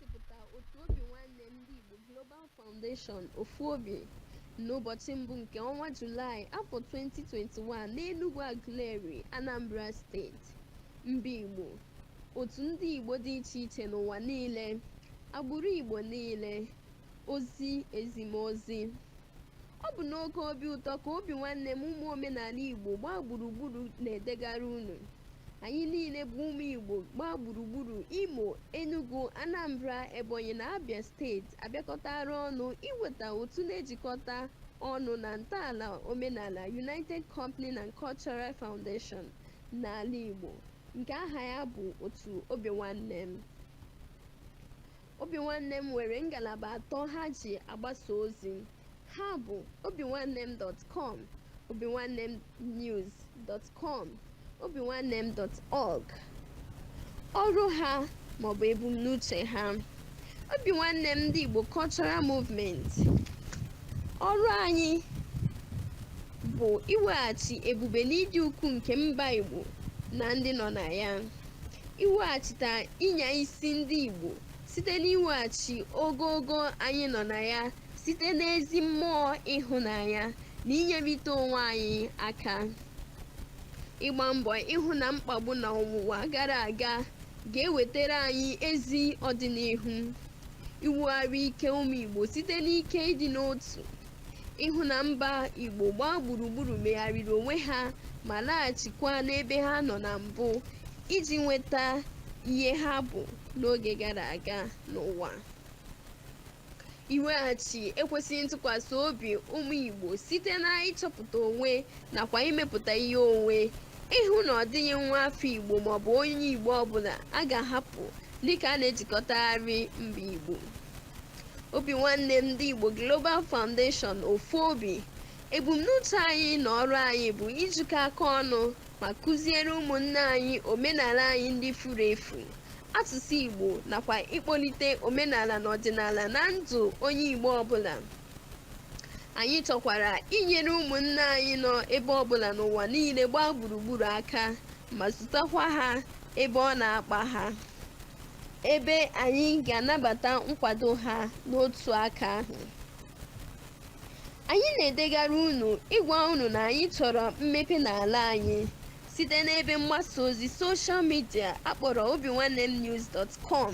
Egosipụta otu Obi Nwanne Ndị Igbo Global Foundation Ofu Obi n'ụbọchị mbụ nke ọnwa Julaị afọ 2021 n'Enugwu Aguleri, Anambra Steeti. Mba Igbo, otu ndị Igbo dị iche iche n'ụwa niile, agbụrụ Igbo niile, ozi ezimozi. Ọ bụ n'oke obi ụtọ ka Obi Nwanne m ụmụ omenala Igbo gbaa gburugburu na-edegara unu. Anyị niile bụ ụmụ Igbo gbaa gburugburu Imo, Enugu, Anambra, Ebonyi na Abia steeti abịakọtara ọnụ iweta otu na-ejikọta ọnụ na ntọala omenala United Company and Cultural Foundation n'ala Igbo nke aha ya bụ otu Obi Nwanne m. Obi Nwanne m nwere ngalaba atọ ha ji agbasa ozi. Ha bụ obinwannem.com, obinwannemnews.com, obinwannem.org. Ọrụ ha maọbụ ebumnuche ha. Obi Nwanne m Ndị Igbo Cultural Movement. Ọrụ anyị bụ iweghachi ebube na ịdị ukwuu nke mba Igbo na ndị nọ na ya. Iweghachite ịnya isi ndị Igbo site n'iweghachi ogogo anyị nọ na ya site n'ezi mmụọ ịhụnanya na inyerịta onwe anyị aka. Ịgba mbọ ịhụ na mkpagbu na ọnwụnwa gara aga ga-ewetara anyị ezi ọdịnihu. Iwugharị ike ụmụ Igbo site n'ike ịdị n'otu. Ịhụ na mba Igbo gbaa gburugburu megharịrị onwe ha ma laghachikwa n'ebe ha nọ na mbụ iji nweta ihe ha bụ n'oge gara aga n'ụwa. Iweghachi ekwesịghị ntụkwasị obi ụmụ Igbo site na ịchọpụta onwe nakwa imepụta ihe onwe, ịhụ na ọ dịghị nwa afọ Igbo maọbụ onye Igbo ọbụla a ga-ahapụ dịka a na-ejikọtagharị mba Igbo. Obi Nwanne m Ndị Igbo Global Foundation Ofu Obi, ebumnuche anyị na ọrụ anyị bụ ijikọ aka ọnụ ma kụziere ụmụnne anyị omenala anyị ndị furu efu, asụsụ Igbo nakwa ịkpọlite omenala na ọdịnala na ndụ onye Igbo ọbụla. Anyị chọkwara inyere ụmụnne anyị nọ ebe ọbụla n'ụwa niile gbaa gburugburu aka ma zụtakwa ha ebe ọ na-akpa ha, ebe anyị ga-anabata nkwado ha n'otu aka ahụ. Anyị na-edegara unu ịgwa unu na anyị chọrọ mmepe n'ala anyị site n'ebe mgbasa ozi soshal midia akpọrọ obinwannemnews.com.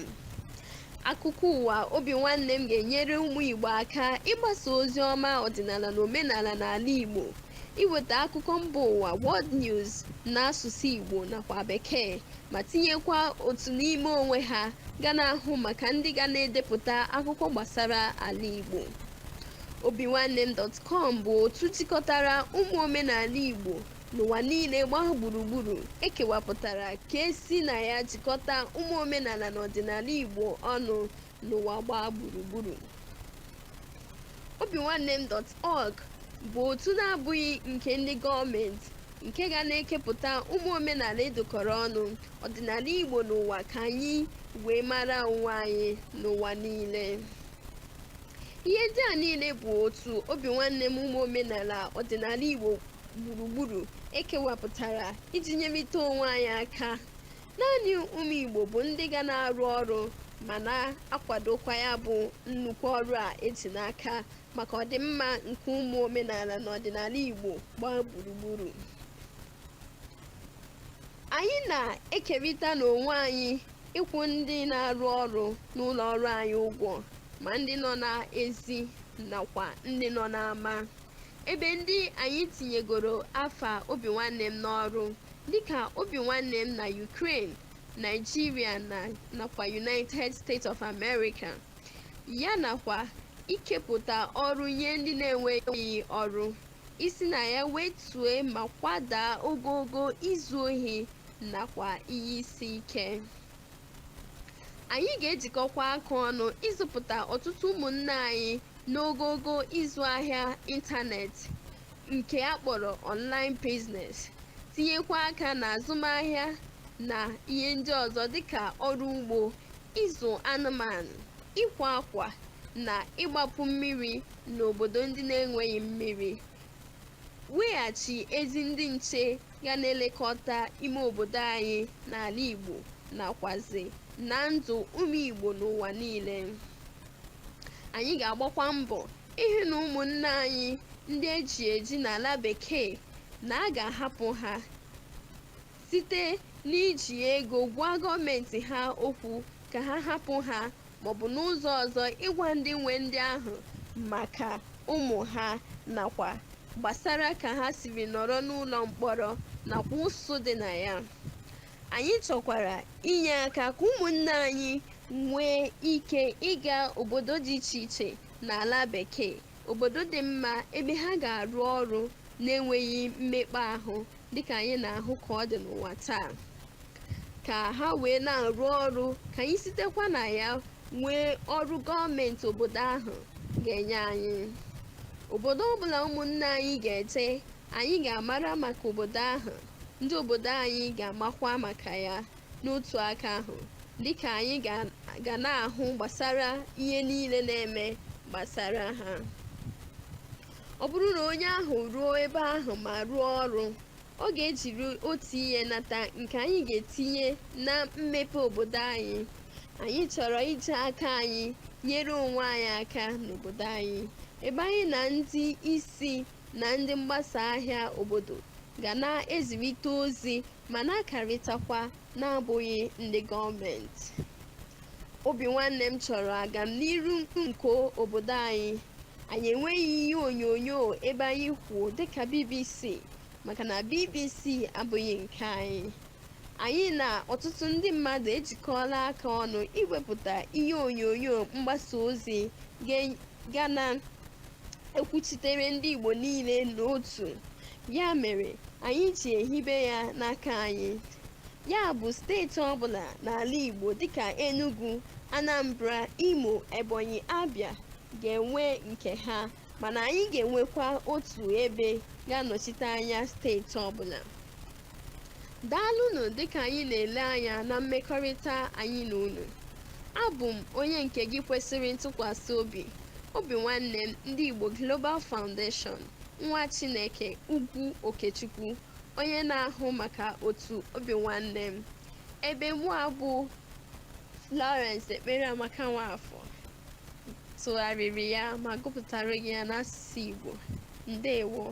Akụkọ ụwa Obi Nwanne m ga-enyere ụmụ Igbo aka ịgbasa ozi ọma ọdịnala na omenala n'ala Igbo, iweta akụkọ mba ụwa World News n'asụsụ Igbo nakwa Bekee ma tinyekwa otu n'ime onwe ha ga na-ahụ maka ndị ga na-edepụta akụkọ gbasara ala Igbo. Obinwannem.com bụ otu jikọtara ụmụ omenala Igbo n'ụwa niile gbaa gburugburu ekewapụtara ka esi na ya jikọta ụmụ omenala na ọdịnala Igbo ọnụ n'ụwa gbaa gburugburu. Obinwannem.org bụ otu na-abụghị nke ndị gọọmenti nke ga na-ekepụta ụmụ omenala edokọrọ ọnụ ọdịnala Igbo n'ụwa ka anyị wee mara onwe anyị n'ụwa niile. Ihe ndị a niile bụ otu Obi Nwanne m ụmụ omenala ọdịnala Igbo gburugburu ekewapụtara iji nyerịta onwe anyị aka. Naanị ụmụ Igbo bụ ndị ga na-arụ ọrụ ma na-akwadokwa ya bụ nnukwu ọrụ a eji n'aka maka ọdịmma nke ụmụ omenala na ọdịnala Igbo gbaa gburugburu. Anyị na-ekerịta n'onwe anyị ịkwụ ndị na-arụ ọrụ n'ụlọ ọrụ anyị ụgwọ, ma ndị nọ n'ezi nakwa ndị nọ n'ama, ebe ndị anyị tinyegoro afa Obi Nwanne m n'ọrụ dịka Obi Nwanne m na Ukraine, Nigeria na nakwa United States of America, ya nakwa ikepụta ọrụ nye ndị na-enweghị ọrụ, isi na ya wetue ma kwadaa ogogo izu ohi nakwa ihe isi ike. Anyị ga-ejikọkwa aka ọnụ ịzụpụta ọtụtụ ụmụnne anyị n'ogogo ịzụ ahịa ịntanetị nke a kpọrọ online business, tinyekwa aka na azụmahịa na ihe ndị ọzọ dịka ọrụ ugbo, ịzụ anụmanụ, ịkwa akwa na ịgbapụ mmiri n'obodo ndị na-enweghị mmiri, weghachi ezi ndị nche ga na-elekọta ime obodo anyị n'ala Igbo nakwazi na ndụ ụmụ Igbo n'ụwa niile. Anyị ga-agbakwa mbọ ịhụ na ụmụnne anyị ndị eji eji n'ala bekee na a ga-ahapụ ha site n'iji ego gwa gọọmenti ha okwu ka ha hapụ ha, maọbụ n'ụzọ ọzọ ịgwa ndị nwe ndị ahụ maka ụmụ ha nakwa gbasara ka ha siri nọrọ n'ụlọ mkpọrọ nakwa ụsụ dị na ya. Anyị chọkwara inye aka ka ụmụnne anyị nwee ike ịga obodo dị iche iche n'ala bekee, obodo dị mma ebe ha ga-arụ ọrụ na-enweghị mmekpa ahụ dịka anyị na-ahụ ka ọ dị n'ụwa taa, ka ha wee na-arụ ọrụ, ka anyị sitekwa na ya nwee ọrụ gọọmenti obodo ahụ ga-enye anyị. Obodo ọbụla ụmụnne anyị ga-eje, anyị ga-amara maka obodo ahụ, ndị obodo anyị ga-amakwa maka ya n'otu aka ahụ, dịka anyị ga na-ahụ gbasara ihe niile na-eme gbasara ha. Ọ bụrụ na onye ahụ ruo ebe ahụ ma rụọ ọrụ, ọ ga-ejiri otu ihe nata nke anyị ga-etinye na mmepe obodo anyị. Anyị chọrọ iji aka anyị nyere onwe anyị aka n'obodo anyị, ebe anyị na ndị isi na ndị mgbasa ahịa obodo ga na-ezirịta ozi ma na-akarịtakwa, na-abụghị ndị gọọmenti. Obi nwanne m chọrọ agamniru nke obodo anyị. Anyị enweghị ihe onyonyo ebe anyị kwuo dịka BBC, maka na BBC abụghị nke anyị. Anyị na ọtụtụ ndị mmadụ ejikọọla aka ọnụ iwepụta ihe onyonyo mgbasa ozi ga na-ekwuchitere ndị Igbo niile n'otu. Ya mere anyị ji ehibe ya n'aka anyị. Ya bụ, steeti ọbụla n'ala Igbo dịka Enugu, Anambra, Imo, Ebonyi, Abia ga-enwe nke ha, mana anyị ga-enwekwa otu ebe ga-anọchite anya steeti ọbụla. Daalụnụ dịka anyị na-ele anya na mmekọrịta anyị na unu. Abụ m onye nke gị kwesịrị ntụkwasị obi, obi nwanne m ndị Igbo Global Foundation, nwa Chineke Ugwu Okechukwu, onye na-ahụ maka otu obi nwanne m, ebe mụ abụ Florence Ekpereamaka Nwafọ tụgharịrị ya ma gụpụtara gị ya n'asụsụ Igbo. Ndewo.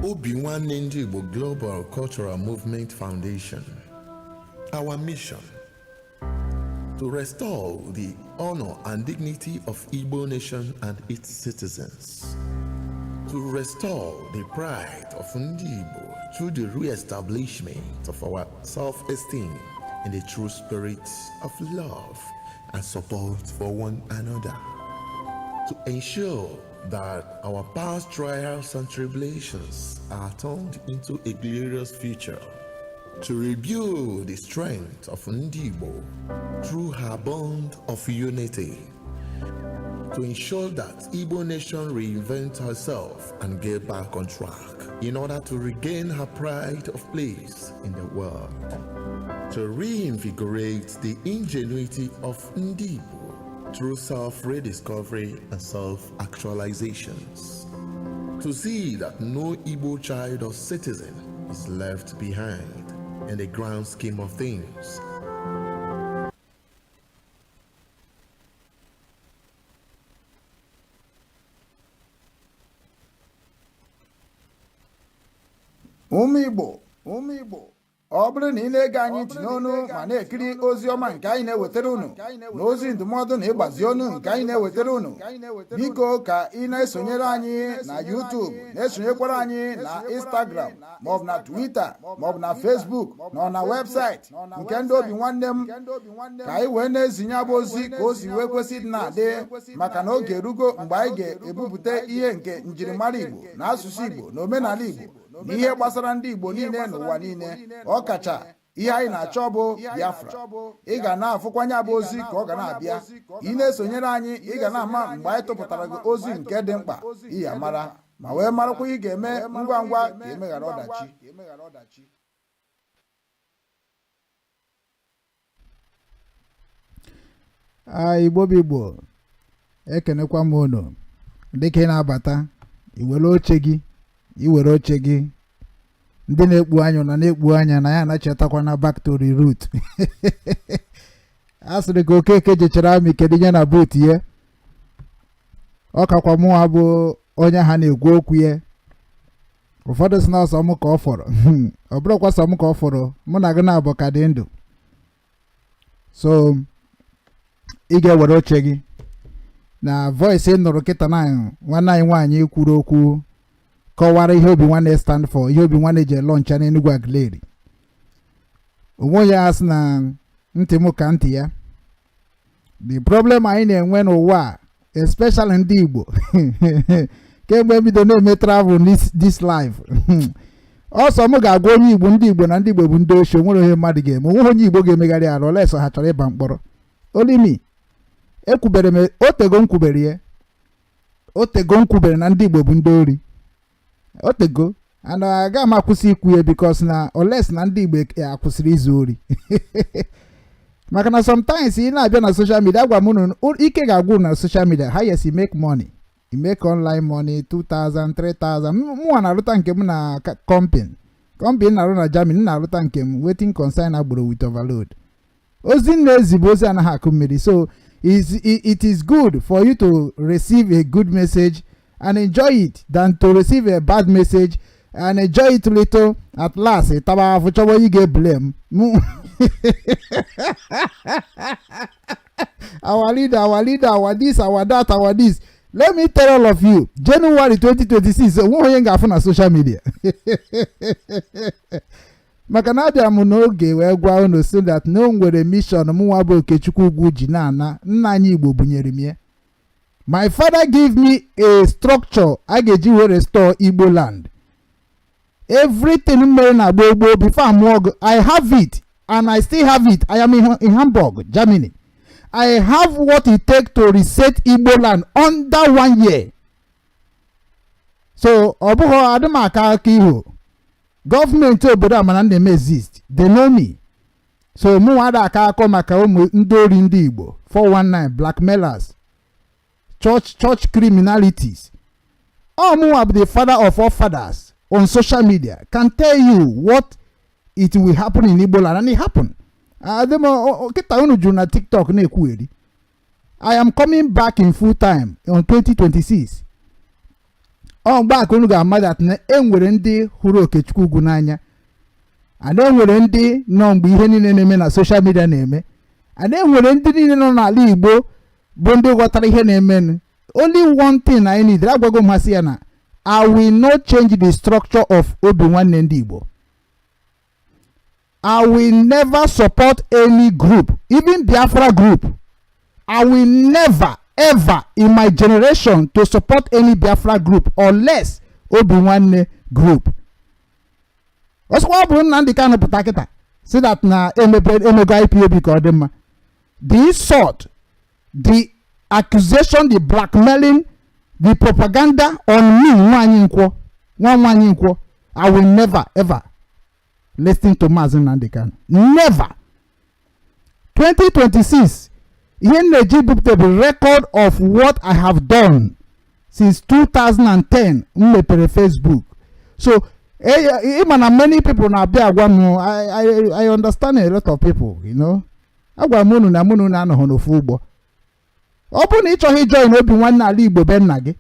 Obi Nwanne Ndị Igbo Global Cultural Movement Foundation. Our mission: to restore the honor and dignity of Igbo nation and its citizens, to restore the pride of Ndị Igbo through the re-establishment of our self-esteem in the true spirit of love and support for one another, to ensure that our past trials and tribulations are turned into a glorious future, to rebuild the strength of Ndị Igbo through her bond of unity, to ensure that Igbo nation reinvent herself and get back on track in order to regain her pride of place in the world, to reinvigorate the ingenuity of Ndị Igbo through self-rediscovery and self-actualizations, to see that no Igbo child or citizen is left behind in the grand scheme of things. Ụmụ Igbo, ụmụ Igbo, ọ bụrụ na ị na-ege anyị ntị n'onu ma na-ekiri ozi ọma nke anyị na-ewetara unu na ozi ndụmọdụ na ịgbazi onu nke anyị na-ewetara unu, biko ka ị na-esonyere anyị na YouTube, na-esonyekwara anyị na Instagram maọbụ na Twitter maọbụ na Facebook na ọ na webụsaịtị nke ndị obi nwanne m, ka anyị wee na-ezinye abụ ozi ka o si wee kwesị ịdị na-adị, maka na oge erugo mgbe anyị ga-ebupụta ihe nke njirimara Igbo na asụsụ Igbo na omenala Igbo na ihe gbasara ndị Igbo niile n'ụwa niile, ọkacha Ihe anyị na-achọ bụ Biafra. Ị ga na-afụkwanye bụ ozi ka ọ ga na-abịa. Ị na-esonyere anyị, ị ga na-ama mgbe anyị tụpụtara gị ozi nke dị mkpa. Ị ya mara ma wee marakwa ị ga-eme ngwa ngwa ka emeghara ọdachi. Igbo bụ Igbo, ekenekwa m unu. Dịka ị na-abata, iwere oche gị, iwere oche gị. Ndị na-ekpu anya na na-ekpu anya na ya anachetakwa na back to the root. A sịrị ka Okeke jechara amị, kedu ihe na boot ya? Ọ kakwa mụnwa bụ onye ha na-ekwu okwu ya. Ụfọdụ si na ọsọ m ka ọ fọrọ. Ọ bụrụkwa sọ m ka ọ fọrọ, mụ na gị na-abụ ka dị ndụ. So ị ga-ewere oche gị na voice ị nụrụ kịta na nwanne anyị nwaanyị kwuru okwu, kọwara ihe Obi Nwanne stand for, ihe Obi Nwanne ji launch n'Enugu Aguleri. Onwe ya asị na ntị m ka ntị ya. The problem anyị na-enwe n'ụwa a, especially ndị Igbo, kemgbe mbido na-eme travel this life, ọsọ m ga-agwa onye Igbo, ndị Igbo na ndị Igbo bụ ndị ochie. Onwere onye mmadụ ga-eme, onweghị onye Igbo ga-emegharị arụ olesọ ha chọrọ ịba mkpọrọ. Olimi ekwubere m, otego m kwubere ya, otego m kwubere na ndị Igbo bụ ndị ori, otego, and aga m akwụsị ikwu ya, because na oles na ndị Igbo akwụsịrị izu ori. Maka na sometimes ị na-abịa na social media, agwa m unu, ike ga-agwụ na social media. Highest you make money, you make online money 2000, 3000. Mụnwa na-arụta nke m na company na-arụ na Germany, na-arụta nke m wetin concern agboro with overload. Ozi m na-ezi bụ ozi anaghị akụ mmiri. So it is good for you to receive a good message and enjoy it than to receive a bad message and enjoy it little. At last, ịtaba afụ, chọba onye ga-eblame m. Our leader, our leader, our this, our that, our this. Let me tell all of you, January 2026, onwe onye ga-afụ na social media, maka na abịa m n'oge wee gwa unu so that na o nwere mission m nwa bụ Okechukwu Ugwu ji na-ana. Nna anyị Igbo bunyere m ya. My father give me a structure a ga-eji wee restore Igbo land. Everything mere na gboo gboo before amụọ gị, I have it and I still have it. I am in Hamburg, Germany. I have what it take to reset Igbo land under one year. So ọ bụghị adịmaka aka ihu gọọmenti obodo a mana na-eme exist, they know me. So mụ ada aka akọ maka ụmụ ndị ori, ndị Igbo 419, blackmailers, church criminalities. Ọ mụnwa bụ the father of all fathers on social media can tell you what it will happen in Igbo land, and it happen. Adịm kịta unu juru na TikTok na-ekwugheri. I am coming back in full time on 2026. Ọ mgbe aka unu ga-ama that na e nwere ndị hụrụ Okechukwu Ugwu n'anya, and e nwere ndị nọ mgbe ihe niile na-eme na social media na-eme, and e nwere ndị niile nọ n'ala Igbo bụ ndị ghọtara ihe na-emenụ. Only one thing I need, agwago m ha sị ya na I will not change the structure of Obi Nwanne Ndị Igbo. I will never support any group, even Biafra group. I will never ever in my generation to support any Biafra group unless Obi Nwanne group. Ọsọkwa ọ bụrụ Nnamdi Kanu pụta kịta si that na emepe emego IPOB ka ọ dị mma, the insult, the accusation, the blackmailing, the propaganda on me, nwaanyị nkwọ, nwa nwaanyị nkwọ, I will never ever listen to Maazị Nnamdi Kanu, never. 2026, ihe m na-eji bupụta bụ record of what I have done since 2010 m mepere Facebook. So ịma na many people na-abịa agwa m, I understand a lot of people. Agwara m unu na mụ na unu anọghị n'ofu ụgbọ. Ọ bụrụ na ị chọghị join Obi Nwanne ala Igbo be nna gị,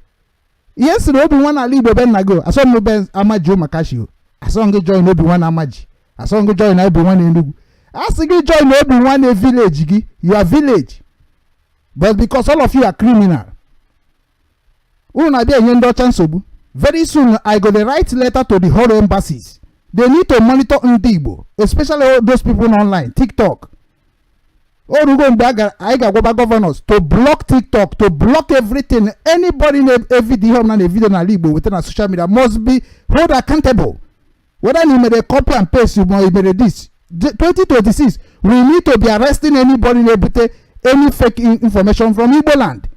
ihe siri Obi Nwanne ala Igbo be nna gị, asọm be Amaji Ụmakashi o, asọ gị join Obi Nwanne Amaji, asọ gị join Obi Nwanne Enugu, asị gị join Obi Nwanne village gị, your village. But because all of you are criminal, unu na-abịa enye ndị ọcha nsogbu. Very soon I go dey write letter to the whole embassies. They need to monitor ndị Igbo, especially all those people online, TikTok. O rugo mgbe anyị ga-agwaba governors to block TikTok, to block everything. Anybody na-evideo ihe ọbụla na-evideo n'ala Igbo weta na social media must be hold accountable, whether na ị mere copy and paste ma ị mere this. 2026, we need to be arresting anybody na-ebute any fake information from Igbo land.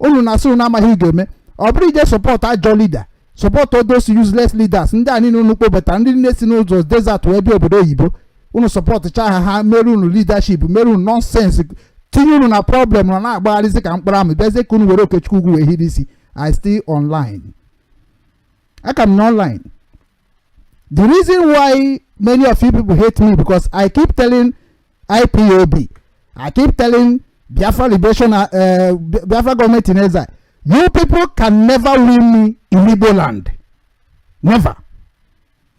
Unu na-asị unu amaghị ị ga-eme. Ọ bụrụ ije support ajọ leader, support those useless leaders, ndị a niile unu kpọbata, ndị niile si n'ụzọ desert wee bịa obodo oyibo. Unu support cha ha, ha mere unu leadership, mere unu nonsense, tinye unu na problem, nọ na-agbagharịzi ka mkpụrụ amụ. Bịazie ka unu were Okechukwu Ugwu wee hiri isi. I still online, aka m na online. The reason why many of you people hate me, because I keep telling IPOB, I keep telling Biafra Liberation, Biafra Government in Exile, you people can never win me in Igbo land. Never.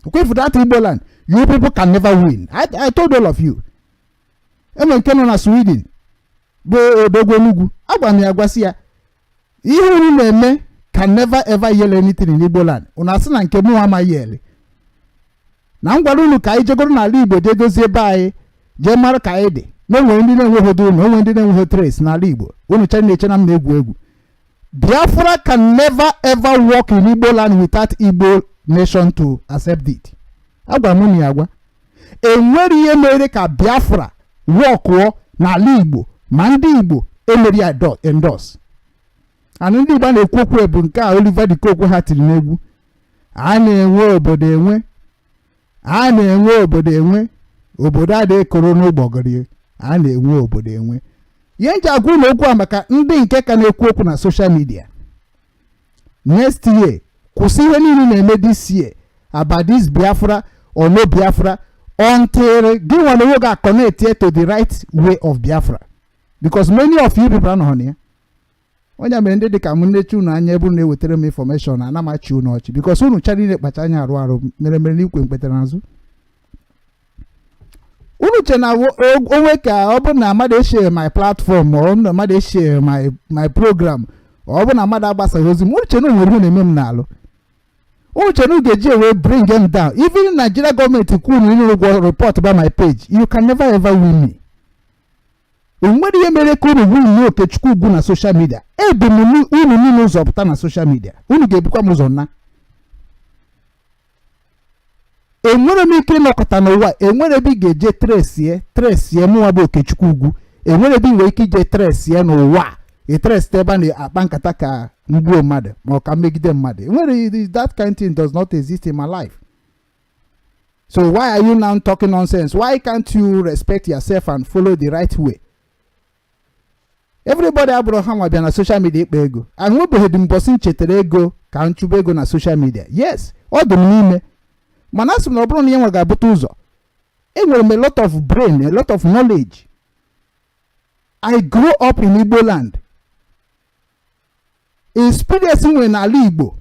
Okay, for that Igbo land, you people can never win. I told all of you. Eme nke nọ na Sweden bụ Odogwu Enugwu, agwa m ya, gwasị ya, ihe unu na-eme can never ever yell anything in Igbo land. Unu asị na nke mụ amaghị ele na m gwara unu ka anyị jegoro n'ala Igbo, jee dozie ebe anyị, jee mara ka anyị dị, na onwere ndị na-enweghị ụlọ, onwere ndị na-enweghị trace n'ala Igbo. Unu chere na-eche na m na-egwu egwu. Biafra can never ever work in Igbo land without Igbo nation to accept it. Agwara m unu ya agwa. Enwere ihe mere ka Biafra workụọ n'ala Igbo ma ndị Igbo emeri ya endorse. And ndị Igbo a na-ekwu okwu bụ nke a Oliver De Coque ha tiri n'egwu: a na-enwe obodo enwe, a na-enwe obodo enwe, obodo a na-ekoro n'ụgbọgọrị, a na-enwe obodo enwe. Ihe nji agwa ụlọ okwu a maka ndị nke ka na-ekwu okwu na social media: next year, kwụsị ihe niile na-eme this year about this Biafra or no Biafra, until gị nwa na onwe gị connect to the right way of Biafra, because many of you people anọghị na ya. Onye mere ndị dịka m nnechi unu anya ebe unu na-ewetara m information, ana m achị unu ọchị, because unu chara niile kpacha anya arụ arụ mere mere n'ikwe mkpetere azụ. Unu che na onwe ka ọ bụ na mmadụ eshare my platform, ma ọ bụ na mmadụ eshare my program, ọ bụ na mmadụ agbasaghị ozi m, unu che na onwere ihe na-eme m n'alụ. Unu che na unu ga-eji ewe bring them down. Even Nigeria gọọmenti kwuru na ịnụrụ ụgwọ report by my page, you can never ever win me. O nwere ihe mere ka unu win Okechukwu Ugwu na social media. Ebu m unu niile ụzọ pụta na social media, unu ga-ebukwa m ụzọ na enwere m ike ịnọkọta n'ụwa. Enwere ebe ị ga-eje traceie mụnwa bụ Okechukwu Ugwu. Enwere ebe ị nwere ike ije traceie n'ụwa, etrace ebe a na-akpa nkata ka mgbuo mmadụ ma ọ ka megide mmadụ. Enwere that kind thing does not exist in my life. So why are you now talking nonsense? Why can't you respect yourself and follow the right way? Everybody abụrụ ha nwa bịa na social media ịkpa ego. Ahụbeghị dị mbọsị m chetara ego ka m chụba ego na social media. Yes, ọ dị m n'ime, mana asị m na ọ bụrụ na ihe nwa ga-abụta ụzọ. Enwere m a lot of brain, a lot of knowledge. I grew up in Igbo land. Experience m nwere n'ala Igbo,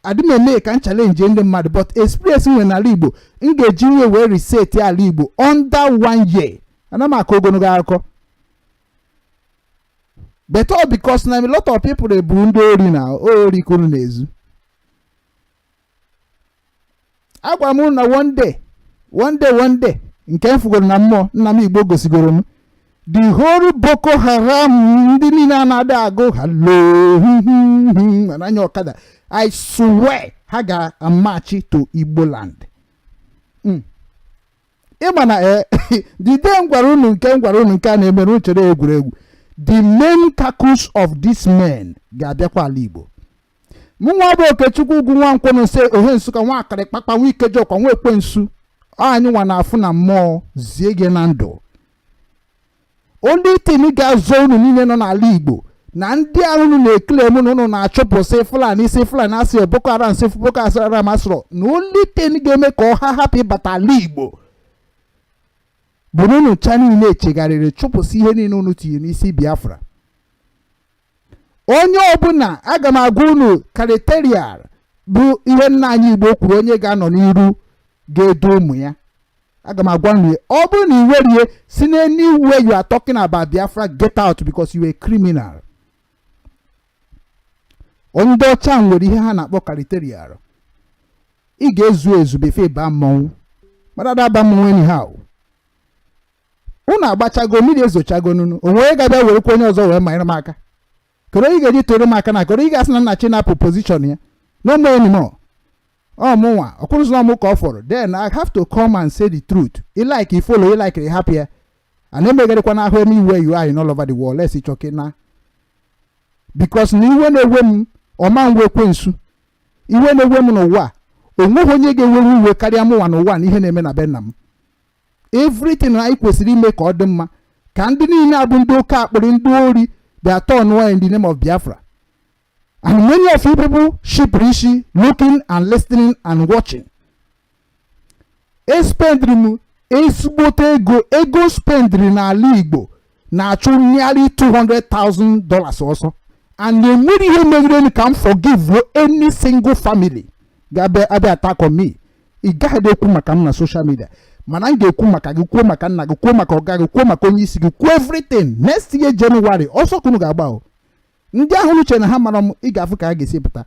adị m eme ka m challenge ndị mmadụ, but experience m nwere n'ala Igbo, m ga-eji nwe wee reset ala Igbo under one year. Ana m akọ ogologo akụkọ, but all because na a lot of people eburu ndị ori na ori ka unu na-ezu. Agwara m unu na one day, one day, one day, nke m fugoro na mmụọ nna m Igbo gosigoro m the whole Boko Haram, ndị niile a na-adị agụ halo n'anya ọkada, I swear ha ga-amachi to Igbo land. Ịma na the day m gwara unu nke m gwara unu nke a na-emere unu chere egwuregwu. The main caucus of these men ga-abịakwa ala Igbo. Mụ nwa bụ Okechukwu Ugwu Nwankwọ nse ohe Nsụka, nwa akara kpakpa, nwa Ikejọkwa, nwa ekwensu. Anyị nwa na-afụ na mmụọ zie gị na ndụ. Only thing ga-azọ unu niile nọ n'ala Igbo na ndị ahụ unu na-ekele m na unu na-achụpụ, sị Fulani, sị Fulani asị Boko Haram, sị Boko Haram asịrọ, na only thing ga-eme ka ọ ha hapụ ịbata ala Igbo bụ na unu cha niile echegharịrị, chụpụsị ihe niile unu tinye n'isi Biafra. Onye ọbụla, aga m agwa unu criteria bụ ihe nna anyị Igbo kwuru, onye ga-anọ n'iru ga-edu ụmụ ya. Aga m agwa unu, ọ bụrụ na ị werie si n'anywhere you are talking about Biafra, get out, because you are a criminal. Ndị ọcha nwere ihe ha na-akpọ criteria. Ị ga-ezu ezu befe baa mmọnwụ. Mmadụ aba mmọnwụ anyhow. Unu agbachago mmiri, ezochago nunu onwe onye ga-abịa werekwa onye ọzọ wee manyere m aka. Kedu onye ị ga-eji tụrụ m aka na kedu onye ị ga-asị na nna chi na-apụ position ya? No more anymore. Ọ mụnwa ọkwụrụzi mụ ka ọ fọrọ. Then I have to come and say the truth. Ị like, i follow. Ị like, ị hapụ ya. And emegharịkwa n'ahụ anywhere you are in all over the world. Let's ịchọke na because na iwe na-ewe m, ọma nwe ekwensu iwe na-ewe m n'ụwa. Onweghị onye ga-ewewe iwe karịa mụnwa n'ụwa na ihe na-eme na be nna m. Everything anyị kwesịrị ime ka ọ dị mma, ka ndị niile abụ ndị oke akpịrị, ndị ori bịa turn in the name of Biafra. And many of you people shipụrụ isi looking and listening and watching. Espendiri m ezigbote ego. Ego spendiri n'ala Igbo na-achụ nearly $200,000 ọsọ, and enwere ihe megide ka m forgive any single family ga-abịa abịa attack on me. Ị gaghị ekwu maka m na social media, mana m ga-ekwu maka gị, kwuo maka nna gị, kwuo maka ọga gị, kwuo maka onye isi gị, kwuo everything. Next year January, ọsọ kunu ga-agba o. Ndị ahụ uche na ha mara m, ị ga-afụ ka ha ga-esi pụta.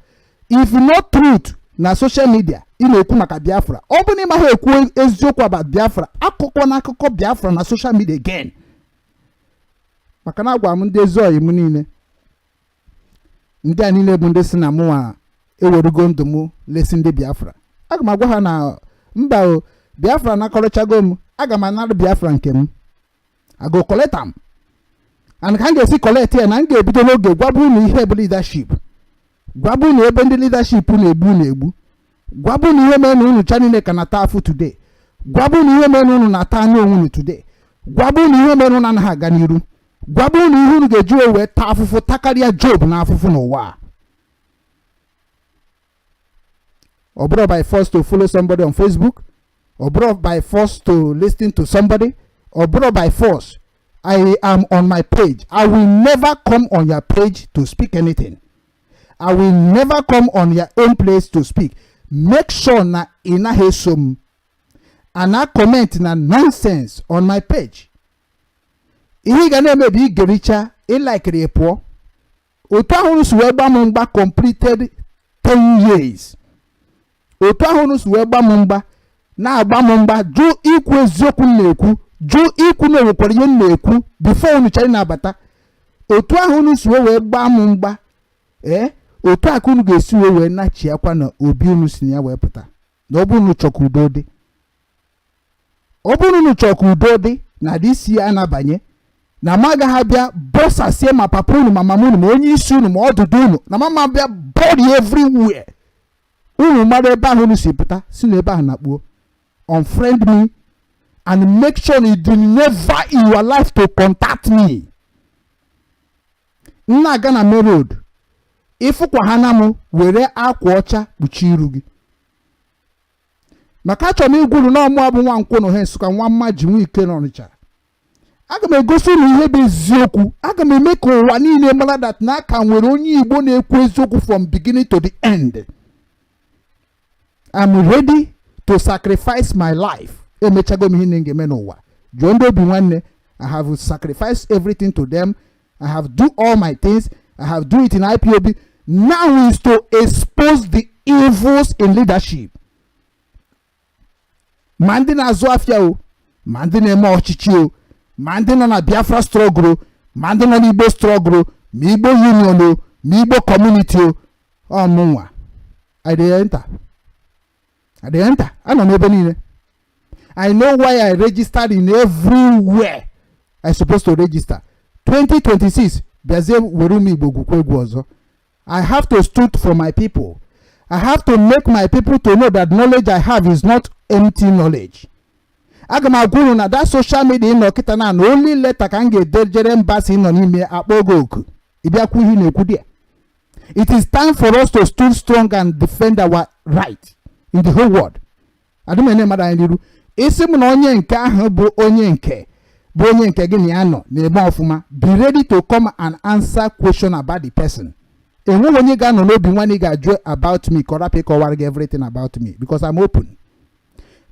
If not truth na social media ị na-ekwu maka Biafra, ọ bụ na ị maghị ekwu eziokwu about Biafra, akụkọ na akụkọ Biafra na social media again. Maka na agwara m ndị ezi oyi m niile, ndị a niile bụ ndị si na mụnwa ewerugo ndụ m lesi ndị Biafra, aga m agwa ha na mba o, Biafra nakọrọchago m. Aga m anara Biafra nke m. I go collect am. And ka m ga-esi collect ya na m ga-ebido n'oge gwaba unu ihe bụ leadership, gwaba unu ebe ndị leadership na-egbu unu egbu, gwaba unu ihe mere na unu cha niile ka na-ata afụ today, gwaba unu ihe mere na unu na-ata anya onwe unu today, gwaba unu ihe mere unu anaghị aga n'iru, gwaba unu ihe unu ga-eji wee taa afụfụ takarịa Job na afụfụ n'ụwa a. Ọ bụrụ by force to follow somebody on Facebook, ọ bụrụ by force to listen to somebody, ọ bụrụ by force. I am on my page. I will never come on your page to speak anything. I will never come on your own place to speak. Make sure na ị naghị eso m and na comment na nonsense on my page. Ihe ị ga na-eme bụ igericha, ịlikiri, pụọ. Otu ahụ unu si wee gba m mgba completed 10 years, otu ahụ unu si wee gba m mgba, na-agba m mgba, jụ ikwu eziokwu m na-ekwu, jụ ikwu na onwekwara ihe m na-ekwu before unu chara na-abata, otu ahụ unu si wee gbaa m mgba, ee, otu a ka unu ga-esi wee nachiakwa na obi unu si na ya wee pụta. Na ọ bụrụ unu chọọ ka udo dị, ọ bụrụ unu chọọ ka udo dị na disi ya anabanye na m agaghị abịa bọsasie ma papa unu, ma mama unu, ma onye isi unu, ma ọdụdụ unu, na mama bịa bọri everywhere. Unu mara ebe ahụ unu si pụta, si na ebe ahụ na-akpuo. Unfriend me and make sure you do never in your life to contact me. M na-aga na main road, ịfụkwa ha na m were akwa ọcha kpuchie iru gị, maka achọrọ m igwuru na ọmụ abụ nwa nkwụ na ohe Nsụka, nwa mma ji nwa ike n'Ọnịcha. Aga m egosi unu ihe bụ eziokwu. Aga m eme ka ụwa niile mara that na aka nwere onye Igbo na-ekwu eziokwu from beginning to the end. I'm ready to sacrifice my life. Emechago m ihe na ga-eme n'ụwa. Jụọ ndị obi nwanne. I have sacrificed everything to them. I have do all my things. I have do it in IPOB. Now is to expose the evils in leadership, ma ndị na-azụ afịa o, ma ndị na-eme ọchịchị o, ma ndị nọ na Biafra struggle o, ma ndị nọ n'Igbo struggle o, ma Igbo union o, ma Igbo community o. Ọmụnwa, I dey enter, I dey enter. Anọ m ebe niile. I know why I registered in everywhere I supposed to register. 2026 bịazie were ụmụ Igbo gwukwa egwu ọzọ. I have to stood for my people. I have to make my people to know that knowledge I have is not empty knowledge. Aga m agwa unu na that social media ị nọ kịta na only letter ka m ga-edejere embassy nọ n'ime akpọ oge oku ịbịakwu ihe na-ekwu there. It is time for us to stand strong and defend our right in the whole world. Adịm mmadụ anyị n'iru isi m na onye nke ahụ bụ onye nke bụ onye nke gị na ya nọ na-eme ọfụma. Be ready to come and answer question about the person. Enweghị onye ga-anọ n'obi nwanne ga-ajụ about me ka ọ rapụ ịkọwara gị everything about me, because I'm open.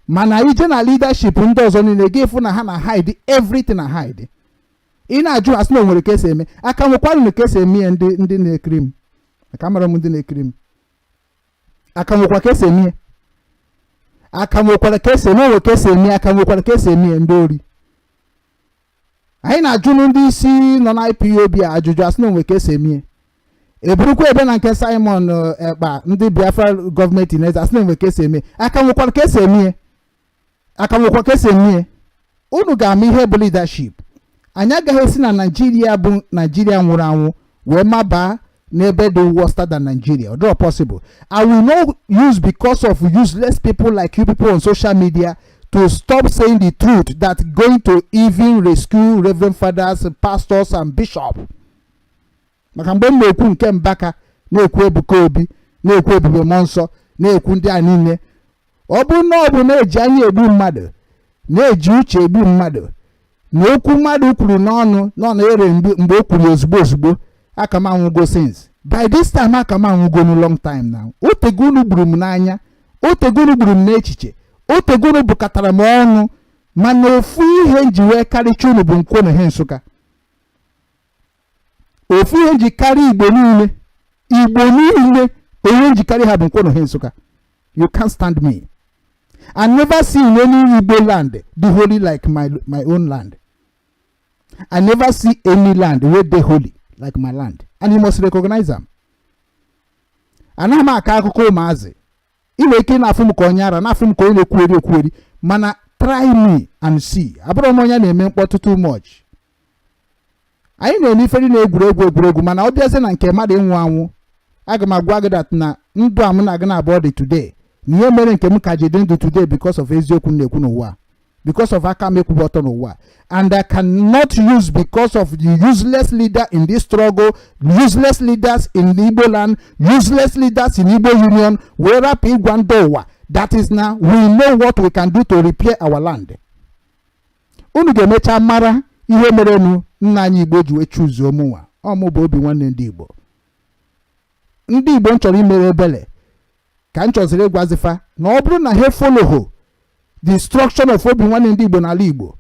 Mana ije na leadership ndị ọzọ niile, gị fụ na ha na hide everything na hide. Ị na-ajụ, asị na o nwere ka esi eme aka nwekwarụ ka esi eme ya. Ndị na-ekiri m, aka mara m, ndị na-ekiri m, aka nwekwa ka esi eme ya, aka nwekwara ka esi eme, onwe ka esi eme ya, aka nwekwara ka esi eme ya. Ndị ori anyị na-ajụ ndị isi nọ na IPOB a ajụjụ, asị na onwe ka esi eme ya. Eburukwa ebe na nke Simon Ekpa, ndị Biafra gọọmenti na asị na enwe ka esi eme. Aka nwekwara ka esi eme ya, aka nwekwa ka esi eme ya. Unu ga-ama ihe bụ leadership. Anyị agaghị esi na Naijiria bụ Naijiria nwụrụ anwụ wee mabaa n'ebe dị worse than Nigeria. Ọ possible? I will not use because of useless people like you people on social media to stop saying the truth that going to even rescue reverend fathers, pastors and bishop. Maka mgbe m na-ekwu nke Mbaka, na-ekwu Ebuka Obi, na-ekwu Ebube Mmụọ Nsọ, na-ekwu ndị a niile, ọ bụ na ọ bụ na-eji anya egbu mmadụ, na-eji uche egbu mmadụ, na okwu mmadụ kwuru n'ọnụ nọ na-ere mgbe o kwuru ozugbo ozugbo, aka m anwụgo since by this time. Aka m anwụgo nu long time now. Otego unu gburu m n'anya, otego unu gburu m n'echiche, otego unu bụkọtara m ọnụ. Mana ofu ihe nji wee karịcha unu bụ nkwo na ihe Nsụka. Ofu ihe nji karịa Igbo niile, Igbo niile, onye njikarị ha bụ nkwo na ihe Nsụka. You can't stand me. I never see in any Igbo land the holy like my own land. I never see any land wey dey holy like my land, and you must recognize am. Anaghị m akọ akụkọ ụmụazị. Ị nwere ike na-afụ m ka onye ara, na-afụ m ka onye na-ekwugheri ekwugheri, mana try me and see. Abụrụ m onye na-eme mkpọtụ too much. Anyị na-eme iferi na egwuregwu egwuregwu, mana ọ bịazie na nke mmadụ ịnwụ anwụ, aga m agwa gị that na ndụ a m na-aga na abụọ dị today, na ihe mere nke m ka ji dị ndụ today because of eziokwu m na-ekwu n'ụwa, because of aka m ekwuba ọtọ n'ụwa. And I cannot use because of the useless leader in this struggle, useless leaders in the Igbo land, useless leaders in Igbo Union, wee rapụ ịgwa ndị ụwa that is now we know what we can do to repair our land. Unu ga-emecha mara ihe merenu nna anyị Igbo ji wee chuzuo mụnwa. Ọmụ bụ Obi Nwanne ndị Igbo. Ndị Igbo m chọrọ imere ebele ka m chọziri ịgwazifa na ọ bụrụ na ha follow the instruction of Obi Nwanne ndị Igbo n'ala Igbo,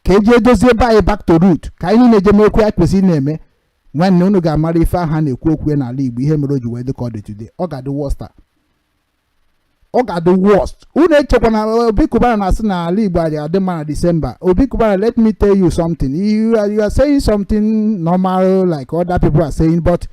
ka eji edozie ebe anyị back to root, ka anyị niile jem okwu anyị kwesịrị na-eme. Nwanne, unu ga-amara ife aha na-ekwu okwu ya n'ala Igbo, ihe mere o ji wee dị ka ọ dị today. Ọ ga-adị worst, ọ ga-adị worst. Unu echekwana Obi Cubana na-asị na ala Igbo adị adị mma na December. Obi Cubana, let me tell you something. You are saying something normal like other people are saying, but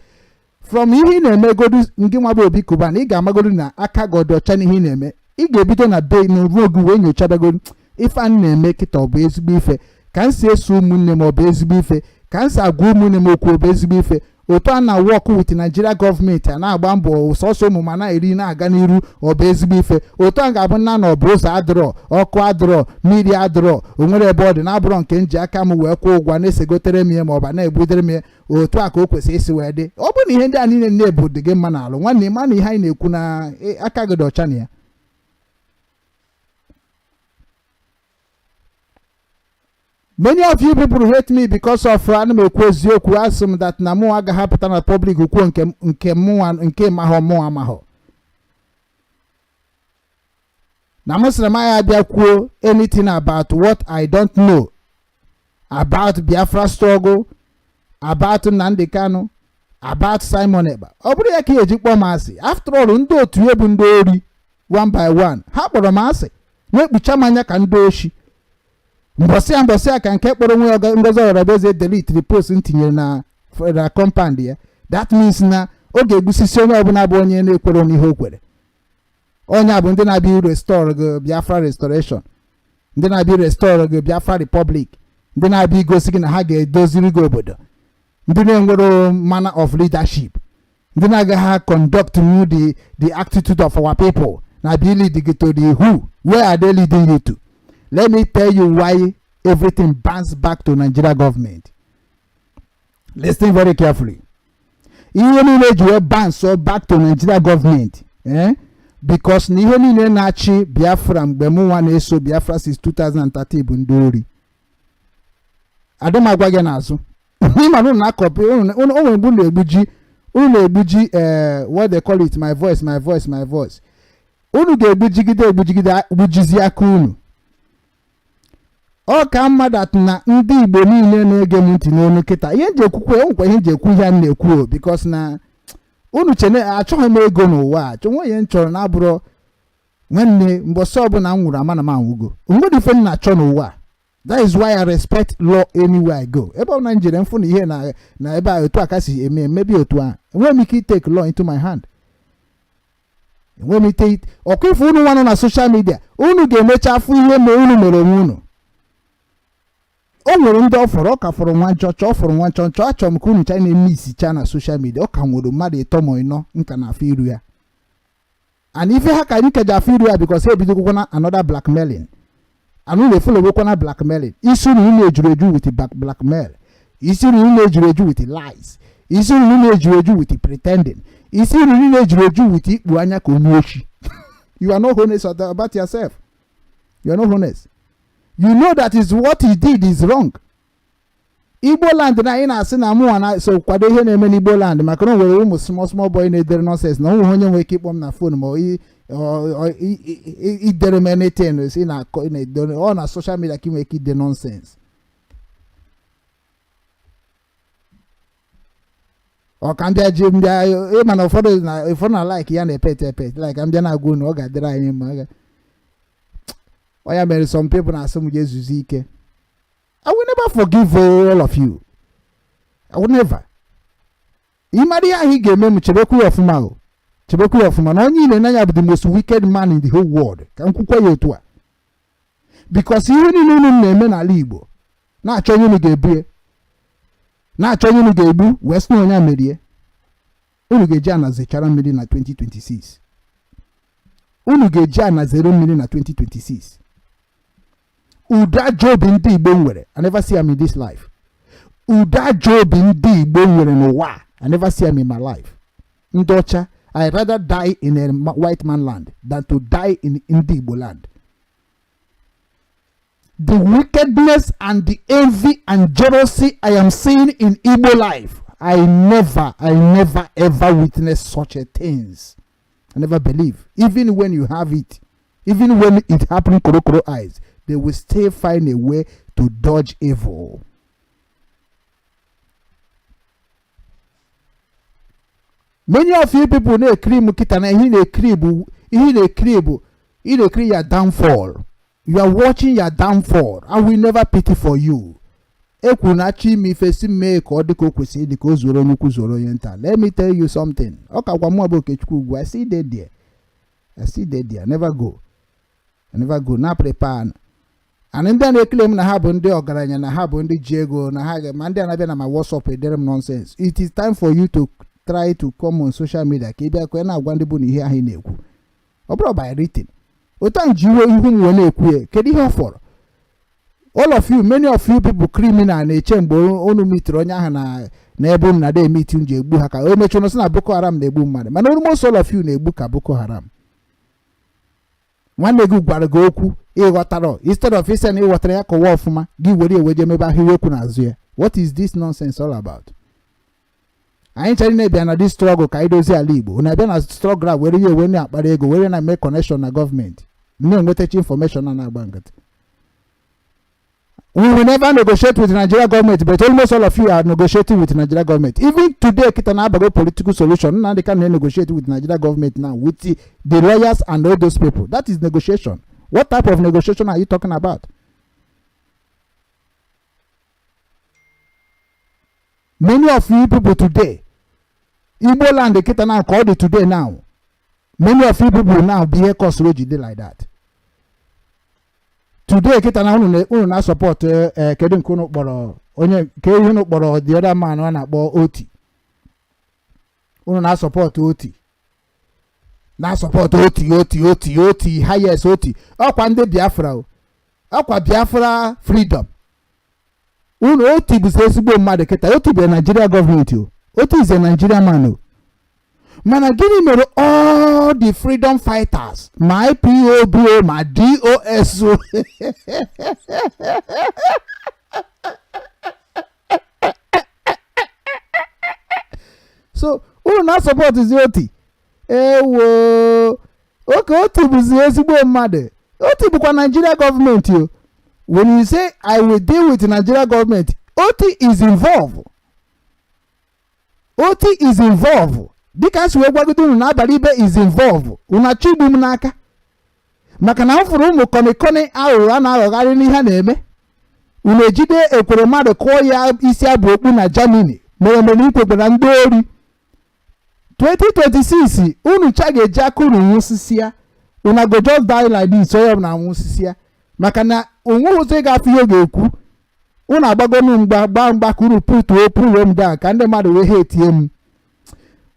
from ihe ị na-emegodu, ngị nwa bụ Obi Cubana, ị ga-amagodu na aka gị ọdị ọcha n'ihe ị na-eme. Ị ga-ebido na be n'onwe gị wee nyochabagodu ife a na-eme kịta. Ọ bụ ezigbo ife ka m si eso ụmụnne m? Ọ bụ ezigbo ife ka m si agwa ụmụnne m okwu? Ọ bụ ezigbo ife otu a na work with Nigeria gọọmenti a na-agba mbọ sọsọ ụmụ ma na-eri na-aga n'iru? Ọ bụ ezigbo ife otu a ga-abụ nna na ọ bụ ụzọ adịrọ, ọkụ adịrọ, mmiri adịrọ, o nwere ebe ọ dị na-abụrọ nke m ji aka m wee kwụọ ụgwọ na-esegotere m ihe ma ọ bụ na-ebutere m ihe? Otu a ka o kwesịrị isi wee dị? Ọ bụrụ na ihe ndị a niile na-ebu dị gị mma n'alụ, nwanne, ma na ihe anyị na-ekwu na aka gị dị ọcha na ya. Many of you people hate me because of ana m ekwu eziokwu. Asị m that na mụ agaghị apụta na public kwuo nke mụnwa nke mahọ mụ amahọ na m sịrị m agha abịa kwuo anything about what I don't know about Biafra struggle, about Nnamdi Kanu, about Simon Ekpa. Ọ bụrụ ya ka ị eji kpọọ m asị, after all, ndị otu ya bụ ndị ori, one by one ha kpọrọ m asị, na-ekpucha m anya ka ndị oshi. Mbọsị ya mbọsị ya ka nke kpọrọ onwe ya Ngozi Orabueze delete the post m tinyere na compound ya. That means na ọ ga-egbusisi onye ọbụla bụ onye na-ekwere n'ihe o kwere. Onye a bụ ndị na-abịa restore gị Biafra restoration, ndị na-abịa restore gị Biafra Republic, ndị na-abịa igosi gị na ha ga-edoziri gị obodo, ndị na-enwero manner of leadership, ndị na-agaghị conduct you the attitude of our people na-abịa lead gị to the who. Where are they leading you to? Let me tell you why everything bounce back to Nigeria government. Listen very carefully. Ihe niile ji wee bounce back to Nigeria government, eh? Because na ihe niile na-achị Biafra mgbe mụ nwa na-eso Biafra since 2013 bụ ndị ori. Adị m agwa gị n'azụ ịma na unu na-akọpị o nwere mgbe unu na-egbuji what they call it, my voice, my voice, my voice. Unu ga-egbujigide egbujigide gbujizi aka unu. Ọ ka mma that na ndị Igbo niile na-ege m ntị n'onu kịta, ihe nji ekwukwe enwekwa ihe nji ekwu ihe a m na-ekwu o, because na unu chene achọghị m ego n'ụwa a chọ nwe ihe m chọrọ na-abụrọ nwanne. Mbọsị ọbụla m nwụrụ ama na m anwụgo, onwere ife m na-achọ n'ụwa a. That is why I respect law anywhere I go. Ebe ọ na njere mfụ na ihe na ebe a otu a ka si eme emebi otu a, enweghị m ike take law into my hand. Enweghị m ike. Ọkwa ife unu nwa nọ na social media, unu ga-emecha afụ ihe ma unu mere onwe unu. O nwere ndị ọ fọrọ, ọ ka fọrọ nwa nchọchọ, ọ fọrọ nwa nchọnchọ. Achọrọ m ka unu cha na-eme isicha na social media. Ọ ka nwere mmadụ ịtọ ma ịnọ nka na afọ iru ya, and ife ha ka anyị kaji afọ iru ya because ha ebidogokwana another blackmailing, and unu efollowekwana blackmailing. Isi unu ejuru eju with blackmail, isi unu ejuru eju with lies, isi unu ejuru eju with pretending, isi unu ejuru eju with ikpu anya ka onye ochi. You are not honest about yourself. You are not honest. You know that is what he did is wrong. Igbo land na anyị na-asị na mụnwa na so kwado ihe na-eme n'Igbo land, maka na o nwere ụmụ small small boy na-edere nonsense na onwe onye nwere ike ịkpọ m na phone ma idere m anything si na na-edere ọ na social media ka ị nwere ike ide nonsense. Ọ ka ndị ji ndị ịma na ụfọdụ na ụfọdụ na like ya na-epet epet like ndị na-agwa unu ọ ga-adịrị anyị mma. Ọ ya mere some people na-asị m jee zuzu ike. I will never forgive all of you. I will never. Ị mara ihe ahụ ị ga-eme m, chebekwu ya ọfụma o, chebekwu ya ọfụma na onye ile n'anya bụ the most wicked man in the whole world. Ka m kwukwa ya otu a, because ihe niile unu na-eme n'ala Igbo, na-achọ onye unu ga-ebu, na-achọ onye unu ga-egbu, wee sị na onye a merie. Unu ga-eji anazechara mmiri na 2026. Unu ga-eji anazere mmiri na 2026. Udo ajọ obi ndị Igbo nwere, I never see am in this life. Udo ajọ obi ndị Igbo nwere n'ụwa, I never see am in my life. Ndị ọcha, I rather die in a white man land than to die in ndị Igbo land. The wickedness and the envy and jealousy I am seeing in Igbo life, I never ever witnessed such a things. I never believe. Even when you have it, even when it happened, korokoro eyes, they will still find a way to dodge evil. Many of you people na-ekiri m kịta na ihe na-ekiri bụ ihe na-ekiri bụ ị na-ekiri ya downfall. You are watching your downfall. I will never pity for you. Ekwu na achọ ime ife si mee ka ọ dị ka o kwesịrị ịdị, ka o zuoro onye ukwu, zuoro onye nta. Let me tell you something. Ọ ka gwa mụ bụ Okechukwu ugwu. I still dey there. I still dey there. I never go. I never go. Na prepare. And ndị a na-ekele m na ha bụ ndị ọgaranya, na ha bụ ndị ji ego, na ha ma ndị a na-abịa na my WhatsApp edere m nonsense. It is time for you to try to come on social media ka ị bịa ka ị na-agwa ndị bụ na ihe ahụ ị na-ekwu, ọ bụrụ by written otu a ji iwe ihu m wee na-ekwu ya. Kedu ihe ọ fọrọ? All of you, many of you people, criminal na-eche mgbe unu mitiri onye ahụ na n'ebe unu na-ada emiti unu ji egbu ha, ka o mechie sị na Boko Haram na-egbu mmadụ, mana almost all of you na-egbu ka Boko Haram. Nwanne gị gwara gị okwu ịghọtara, instead of isi na ịghọtara ya, kọwa ọfụma, gị were eweje mebe ahịrịokwu n'azụ ya. What is this nonsense all about? Anyị chere na-ebịa na this struggle ka anyị dozie ala Igbo. Unu abịa na struggle a were ya ewe na-akpara ego, were na-eme connection na gọọmenti, na-enwetacha information na na-agba nkịtị. We will never negotiate with Nigeria government, but almost all of you are negotiating with Nigeria government. Even today, kita na abago political solution. Nnamdi Kanu negotiate with Nigeria government now with the lawyers and all those people. That is negotiation. What type of negotiation are you talking about? Many of you people today, Igbo land kita now called it today now. Many of you people now be here cause road dey like that. Today kịta na unu na support kedu nke unu kpọrọ onye ke ihe unu kpọrọ the other man a na-akpọ Oti. Unu na support Oti, na support Oti, Oti, Oti, Oti highest Oti. Ọkwa ndị Biafra o, ọkwa Biafra freedom unu. Oti bụzi ezigbo mmadụ kịta. Oti bụ Nigeria gọọmenti o. Oti is a Nigeria man o. Mana gịnị mere all the freedom fighters, ma IPOB o, ma DOS o? So unu na-asupportzi Oti. Ewo, oke Oti bụzi ezigbo mmadụ. Oti bụkwa Nigeria gọọmenti o. When you say I will deal with Nigeria government, Oti is involved. Oti is involved. Dịka si wee gwagide unu n'abalị ibe is involved. Unu achọ igbu m n'aka maka na m fụrụ ụmụ kọnịkọnị aghụghọ a na-aghọgharị n'ihe a na-eme. Unu ejide ekwere mmadụ kụọ ya isi abụ okpu na Germany mere mere ikwekwara ndị ori. 2026, unu cha ga-eji aka unu nwụsịsịa. Una go just die like this. Onye ọbụla nwụsịsịa, maka na onweghị ụzọ ị ga-afụ ihe ọ ga-ekwu. Unu agbagonu mgba, gbaa mgba ka unu putuo puruo m down, ka ndị mmadụ wee ha etie m.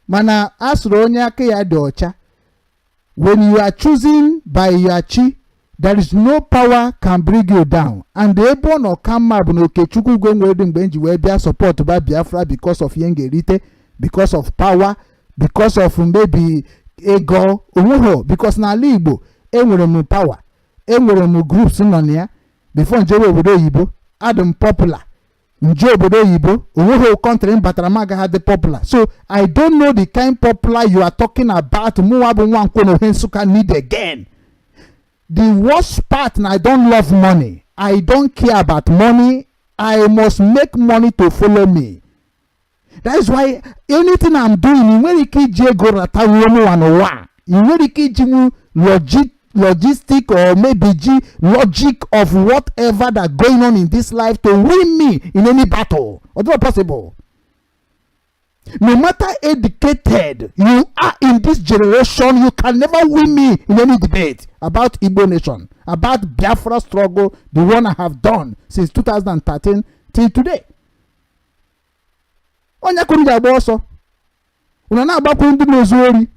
Mana a sụrụ onye aka ya dị ọcha, when you are choosing by your chi, there is no power can bring you down. And ebe ọ nọ ka mma bụ na Okechukwu Ugwe nwere dị mgbe m ji wee bịa support ba Biafra because of ihe m ga-erite, because of power, because of maybe ego onweghị, because n'ala Igbo enwere m power, enwere m groups nọ na ya. Before njewe obodo oyibo, adị m popular. Nje obodo oyibo, onweghị country m batara m agaghị adị popular. So I don't know the kind popular you are talking about. Mụnwa bụ Nwankwọ na Ohe Nsụka need again. The worst part na I don't love money. I don't care about money. I must make money to follow me. That is why anything I'm doing, ị nwere ike iji ego ratawuo mụnwa n'ụwa a. Ị nwere ike iji nwu logistic or maybe ji logic of whatever that going on in this life to win me in any battle. Although possible, no matter educated you are in this generation, you can never win me in any debate about Igbo nation, about Biafra struggle, the one I have done since 2013 till today. Onye kwuru ji agba ọsọ, unu na-agbakwu ndị na-ezu ori,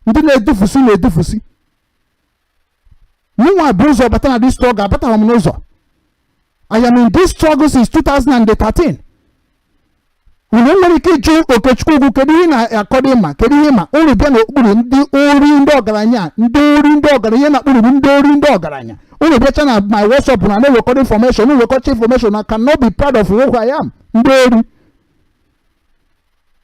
ndị na-edufusi na-edufusi. Mụnwa bụ ụzọ bata na this struggle. Abatara m n'ụzọ. I am in this struggle since 2013. Unu nwere ike ịjụ Okechukwu Ugwu, kedu ihe ị na-akọdo ịma, kedu ihe ma unu bịa n'okpuru ndị ori, ndị ọgaranya, ndị ori, ndị ọgaranya na kpuru ndị ori, ndị ọgaranya. Unu bịacha na my WhatsApp na na-ewekọrọ information, unu wekọcha information. I cannot be proud of who I am. Ndị ori,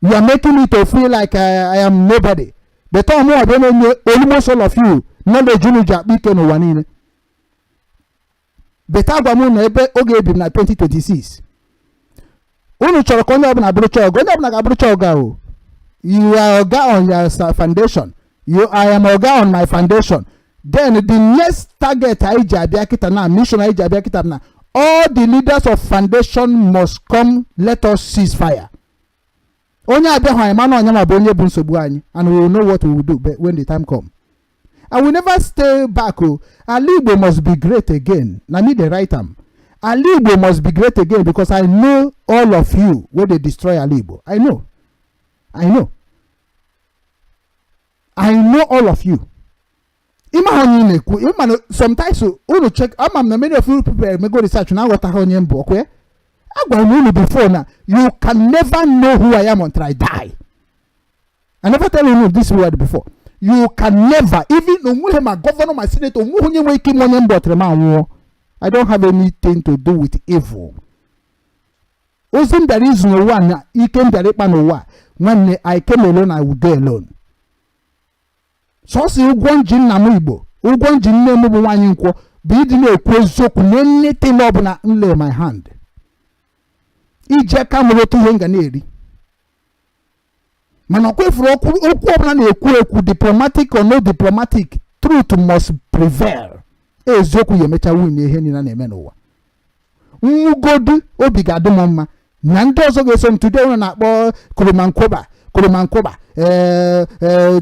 you are making me to feel like I am nobody. The time mụ ọbịa na-enye almost all of you knowledge unu ji akpa ike n'ụwa niile. Beta gwa m na ebe oge ebi m na 2026, unu chọrọ ka onye ọbụla bụrụcha ọga. Onye ọbụla ga-abụrụcha ọga o. You are oga on your foundation. You, I am oga on my foundation. Then the next target anyị ji abịa kịta na mission anyị ji abịa kịta na all the leaders of foundation must come, let us cease fire. Onye abịaghị, anyị mana onye ma bụ onye bụ nsogbu anyị, and we will know what we will do when the time come. I will never stay back o. Ala Igbo must be great again. Na me dey write am. Ala Igbo must be great again, because I know all of you wey dey destroy Ala Igbo. I know, I know, I know all of you. Ịma ha onye ị na-ekwu, ịma na sometimes unu check. Ama m na many of you people emego research na aghọtaghị onye mbụ ọkwa. Agwara m unu before na you can never know who I am until I die. I never tell you this word before. You can never, even onweghị ma governor ma senator, onweghị onye nwere ike ime onye mbụ ọtịrị m anwụọ. I don't have anything to do with evil. Ozi m bịara izu n'ụwa na ike m bịara ịkpa n'ụwa, nwanne, I came alone, I will go alone. Sọsọ ụgwọ nji nna m Igbo, ụgwọ nji nne m bụ nwaanyị nkwọ, bụ ịdị na-ekwu eziokwu na anything ọbụla m lay my hand iji aka m rota ihe m ga na-eri. Mana ọkwa ifuru okwu, okwu ọbụla na-ekwu ekwu, diplomatic or no diplomatic, truth must prevail. Eziokwu ya emecha win ihe niile a na-eme n'ụwa. Nwugodu, obi ga-adị m mma na ndị ọzọ ga-eso m. Today unu na-akpọ Kwame Nkrumah, Kwame Nkrumah,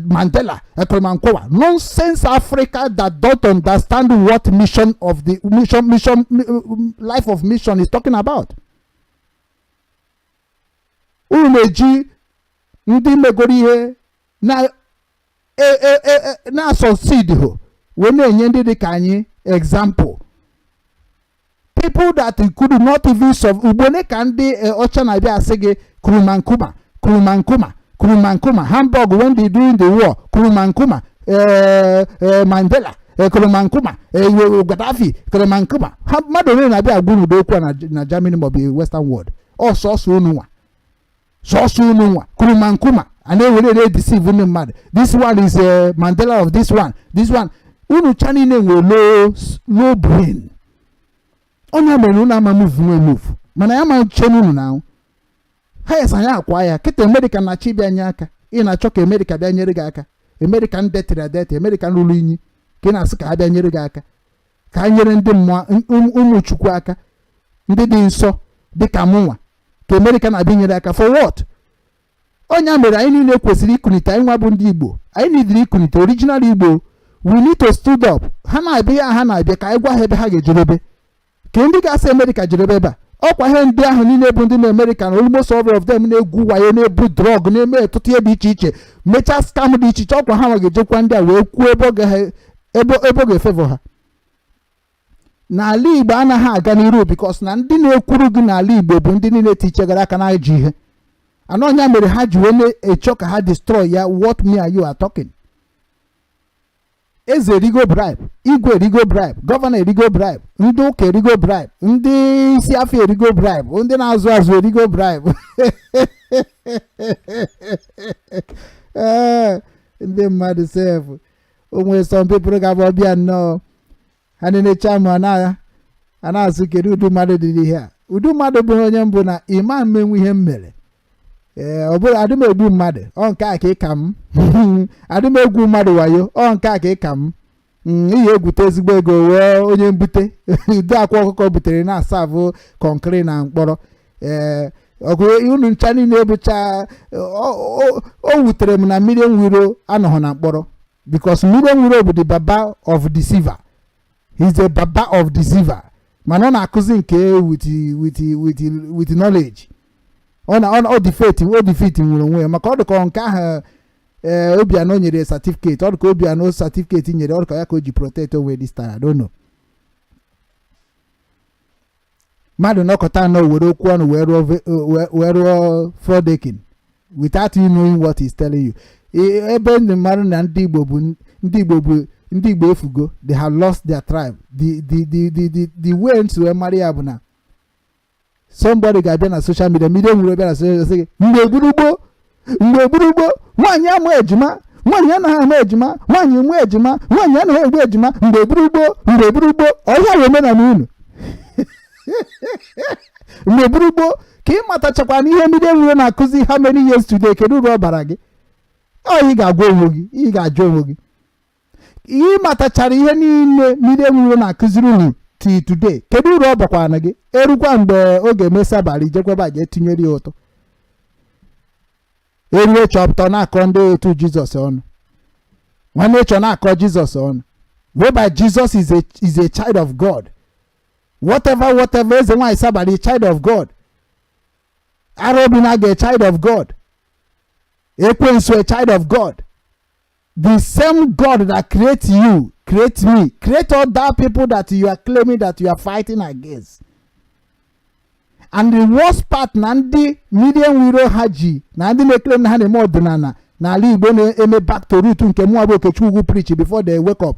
Mandela, Kwame Nkrumah. Nonsense. Africa that don't understand what mission of the mission, life of mission is talking about. Unu na-eji ndị megoro ihe na na-succeed ho wee na-enye ndị dị ka anyị example, people that could not even solve. Ugbo ole ka ndị ọcha na-abịa asị gị Kwame Nkrumah, Kwame Nkrumah, Kwame Nkrumah, Hamburg when they during the war, Kwame Nkrumah, Mandela, Kwame Nkrumah, Gaddafi, Kwame Nkrumah. Ha mmadụ ole na-abịa agwa unu okwu a na Germany maọbụ Western world? Ọ sọsọ unu nwa, sọsọ unu nwa. Kwame Nkrumah a na-ewere na-edeceive ndị mmadụ. This one is Mandela of this one, this one. Unu cha niile nwere low low brain. Onye mere unu ama move nwe move, mana ya ma nche unu na ha yes. Anyị akwa ya kịta. Amerịka na-achọ ịbịa nye aka. Ị na-achọ ka Amerịka bịa nyere gị aka. Amerịka ndetịrị adetị, Amerịka ruru inyi, ka ị na-asị ka ha bịa nyere gị aka, ka ha nyere ndị mmụọ ụmụ Chukwu aka. Ndị dị nsọ dịka mụnwa ka Amerịka na-abịa nyere aka for what? Ọnya mere anyị niile kwesịrị ikunite. Anyị nwa bụ ndị Igbo, anyị nidiri ikunite. Original Igbo, we need to stood up. Ha na-abịa ya, ha na-abịa ka anyị gwa ha ebe ha ga-ejedebe, ka ndị ga-asị Amerịka jedebe ebe a. Ọkwa ihe ndị ahụ niile bụ ndị na Amerịka na almost all of them na-egwu wayo, na-ebu drug, na-eme ọtụtụ ihe dị iche iche, mechaa scam dị iche iche. Ọkwa ha nwa ga-ejekwa ndị a wee kwuo ebe ọ ga ebe ebe ọ ga-efevọ ha. N'ala Igbo anaghị aga n'iru because na ndị na-ekwuru gị n'ala Igbo bụ ndị niile tichegara aka na ajọ ihe anọ. Ọnya mere ha ji wee na-echọ ka ha destroy ya. What me and you are talking, eze erigo bribe, igwe erigo bribe, governor erigo bribe, ndị ụka erigo bribe, ndị isi afọ erigo bribe, ndị na-azụ azụ erigo bribe. Ee, ndị mmadụ sef o nwere some people ga-abụ ọbịa nnọọ, ha na-enecha ma a na-asụ, kedu ụdị mmadụ dị n'ihe a? Ụdị mmadụ bụ onye mbụ na ịma mmenwu ihe m mere. Ee, ọ bụrụ adị m egbu mmadụ, ọ nke a ka ị ka m adị m egwu mmadụ wayo, ọ nke a ka ị ka m iyi egwute ezigbo ego wee onye mbute ude akwa ọkụkọ butere na-asavụ concrete na mkpọrọ. Ee, ọgụ unu ncha niile bụcha. O wutere m na mmiri enwiro anọghị na mkpọrọ, because mmiri enwiro bụ the baba of deceiver. He's the baba of deceiver, mana ọ na-akụzi nke with knowledge. Ọ na ọ defeat, o defeat nwere onwe ya, maka ọ dịka nke ahụ. Ee, Obianọ nyere certificate, ọ dịka Obianọ certificate nyere, ọ dịka ya ka o ji protect onwe this time. I don't know. Mmadụ nọkọta anọ were okwu ọnụ wee rụọ wee rụọ frauding without you knowing what he's telling you. Ebe ndị mmadụ na ndị Igbo bụ ndị Igbo, bụ ndị Igbo efugo. They have lost their tribe. The way nsi wee mara ya bụ na somebody ga-abịa na social media, media nwere bịa na social media sị gị, mgbe gburugboo, mgbe gburugboo, nwaanyị amụ ejima, nwaanyị anaghị amụ ejima, nwaanyị nwe ejima, nwaanyị anaghị egbu ejima, mgbe gburugboo, mgbe gburugboo, ọhịa bụ omenala unu mgbe gburugboo. Ka ị matachakwa na ihe mmiri nwere na-akụzi how many years today, kedu uru ọ bara gị? Ọ ị ga-agwa onwe gị, ị ga-ajụ onwe gị, ị matachara ihe niile mmiri enwere na-akụziri unu till today, kedu uru ọ bakwara na gị? Erukwa mgbe oge emesi abalị, jekwaba jee tinyere ya ụtụ, erue chọpụta na-akọ ndị otu Jizọs ọnụ, nwanne chọ na-akọ Jizọs ọnụ, whereby Jesus is a child of God, whatever, whatever. Eze nwaanyị sabali, child of God. Arobina, a child of God. Ekwensu, a child of God. The same God that create you, create me, create other people that you are claiming that you are fighting against. And the worst part, na ndị medium wiro ha ji na ndị na-eclaim na ha na-eme ọdịnala n'ala Igbo, na-eme back to root nke mụnwa bụ Okechukwu preach before they wake up,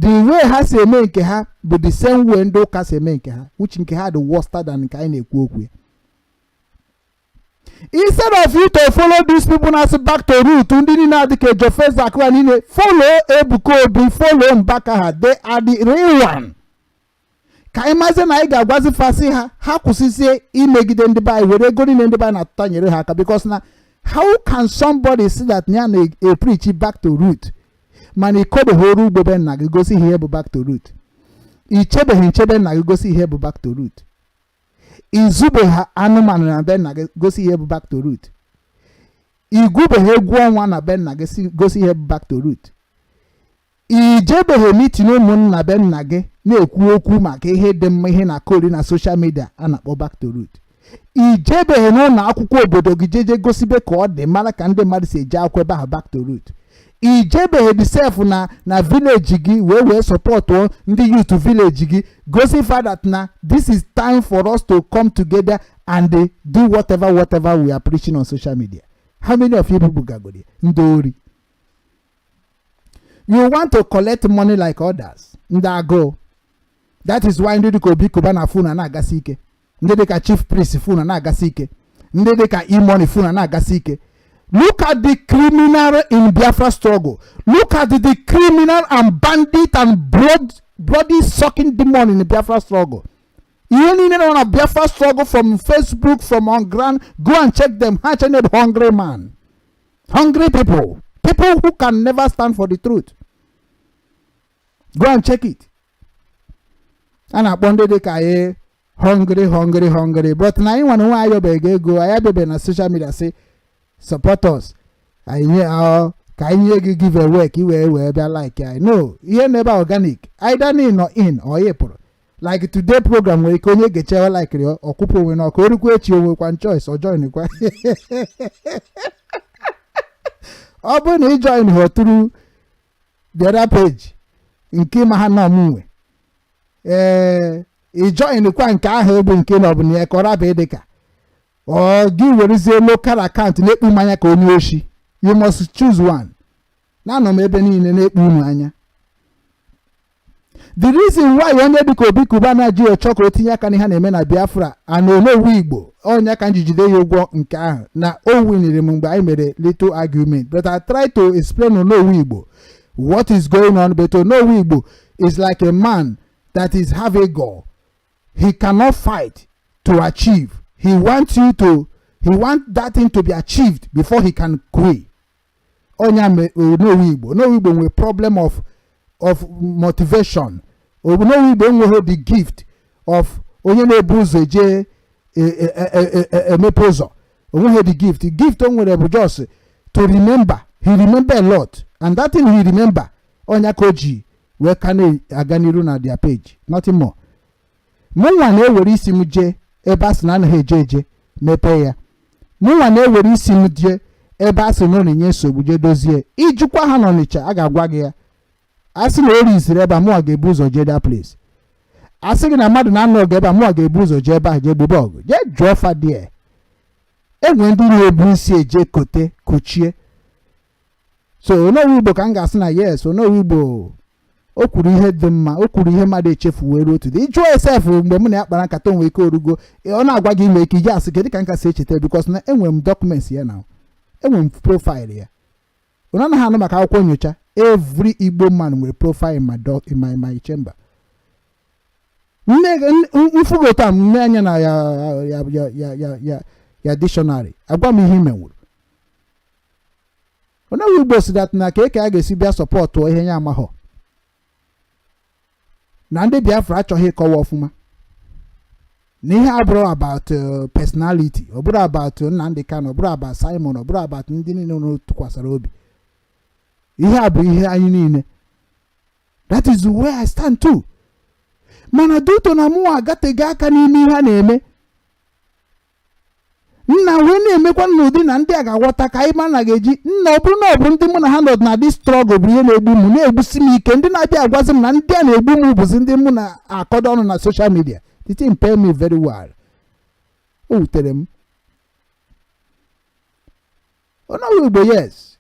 the way ha si eme nke ha bụ the same way ndị ụka si eme nke ha, which nke ha dị worse than nke anyị na-ekwu okwu ya. Instead of you to follow these people na asị back to root, ndị niile adị ka Ejofeza akụwa niile, follow Ebuka Obi, follow Mbaka ha. They are the real one. Ka anyị mazi na anyị ga-agwazi fasị ha, ha kwụsịzie imegide ndị be anyị, were ego niile ndị be anyị na-atụta nyere ha aka, because na how can somebody see that ya na preach back to root, mana ikobeghị ọrụ ugbo be nna gị gosi ihe bụ back to root, ichebeghị nchebe nna gị gosi ihe bụ back to root, izubeghị anụmanụ na be nna gị gosi ihe bụ back to root, igwubeghị egwu ọnwa na be nna gị gosi ihe bụ back to root, ijebeghị meeting ụmụnna be nna gị na-ekwu okwu maka ihe dị mma, ihe na-akori na social media a na-akpọ back to root, ijebeghị n'ụlọ akwụkwọ obodo gị jeje gosibe ka ọ dị mara ka ndị mmadụ si eje akwụkwọ ebe ahụ back to root, ijebeghị the self na village gị wee supportụọ ndị youth village gị, gosi fa that na this is time for us to come together and do whatever, whatever we are preaching on social media. How many of you people gagodi? Ndị ori. You want to collect money like others. Ndị agụụ. That is why ndị dịka Obi Kuba na funa na-agasi ike, ndị dịka Chief Priest funa na-agasi ike, ndị dịka E-Money funa na-agasi ike. Look at the criminal in Biafra struggle. Look at the criminal and bandit and bloody sucking demon in the Biafra struggle. Ihe niile nọ na Biafra struggle, from Facebook, from on ground, go and check them. Ha channel hungry man, hungry people, people who can never stand for the truth. Go and check it. A na-akpọ ndị dị ka anyị Hungry, hungry, hungry, but na anyị nwere nwe ayọbeghị ego. Anyị abịabeghị na social media sị support us, anyị nye ka anyị nye gị give away ka ị wee bịa like anyị. No, ihe na ebe a organic, either na ị nọ in or ị pụrụ. Like today program, nwere ike onye gechewa like ọkwụpụ onwe na ọkụ orukwa echi, onwekwa choice ọ join kwa. Ọ bụrụ na ị join ha through the other page nke ma ha nọ m nwe, ee, ị join kwa nke ahụ bụ nke na ọ bụ na ya ka ọ rabụ ịdị ka ọ gị werezie local account na-ekpu mmanya ka onye oshi. You must choose one. Na-anọ m ebe niile na-ekpu unu anya. The reason why onye dịka Obi Cubana ji chọọ ka o tinye aka n'ihe a na-eme na Biafra ana onowu Igbo onye ka m ji jide ya ụgwọ nke ahụ na o winiri m mgbe anyị mere little argument, but I try to explain onowu Igbo what is going on. But onowu Igbo is like a man that is have a goal he cannot fight to achieve. He wants you to, he want that thing to be achieved before he can quit. Onye onowu Igbo, onowu Igbo nwere problem of motivation. Onowu Igbo enweghị the gift of onye na-ebu ụzọ eje emepe ụzọ. Onweghị the gift. Gift o nwere bụ just to remember. He remember a lot, and that thing he remember, onye ka o ji wee ka na-aga n'iru na their page, nothing more. Mụnwa na-ewere isi m jee ebe a sị na anaghị eje eje mepee ya. Mụnwa na-ewere isi m jee ebe a sị na ọ na-enye nsogbu jee dozie. Ijikwa ha n'Ọnịcha, a ga-agwa gị ya. A sị na ori isiri ebe a, mụnwa ga-ebu ụzọ jee that place. A sị gị na mmadụ na-anọ ọgụ ebe a, mụnwa ga-ebu ụzọ jee ebe ahụ jee gbube ọgụ, jee jụọ fa die. Enwe ndị na-ebu isi eje kote kochie. So onowu Igbo ka m ga-asị na yes, onowu Igbo o kwuru ihe dị mma, o kwuru ihe mmadụ echefu wee ruo today. Ịjụọ esef mgbe mụ na ya kpara nkata, onwe ike orugo ọ na-agwa gị ime ike iji asị kedu ka nka si echeta, because na enwere m documents ya, na enwere m profile ya. Unu anaghị anụ maka akwụkwọ nyocha. Every Igbo man nwere profile in my chamber. Nne mfugo taa m nne anya na ya dictionary agwa m ihe imenwuru. Onowu Igbo si that na ka eke a ga-esi bịa support ihe ya amaghọ na ndị Biafra achọghị ịkọwa ọfụma na ihe abụrụ about personality, ọ bụrụ about Nnamdi Kanu, ọ bụrụ about Simon, ọ bụrụ about ndị niile unu tụkwasara obi. Ihe a bụ ihe anyị niile. That is where I stand too. Mana duto na mụnwa agatego aka n'ime ihe a na-eme, nna wee na-emekwa n'ụdị na ndị a ga-aghọta ka anyị ma na ga-eji nna. Ọ bụrụ na ọ bụ ndị mụ na ha nọ na dị struggle bụ ihe na-egbu m, na-egbusi m ike. Ndị na-abịa agwazi m na ndị a na-egbu m bụzi ndị mụ na-akọdo ọnụ na social media. The thing pain me very well. O wutere m. Onowu Igbo, yes,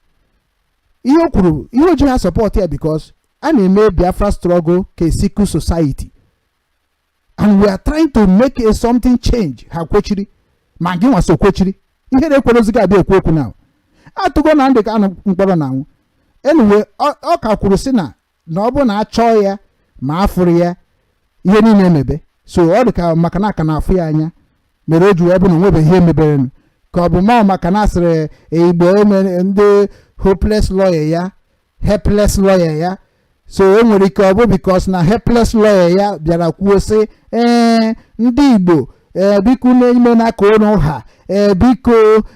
ihe o kwuru, ihe o ji ha support ya, because a na-eme Biafra struggle ka a secret society and we are trying to make a something change. Ha kwechiri ma gị nwa so kwechiri ihe na-ekwerozi gị abịa ekwu okwu na atụgo na ndị ka anụ mkpọrọ na anwụ. Anyway, ọ ka kwuru sị na ọ bụ na achọọ ya ma afụrụ ya ihe niile emebe. So ọ dị ka maka na aka na-afụ ya anya mere o ji wee bụ na onwebeghị ihe meberenụ, ka ọ bụ ma maka na asịrị Igbo emere ndị hopeless lawyer ya, helpless lawyer ya. So o nwere ike ọ bụ because na helpless lawyer ya bịara kwuo sị, ee, ndị Igbo, ee, biko na-eme na ka ụnụ ha, ee, biko,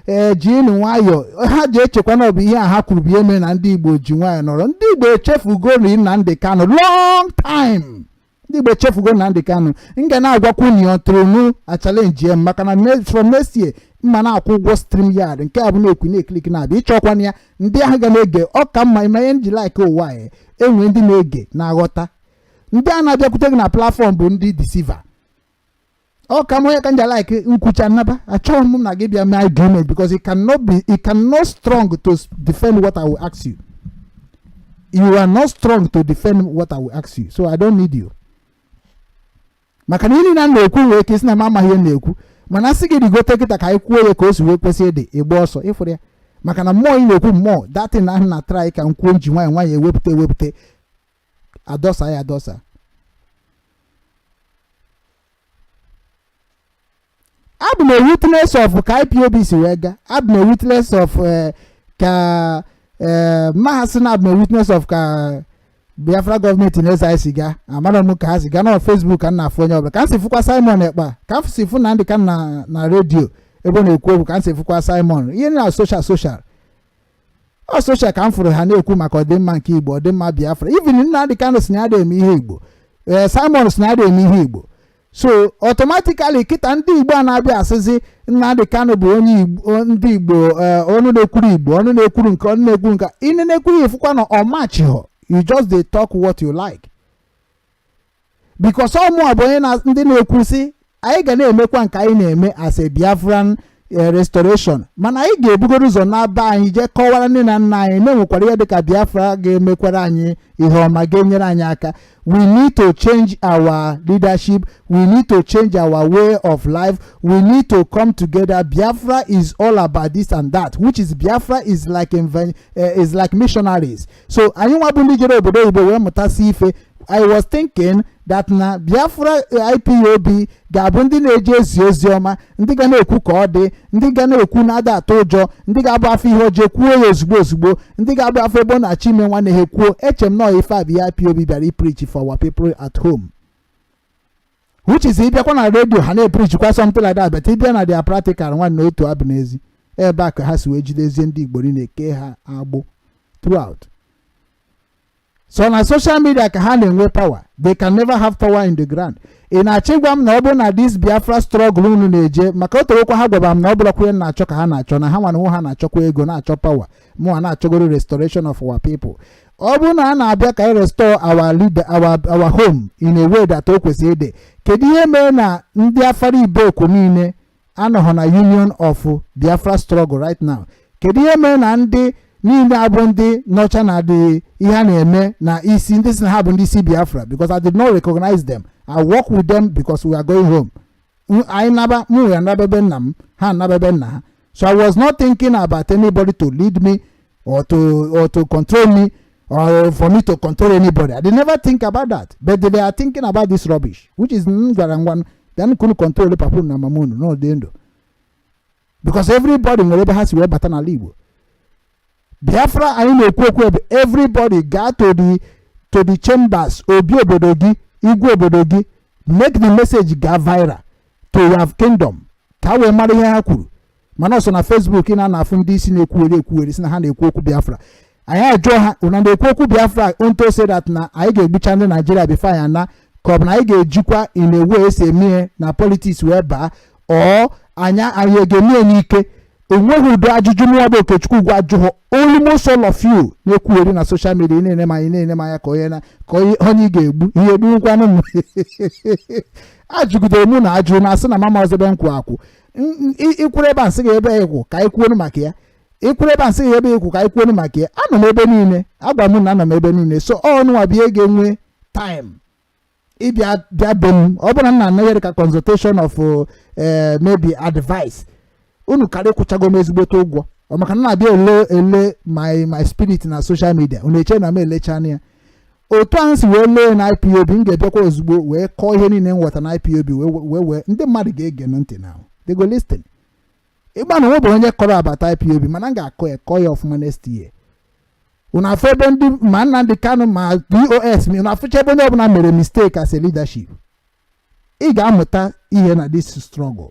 ee, jiinu nwayọ. Ha ji echekwa na ọ bụ ihe a ha kwuru bụ ihe mere na ndị Igbo ji nwayọ nọrọ. Ndị Igbo echefugo Nnamdi Kanu long time. Ndị Igbo echefugo Nnamdi Kanu. M ga na-agwakwu unu tronu a challenge ya, maka na from next year mma na-akwụ ụgwọ stream yard nke a bụ na-ekwu na-eclick na-abịa ịchọkwana ya. Ndị ahụ ga na-ege ọ ka mma ime ihe nji like ụwa ya. Enwe ndị na-ege na-aghọta. Ndị a na-abịakwute gị na platform bụ ndị deceiver. Ọ ka m onye ka nja like nkwucha nnaba. Achọghị m na gị bịa mee argument because it cannot be, it cannot strong to defend what I will ask you. You are not strong to defend what I will ask you, so I don't need you, maka na ihe niile a na-ekwu nwere ike isi na m amaghị ihe na-ekwu. Mana asị gị rigote kịta ka anyị kwuo ya ka o si wee kwesị ịdị, ịgba ọsọ ịfụrụ ya, maka na mmụọ ị na-ekwu, mmụọ datin ahụ na try ka m kwuo m ji nwayọ nwayọ ewepụta ewepụta adọsa ya adọsa. Abụ m a witness of ka IPOB si wee gaa. Abụ m a witness of ka mahasị na abụ m a witness of ka Biafra gọọmenti na-eze anyị siga. Amara m ka ha si gaa na Facebook ka m na-afụ onye ọbụla, ka m si fụkwa Simon Ekpa, ka m si fụ Nnamdị Kanu na redio ebe ọ na-ekwu okwu, ka m si fụkwa Simon ihe na social ọ social, ka m fụrụ ha na-ekwu maka ọdịmma nke Igbo, ọdịmma Biafra. Even Nnamdị Kanu si na ya eme ihe Igbo, ee, Simon si na ya eme ihe Igbo. So automatically kịta, ndị Igbo a na-abịa asịzi Nnamdị Kanu bụ onye Igbo, ndị Igbo, ọnụ na-ekwuru Igbo, ọnụ na-ekwuru nke, ọnụ na-ekwuru nke ị na-ekwuru ya, ifụkwa na ọ machịghọ. You just dey talk what you like, because ọmụ bụ onye na ndị na-ekwu sị anyị ga na-emekwa nke anyị na-eme as a Biafran restoration, mana anyị ga-ebugoro ụzọ n'aba anyị jee kọwara nne na nna anyị na enwekwara ihe dịka Biafra ga-emekwara anyị ihe ọma, ga-enyere anyị aka. We need to change our leadership, we need to change our way of life, we need to come together. Biafra is all about this and that, which is Biafra is like is like missionaries. So anyị nwa bụ ndị jere obodo oyibo wee mụtasị ife. I was thinking that na Biafra IPOB ga-abụ ndị na-eje ezi ozi ọma, ndị ga na-ekwu ka ọ dị, ndị ga na-ekwu na-ada atụ ụjọ, ndị ga-abụ afọ ihe ọjọọ kwuo ya ozugbo ozugbo, ndị ga-abụ afọ ebe ọ na-achọ ime nwanne ha kwuo. Eche m nọọ ife a bụ ihe IPOB bịara ipreach for our people at home, which is ịbịakwa na redio ha na-epreachkwa something like that, but ịbịa na their practical, nwanne, otu abụ n'ezi ebe a ka ha si wee jidezie ndị Igbo niile kee ha agbụ throughout. So na social media ka ha na-enwe power. They can never have power in the ground. Ị na-achọ ịgwa m na ọ bụrụ na this Biafra struggle unu na-eje maka o torokwa, ha gwara m na ọ bụrụkwa ihe na-achọ ka ha na-achọ, na ha nwa na onwe ha na-achọkwa ego, na-achọ power, mụnwa na-achọgoro restoration of our people. Ọ bụrụ na a na-abịa ka anyị restore our leader, our home in a way that o kwesịrị ịdị, kedu ihe mere na ndị Afara Ibeku niile anọghọ na union of Biafra struggle right now? Kedu ihe mere na ndị niile abụ ndị nọcha na dị ihe a na-eme na isi ndị si na ha bụ ndị isi Biafra? Because I did not recognize them. I work with them because we are going home. Anyị naba, m wee naba ebe nna m, ha naba ebe nna ha. So I was not thinking about anybody to lead me or to control me or for me to control anybody. I did never think about that, but they are thinking about this rubbish, which is m gwara ngwa then kunu control papa unu na mama unu n'ọdị ndụ, because everybody nwere ebe ha si wee bata n'ala Igbo. Biafra anyị na-ekwu okwu ebe everybody gaa to the chambers, obi obodo gị, igwe obodo gị, make the message gaa viral to your kingdom ka wee mara ihe ha kwuru. Mana ọsọ na Facebook ị na-anafụ ndị isi na-ekwugheri ekwugheri si na ha na-ekwu okwu Biafra. Anyị ajụọ ha, una na-ekwu okwu Biafra unto say that na anyị ga-egbucha ndị Naijiria before anyị ana, ka ọ bụ na anyị ga-ejikwa in a way esi eme ihe na politics wee baa ọ anya anyị ga-eme n'ike? Onweghị ụdị ajụjụ mụnwa bụ Okechukwu gwa ajụghọ almost all of you na-ekwugheri na social media. Ị na-ene m anya, na-ene m anya ka onye na ka onye ị ga-egbu ihe egbunkwanụ m. Ajụgidere mụ na ajụ na asị na mama ọzọ ebe m kwụ akwụ. Ikwuru ebe a nsị gị ebe ịkwụ ka anyị kwuonu maka ya. Ikwuru ebe a nsị gị ebe ịkwụ ka anyị kwuonu maka ya. Anọ m ebe niile, agwa m na anọ m ebe niile. So ọnụnwa bụ ihe ga-enwe time ịbịa bịa be m. Ọ bụrụ na m na-anaghị ka consultation of maybe advice unu karị kwụchago m ezigbote ụgwọ ọ maka na na-abịa ele ele my spirit na social media. Unu eche na m elechana ya otu ahụ si wee lee na IPOB. M ga-abịakwa ozugbo wee kọọ ihe niile m ghọta na IPOB, wee ndị mmadụ ga-ege m ntị na they go listen. Ịgba na onwe bụ onye kọrọ abata IPOB, mana m ga-akọ ya, kọọ ya ọfụma next year. Unu afụ ebe ndị ma Nnamdi Kanu ma DOS, unu afụcha ebe onye ọbụla mere mistake as a leadership. Ị ga-amụta ihe na this struggle.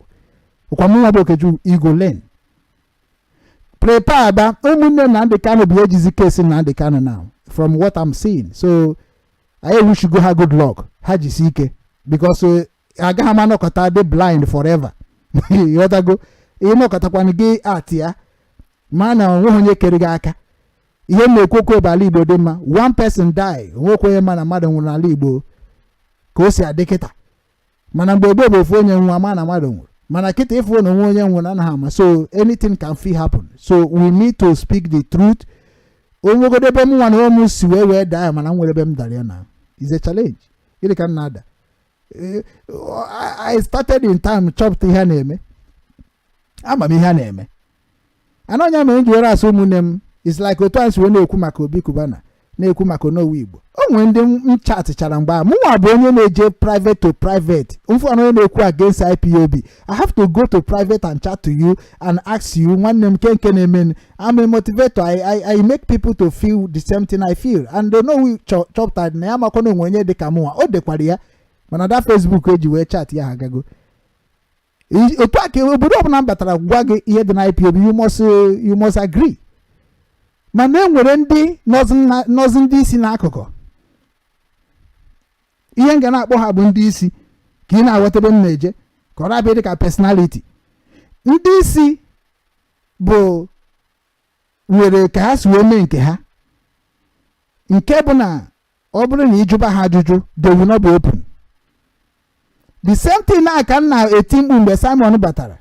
Ụkwa mụnwa bụ Okechukwu, you go learn. Prepare aba ụmụnne Nnamdi Kanu bụ ejizi case Nnamdi Kanu now, from what I'm seeing. So anyị wishigo ha good luck, ha jisi ike, because agaghị m anọkọta dị blind forever. Ịghọtago? Ịnọkọtakwana gị at ya ma na onweghị onye kere gị aka. Ihe m na-ekwu okwu ebe ala Igbo dị mma. One person die, onwekwa onye ma na mmadụ nwụrụ n'ala Igbo ka o si adị kịta. Mana mgbe gboo bụ ofu onye nwa ma na mmadụ nwụrụ, mana kịta ịfụ na onwe onye nwụrụ anaghị ama. So anything can fit happen, so we need to speak the truth. Onwegodo ebe m nwa na onwe m si wee daa ya, mana m nwere ebe m dara ya na is a challenge. Gịnị ka m na-ada? I started in time chọpụta ihe a na-eme, ama m ihe a na-eme. Ana onye mere m ji were asị ụmụnne m is like otu anyị si wee na-ekwu maka Obi Kubana. Na-ekwu maka Onowu Igbo, o nwere ndị m chatịchara mgbe ahụ. Mụnwa bụ onye na-eje private to private. Mfụ onye na-ekwu against IPOB, I have to go to private and chat to you and ask you, "Nwanne m, nke na-eme?" I'm a motivator. I make people to feel the same thing I feel, and Onowu chọpụtara na ya makwa na onwe onye dị ka mụnwa. O dekwara ya, mana da Facebook eji wee chat ya, ha agago. Otu a ka obodo ọbụla m batara gwa gị ihe dị na IPOB, you must agree. Mana e nwere ndị nọzi, ndị isi n'akụkụ. Ihe m ga na-akpọ ha bụ ndị isi, ka ị na-aghọta ebe m na-eje, ka ọ rabịa dị ka personality. Ndị isi bụ nwere ka ha si wee mee nke ha, nke bụ na ọ bụrụ na ịjụba ha ajụjụ, they will not be open. The same thing na ka m na-eti mkpu mgbe Simon batara,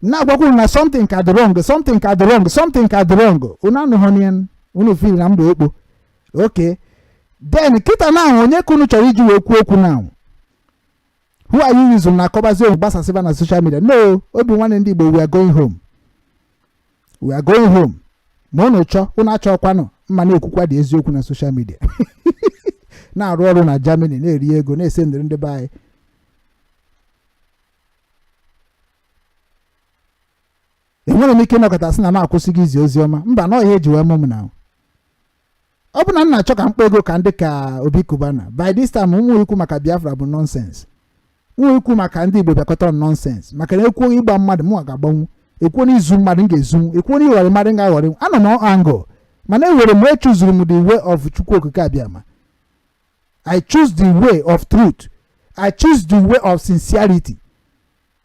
na-agwakwa unu na something ka dị wrong, something ka dị wrong, something ka dị wrong. Unu anụghị ya, unu feel na mba okpo. Okay, then kịta na ahụ, onye ka unu chọrọ iji wee kwuo okwu now? Who are you using na akọbazi onwe gbasasịba na social media? No, Obi Nwanne Ndị Igbo, we are going home, we are going home. Ma unu chọọ, unu achọkwanụ mma, na-ekwukwa dị eziokwu na social media, na-arụ ọrụ na Germany, na-eri ego, na-ese ndịrị ndị be anyị. Enwere m ike ịnọkọta sị na m akwụsịghị izi ozi ọma? Mba, na ọhịa eji wee mụ m na ọ bụ na m na-achọ ka mkpa ego ka ndị ka Obi Kubana. By this time, ụmụ ikwu maka Biafra bụ nonsense, ụmụ ikwu maka ndị Igbo bịakọta nonsense, maka na ekwuo ịgba mmadụ, mụ ga-agbanwu. Ekwuo na izu mmadụ, m ga-ezunwu. Ekwuo na ịghọrị mmadụ, m ga-aghọrị. Anọ m angle, mana ewere m, echuzuru m the way of Chukwu Okike Abịama. I choose the way of truth, I choose the way of sincerity.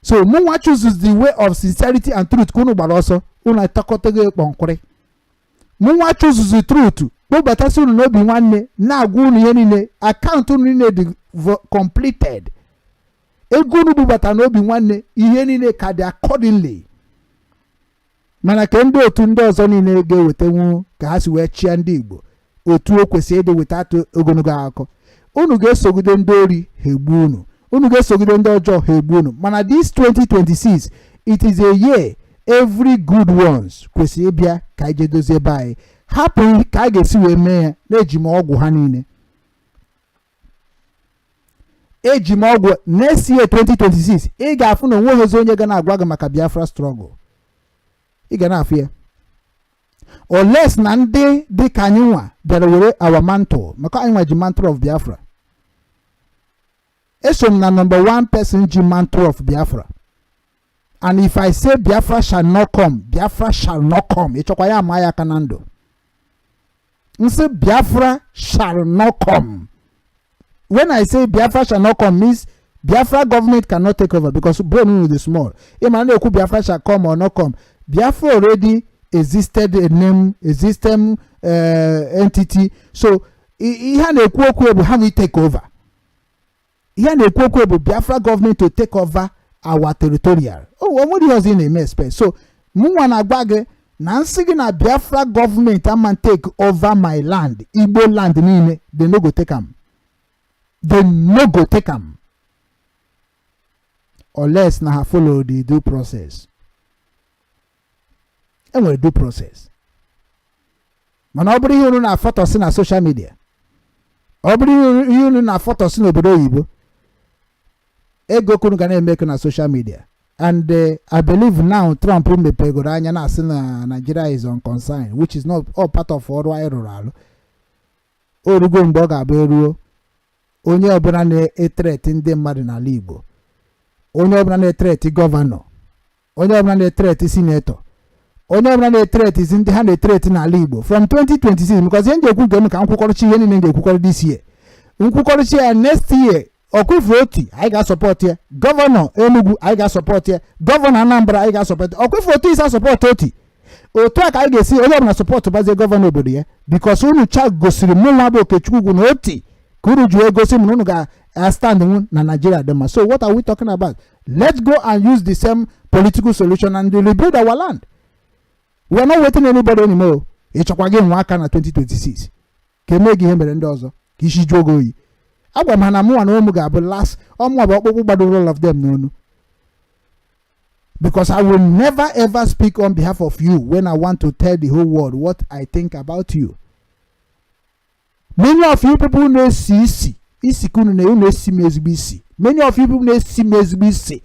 So mụnwa chooses the way of sincerity and truth ka unu gbara ọsọ, unu atakọtago kpọnkwụrị. Mụnwa chooses the truth, kpọbatasị unu n'obi nwanne, na-agwa unu ihe niile. Akaụntụ unu niile dị completed. Ego unu bubata n'obi nwanne, ihe niile ka dị accordingly. Mana ka ndị otu ndị ọzọ niile ga-ewetanwu ka ha si wee chịa ndị Igbo otu o kwesịrị ịdị, weta atụ ogologo akụkọ. Unu ga-esogide ndị ori, ha egbu unu. Unu ga-esogide ndị ọjọọ, ha egbu unu. Mana this 2026, it is a year every good ones kwesịrị ịbịa ka anyị jee dozie ebe anyị. Hapụ ka a ga-esi wee mee ya. Na-eji m ọgwụ ha niile, eji m ọgwụ. Next year 2026, ị ga-afụ na onweghịzi onye ga na-agwa gị maka Biafra struggle. Ị ga na-afụ ya unless na ndị dị ka anyị nwa bịara were our mantle, maka anyị nwa ji mantle of Biafra. Eso m na number one person ji mantle of Biafra, and if I say Biafra shall not come, Biafra shall not come. Ịchọkwa ya ama ya aka na ndụ nsị, Biafra shall not come. When I say Biafra shall not come, means Biafra government cannot take over, because brain unu dey small. Ịma na-ekwu Biafra shall come or not come. Biafra already existed, a name, a system, entity. So ihe a na-ekwu okwu bụ ha will take over. Ihe a na-ekwu okwu bụ Biafra government to take over our territorial. O nwere ihe ọzọ ị na-eme expect. So mụnwa na-agwa gị na nsị gị na Biafra government ama take over my land, Igbo land niile. They no go take am, they no go take am unless na ha follow the due process. Enwere due process, mana ọ bụrụ ihe unu na-afọtọsị na social media, ọ bụrụ ihe unu na-afọtọsị n'obodo oyibo, ego kunu ga na-emekọ na social media. And I believe now Trump mepegoro anya na-asị na Nigeria is on concern, which is not all part of ọrụ anyị rụrụ arụ. O rugo mgbe ọ ga-abụ eruo, onye ọbụla na-ethreaten ndị mmadụ n'ala Igbo, onye ọbụla na-ethreaten governor, onye ọbụla na-ethreaten senator, onye ọbụla na-ethreatenzi ndị ha na-ethreaten n'ala Igbo from 2026, because ihe m ji ekwu nke m ka m kwukọrịcha ihe niile m ga-ekwukọrọ this year, nkwukọrịcha ya next year. Ọkwifu Otti, anyị ga-asupport ya. Governor Enugu, anyị ga-asupport ya. Governor Anambra, anyị ga-asupport ya. Ọkwifu otu isi asupport Otti, otu a ka anyị ga-esi onye ọbụla support bazie governor obodo ya, because unu cha gosiri mụ nwa bụ Okechukwu na Otti ka unu ji wee gosi m na unu ga-stand nwu na Nigeria dị mma. So what are we talking about? Let's go and use the same political solution and rebuild our land. We are not waiting anybody anymore. Ịchọkwa gị nwa aka na 2026 ka emee gị ihe mere ndị ọzọ, ka isi jụọ gị oyi. Agwa m ha na mụnwa na ụmụ ga-abụ last ọmụnwa bụ ọkpụkpụ gbadoro all of them n'onu, because I will never ever speak on behalf of you when I want to tell the whole world what I think about you. Many of you people na-esi isi isi ka unu na unu esi m ezigbo isi. Many of you people na-esi m ezigbo isi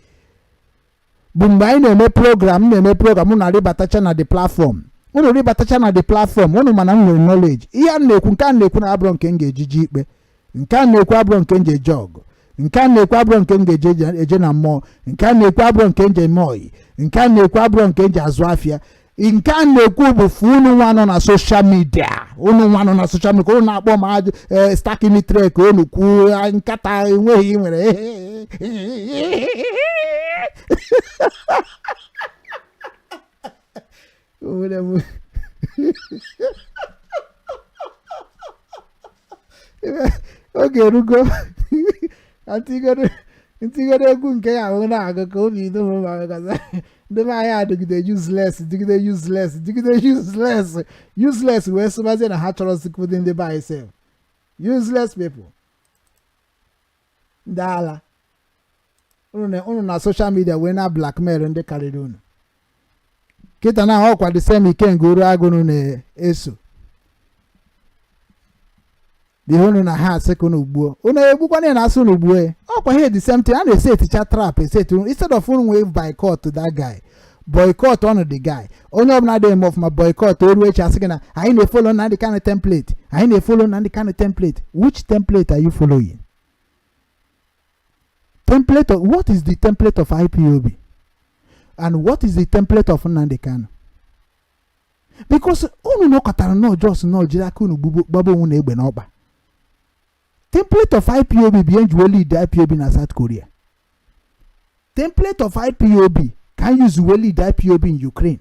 bụ mgbe anyị na-eme program, na-eme program, unu arịbatacha na the platform, unu rịbatacha na the platform unu. Mana m nwere knowledge ihe a na-ekwu. Nke a na-ekwu na abụrụ nke m ga-ejiji ikpe, nke a na-ekwu abụrụ nke m ji eje ọgụ, nke a na-ekwu abụrụ nke m ga-eje eje na mmụọ, nke a na-ekwu abụrụ nke m ji eme oyi, nke a na-ekwu abụrụ nke m ji azụ afịa. Nke a na-ekwu bụ fụ unu nwa nọ na social media, unu nwa nọ na social media, unu na-akpọ m ajụ stakimitre ka unu kwuo nkata enweghị nwere. Oge erugo ntigoro egwu nke ya ahụ na-agụ ka obi dị m mma, because ndị be anyị adịgide useless, dịgide useless, dịgide useless, useless, wee sịbazie na ha chọrọ sikwude ndị be anyị sef. Useless people, ndị ala unu na social media wee na blackmail ndị karịrị unu. Kịta na ọkwa the same ikenga uru agụ unu na-eso ihe unu na ha asị ka unu gbuo, unu egbukwana na asị unu gbuo ya. Ọkwa ihe the same thing a na-ese eticha trap eseti. Instead of unu wee boycott that guy, boycott ọnụ the guy, onye ọbụla dị eme ọfụma, boycott. O ruo echi, asị gị na anyị na-efollow Nnamdi Kanu template, anyị na-efollow Nnamdi Kanu template. Which template are you following? Template of what? Is the template of IPOB and what is the template of Nnamdi Kanu? Because unu nọkọtara nọọ jos nọọ jiri aka unu gbagbo onwe na egbe n'ọkpa. Template of IPOB bụ ihe nji lead IPOB na South Korea. Template of IPOB can use wee lead IPOB in Ukraine.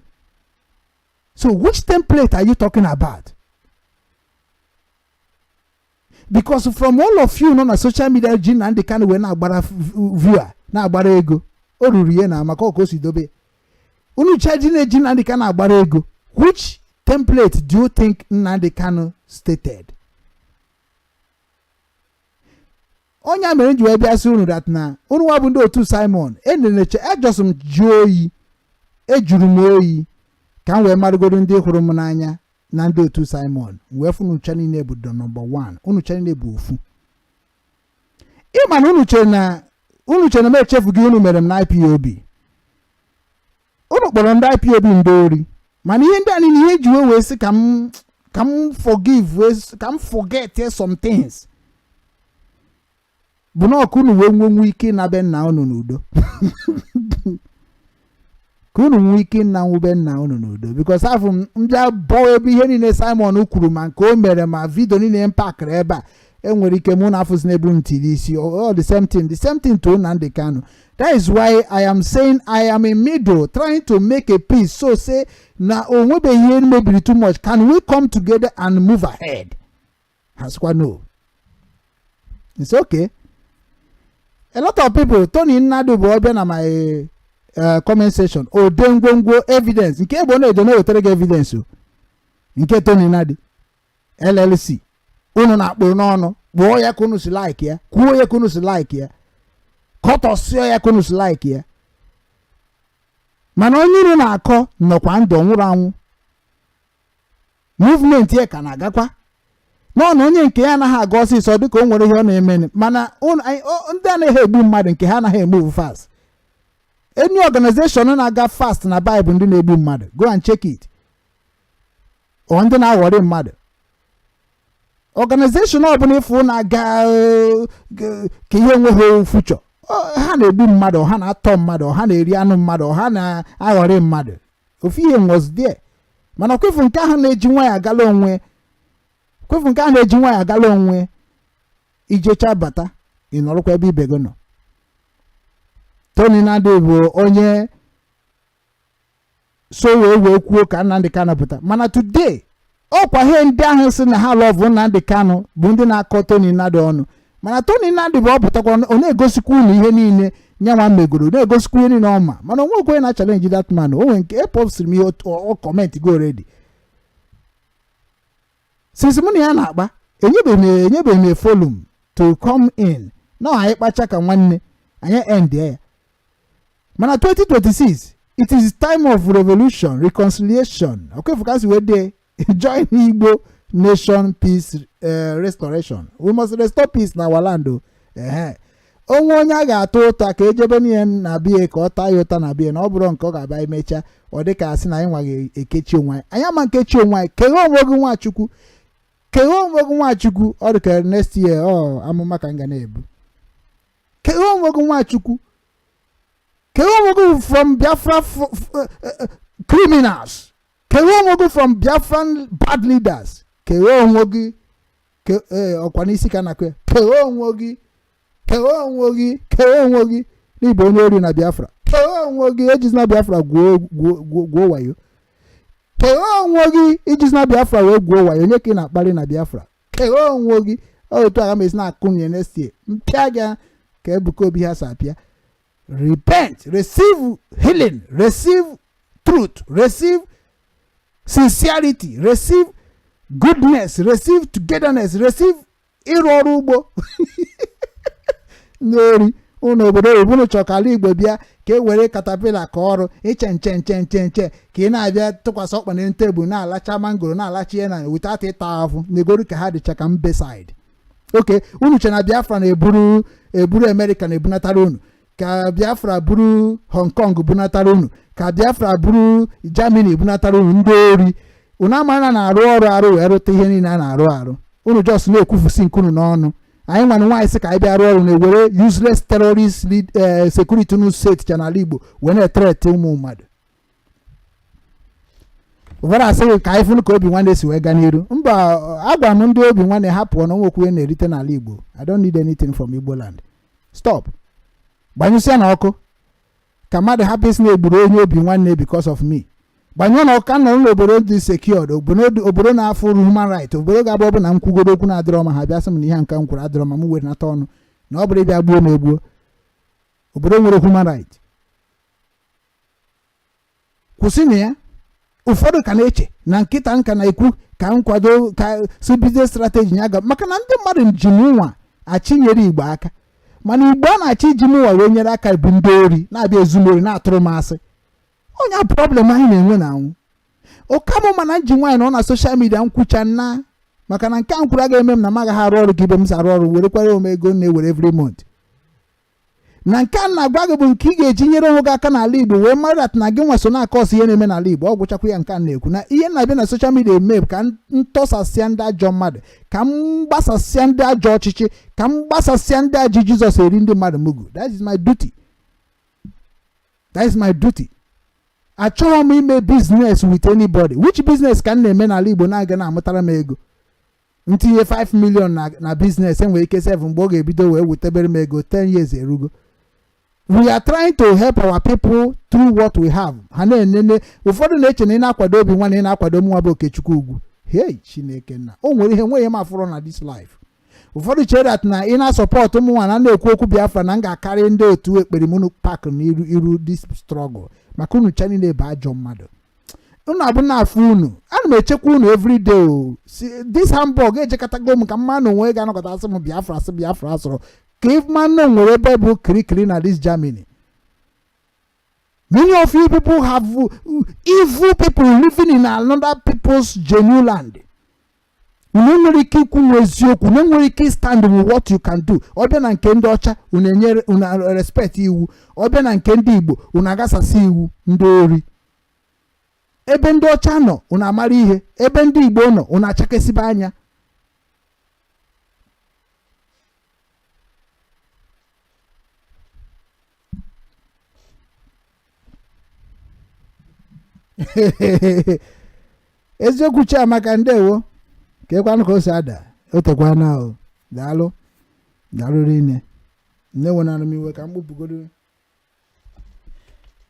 So which template are you talking about? Because from all of you nọ na social media ji Nnamdi Kanu wee na-agbara viewer, na-agbara ego, o ruru ihe na maka ọka o si dobe unu chaji na-eji Nnamdi Kanu agbara ego. Which template do you think Nnamdi Kanu stated? Onye a mere m ji wee bịa sị unu that na unu nwa bụ ndị otu Simon eneneche ejọsụ m jụọ oyi, ejuru m oyi ka m wee marụgoro ndị hụrụ m n'anya na ndị otu Simon, wee fụ unu cha niile bụ the number one, unu cha niile bụ ofu. Ịma na unu chere na unu chere na m echefughị unu mere m na IPOB. Unu kpọrọ ndị IPOB ndị ori, mana ihe ndị a niile, ihe eji wee sị ka m forgive, ka m forget some things, bụ na ọkụ unu wee nwenwu ike ịna be nna unu n'udo, ka unu nwee ike ịna nwube nna unu n'udo. Because afụ m ndị abụọ ebe ihe niile Simon kwuru, ma nke o mere, ma video niile mpakịrị ebe a, enwere ike mụ na afụzi n'ebu ntiri isi. All the same thing, the same thing to Nnamdi Kanu. That is why I am saying I am in middle, trying to make a peace, so say na o nwebeghị ihe mebiri too much. Can we come together and move ahead? Ha sịkwa no, it's okay. A lot of people, Tony Nnadu bụ ọbịa na my comment section, ode ngwongwo evidence nke egbo na-edo na-ewetara gị evidence o nke Tony Nnadi LLC unu na-akpụ n'ọnụ. Kpụọ ya ka unu si like ya, kwuo ya ka unu si like ya, kọtọsịọ ya ka unu si like ya. Mana onye unu na-akọ nọkwa ndụ, nwụrụ anwụ, movement ya ka na-agakwa n'ọnụ. Onye nke ya anaghị aga ọsịsọ dịka o nwere ihe ọ na-eme, mana ndị anaghị egbu mmadụ, nke ha anaghị emove fast. Any organization na-aga fast na Bible, ndị na-egbu mmadụ, go and check it, ọ ndị na-aghọrị mmadụ. Organization ọbụla ịfụ na-aga ka ihe enweghị future, ha na-egbu mmadụ, ha na-atọ mmadụ, ha na-eri anụ mmadụ, ha na-aghọrị mmadụ. Ofu ihe was there, mana kwefu nke ahụ na-eji nwayọ agala onwe, kwefu nke ahụ na-eji nwayọ agala onwe. Ijecha bata, ị nọrọkwa ebe ibe gị nọ. Tony Nnadi bụ onye so wee kwuo ka Nnamdi Kanu pụta, mana today ọkwa ihe ndị ahụ si na ha love Nnamdi Kanu bụ ndị na-akọ Tony Nnadi ọnụ. Mana Tony Nnadi bụ ọ pụtakwa, ọ na-egosikwa unu ihe niile nyanwa megoro, na-egosikwa ihe niile ọma, mana onwe okwenye na challenge that man. O nwere nke epopsiri m ihe ọ comment go already. Since mụ na ya na-akpa, enyebeghị m forum to come in na anyị kpacha ka nwanne anyị end ya. Mana 2026, it is time of revolution, reconciliation. Okwefu ka si wee dee join Igbo nation peace restoration. We must restore peace na our land o. Ehe, onwe onye a ga-ata ụta ka ejebe n'ihe na bie ka ọ taa ya ụta na bie, na ọ bụrụ nke ọ ga-abịa emechaa, ọ dị ka asị na anyị nwa ga-ekechi onwe anyị. Anyị ama nkechi onwe anyị. Keghe onwe gị, Nwachukwu. Keghe onwe gị, Nwachukwu. Ọ dị ka next year ọ amụma ka m ga na-ebu. Keghe onwe gị, Nwachukwu. Keghe onwe gị from Biafra criminals. Keghe onwe gị from Biafran bad leaders. Keghe onwe gị. Ọkwa n'isi ka na-akụ ya. Keghe onwe gị, keghe onwe gị, keghe onwe gị n'ịbụ onye ori na Biafra. Keghe onwe gị. Ejizina Biafra gwuo gwuo wayo. Keghe onwe gị. Ijizina Biafra wee gwuo wayo. Onye ka ị na-akparị na Biafra? Keghe onwe gị. Otu aga m esi na-akụ next year, mpịa gị ka Ebuka Obi ha si apịa. Repent, receive healing, receive truth, receive sincerity, receive goodness, receive togetherness, receive ịrụ ọrụ ugbo. Ndị ori ụnụ, obodo oyibo unu chọrọ ka ala Igbo bịa ka e were caterpillar ka ọrụ iche nche nche nche nche, ka ị na-abịa tụkwasị ọkpa na tebụl, na-alacha mangoro, na-alacha ihe na without ịta ahụhụ negoro ka ha dịcha ka mbe side. Oke unu che na Biafra na-eburu eburu Amerịka na-ebunatara unu, ka Biafra buru Hong Kong bunatara unu, ka Biafra buru Germany bunatara unu. Ndị ori, unu amara na-arụ ọrụ arụ wee rụta ihe niile a na-arụ arụ. Unu just na-ekwufusi nke unu n'ọnụ. Anyị nwanne nwaanyị sị ka anyị bịa rụọ ọrụ, na-ewere useless terrorist lead security unu set n'ala Igbo wee na-ethreat ụmụ mmadụ. Ụfọdụ asịghị ka anyị fụnụ ka Obi Nwanne si wee gaa n'iru. Mba, agwara m ndị Obi Nwanne ha pụọ na onwekwu na-erite n'ala Igbo. I don't need anything from Igbo land. Stop, gbanyụsịa na ọkụ ka mmadụ hapụ isi na-egburu onye Obi Nwanne because of me. Gbanyụọ na ọkụ ka nọrọ n'obodo dị secured, obodo na-afụ human right, obodo ga-abụ ọbụ na m kwugoro okwu na-adịrọ ma ha bịa sị m na ihe nka m kwuru adịrọ ma m were nata ọnụ na ọ bụrụ ịbịa gbuo m egbuo. Obodo nwere human right, kwụsị na ya. Ụfọdụ ka na-eche na nkịta nka na-ekwu ka m kwado ka si bido strategy ya ga, maka na ndị mmadụ ji mụnwa achịnyere Igbo aka, mana Igbo a na-achọ iji mụnwa wee nyere aka bụ ndị ori na-abịa ezumori na-atụrụ m asị. Onye problem anyị na-enwe na anwụ ụka mụ, mana nji nwaanyị nọ na social media nkwucha nna, maka na nke a m kwuru agaghị eme m na m agaghị arụ ọrụ ka ibe m si arụ ọrụ, werekwara ome ego m na-ewere every month. Na nke a na-agwa gị bụ nke ị ga-eji nyere onwe gị aka n'ala Igbo, wee mara that na gị nwa so na-akọ ọsọ ihe na-eme n'ala Igbo. Ọ gwụchakwa ya. Nke a na-ekwu na ihe na-abịa na social media eme bụ ka m ntọsasịa ndị ajọ mmadụ, ka m gbasasịa ndị ajọ ọchịchị, ka m gbasasịa ndị ajọ Jizọs eri ndị mmadụ mugu. That is my duty, that is my duty. Achọghị m ime business with anybody. Which business ka m na-eme n'ala Igbo na-aga na-amụtara m ego? Ntinye 5 million na business, enwere ike 7 mgbe ọ ga-ebido wee wetebere m ego, 10 years erugo. We are trying to help our people through what we have. Ha na-enene. Ụfọdụ na-eche na ị na-akwado Obi Nwanne, ị na-akwado mụnwa bụ Okechukwu Ugwu. Hey, Chineke nna, o nwere ihe nweghị m afụrụ na this life. Ụfọdụ chere that na ị na-asupport ụmụ nwa na na-ekwu okwu Biafra na m ga-akarị ndị otu ekperimunu pak n'iru iru this struggle, maka unu cha niile bụ ajọ mmadụ. Unu abụ na-afụ unu, ana m echekwa unu everyday o. Si this Hamburg ejekọtago m ka mmanụ onwe ga-anọkọta asị m Biafra, asị Biafra asọrọ ka mmanụ nwere ebe bụ kirikiri na this Germany. Many of you people have evil people living in another people's genuine land. Unu nwere ike ikwu nwe eziokwu, unu nwere ike stand with what you can do. Ọ bịa na nke ndị ọcha, unu enyere unu respect iwu. Ọ bịa na nke ndị Igbo, unu agasasị iwu. Ndị ori, ebe ndị ọcha nọ unu amara ihe, ebe ndị Igbo nọ unu achakesịba anya. Eziokwu. Chiamaka, ndewo. Ka ekwanụ ka o si ada o tekwana o. Daalụ, daalụ rinne. Nne wenara m iwe ka m gbupụgodo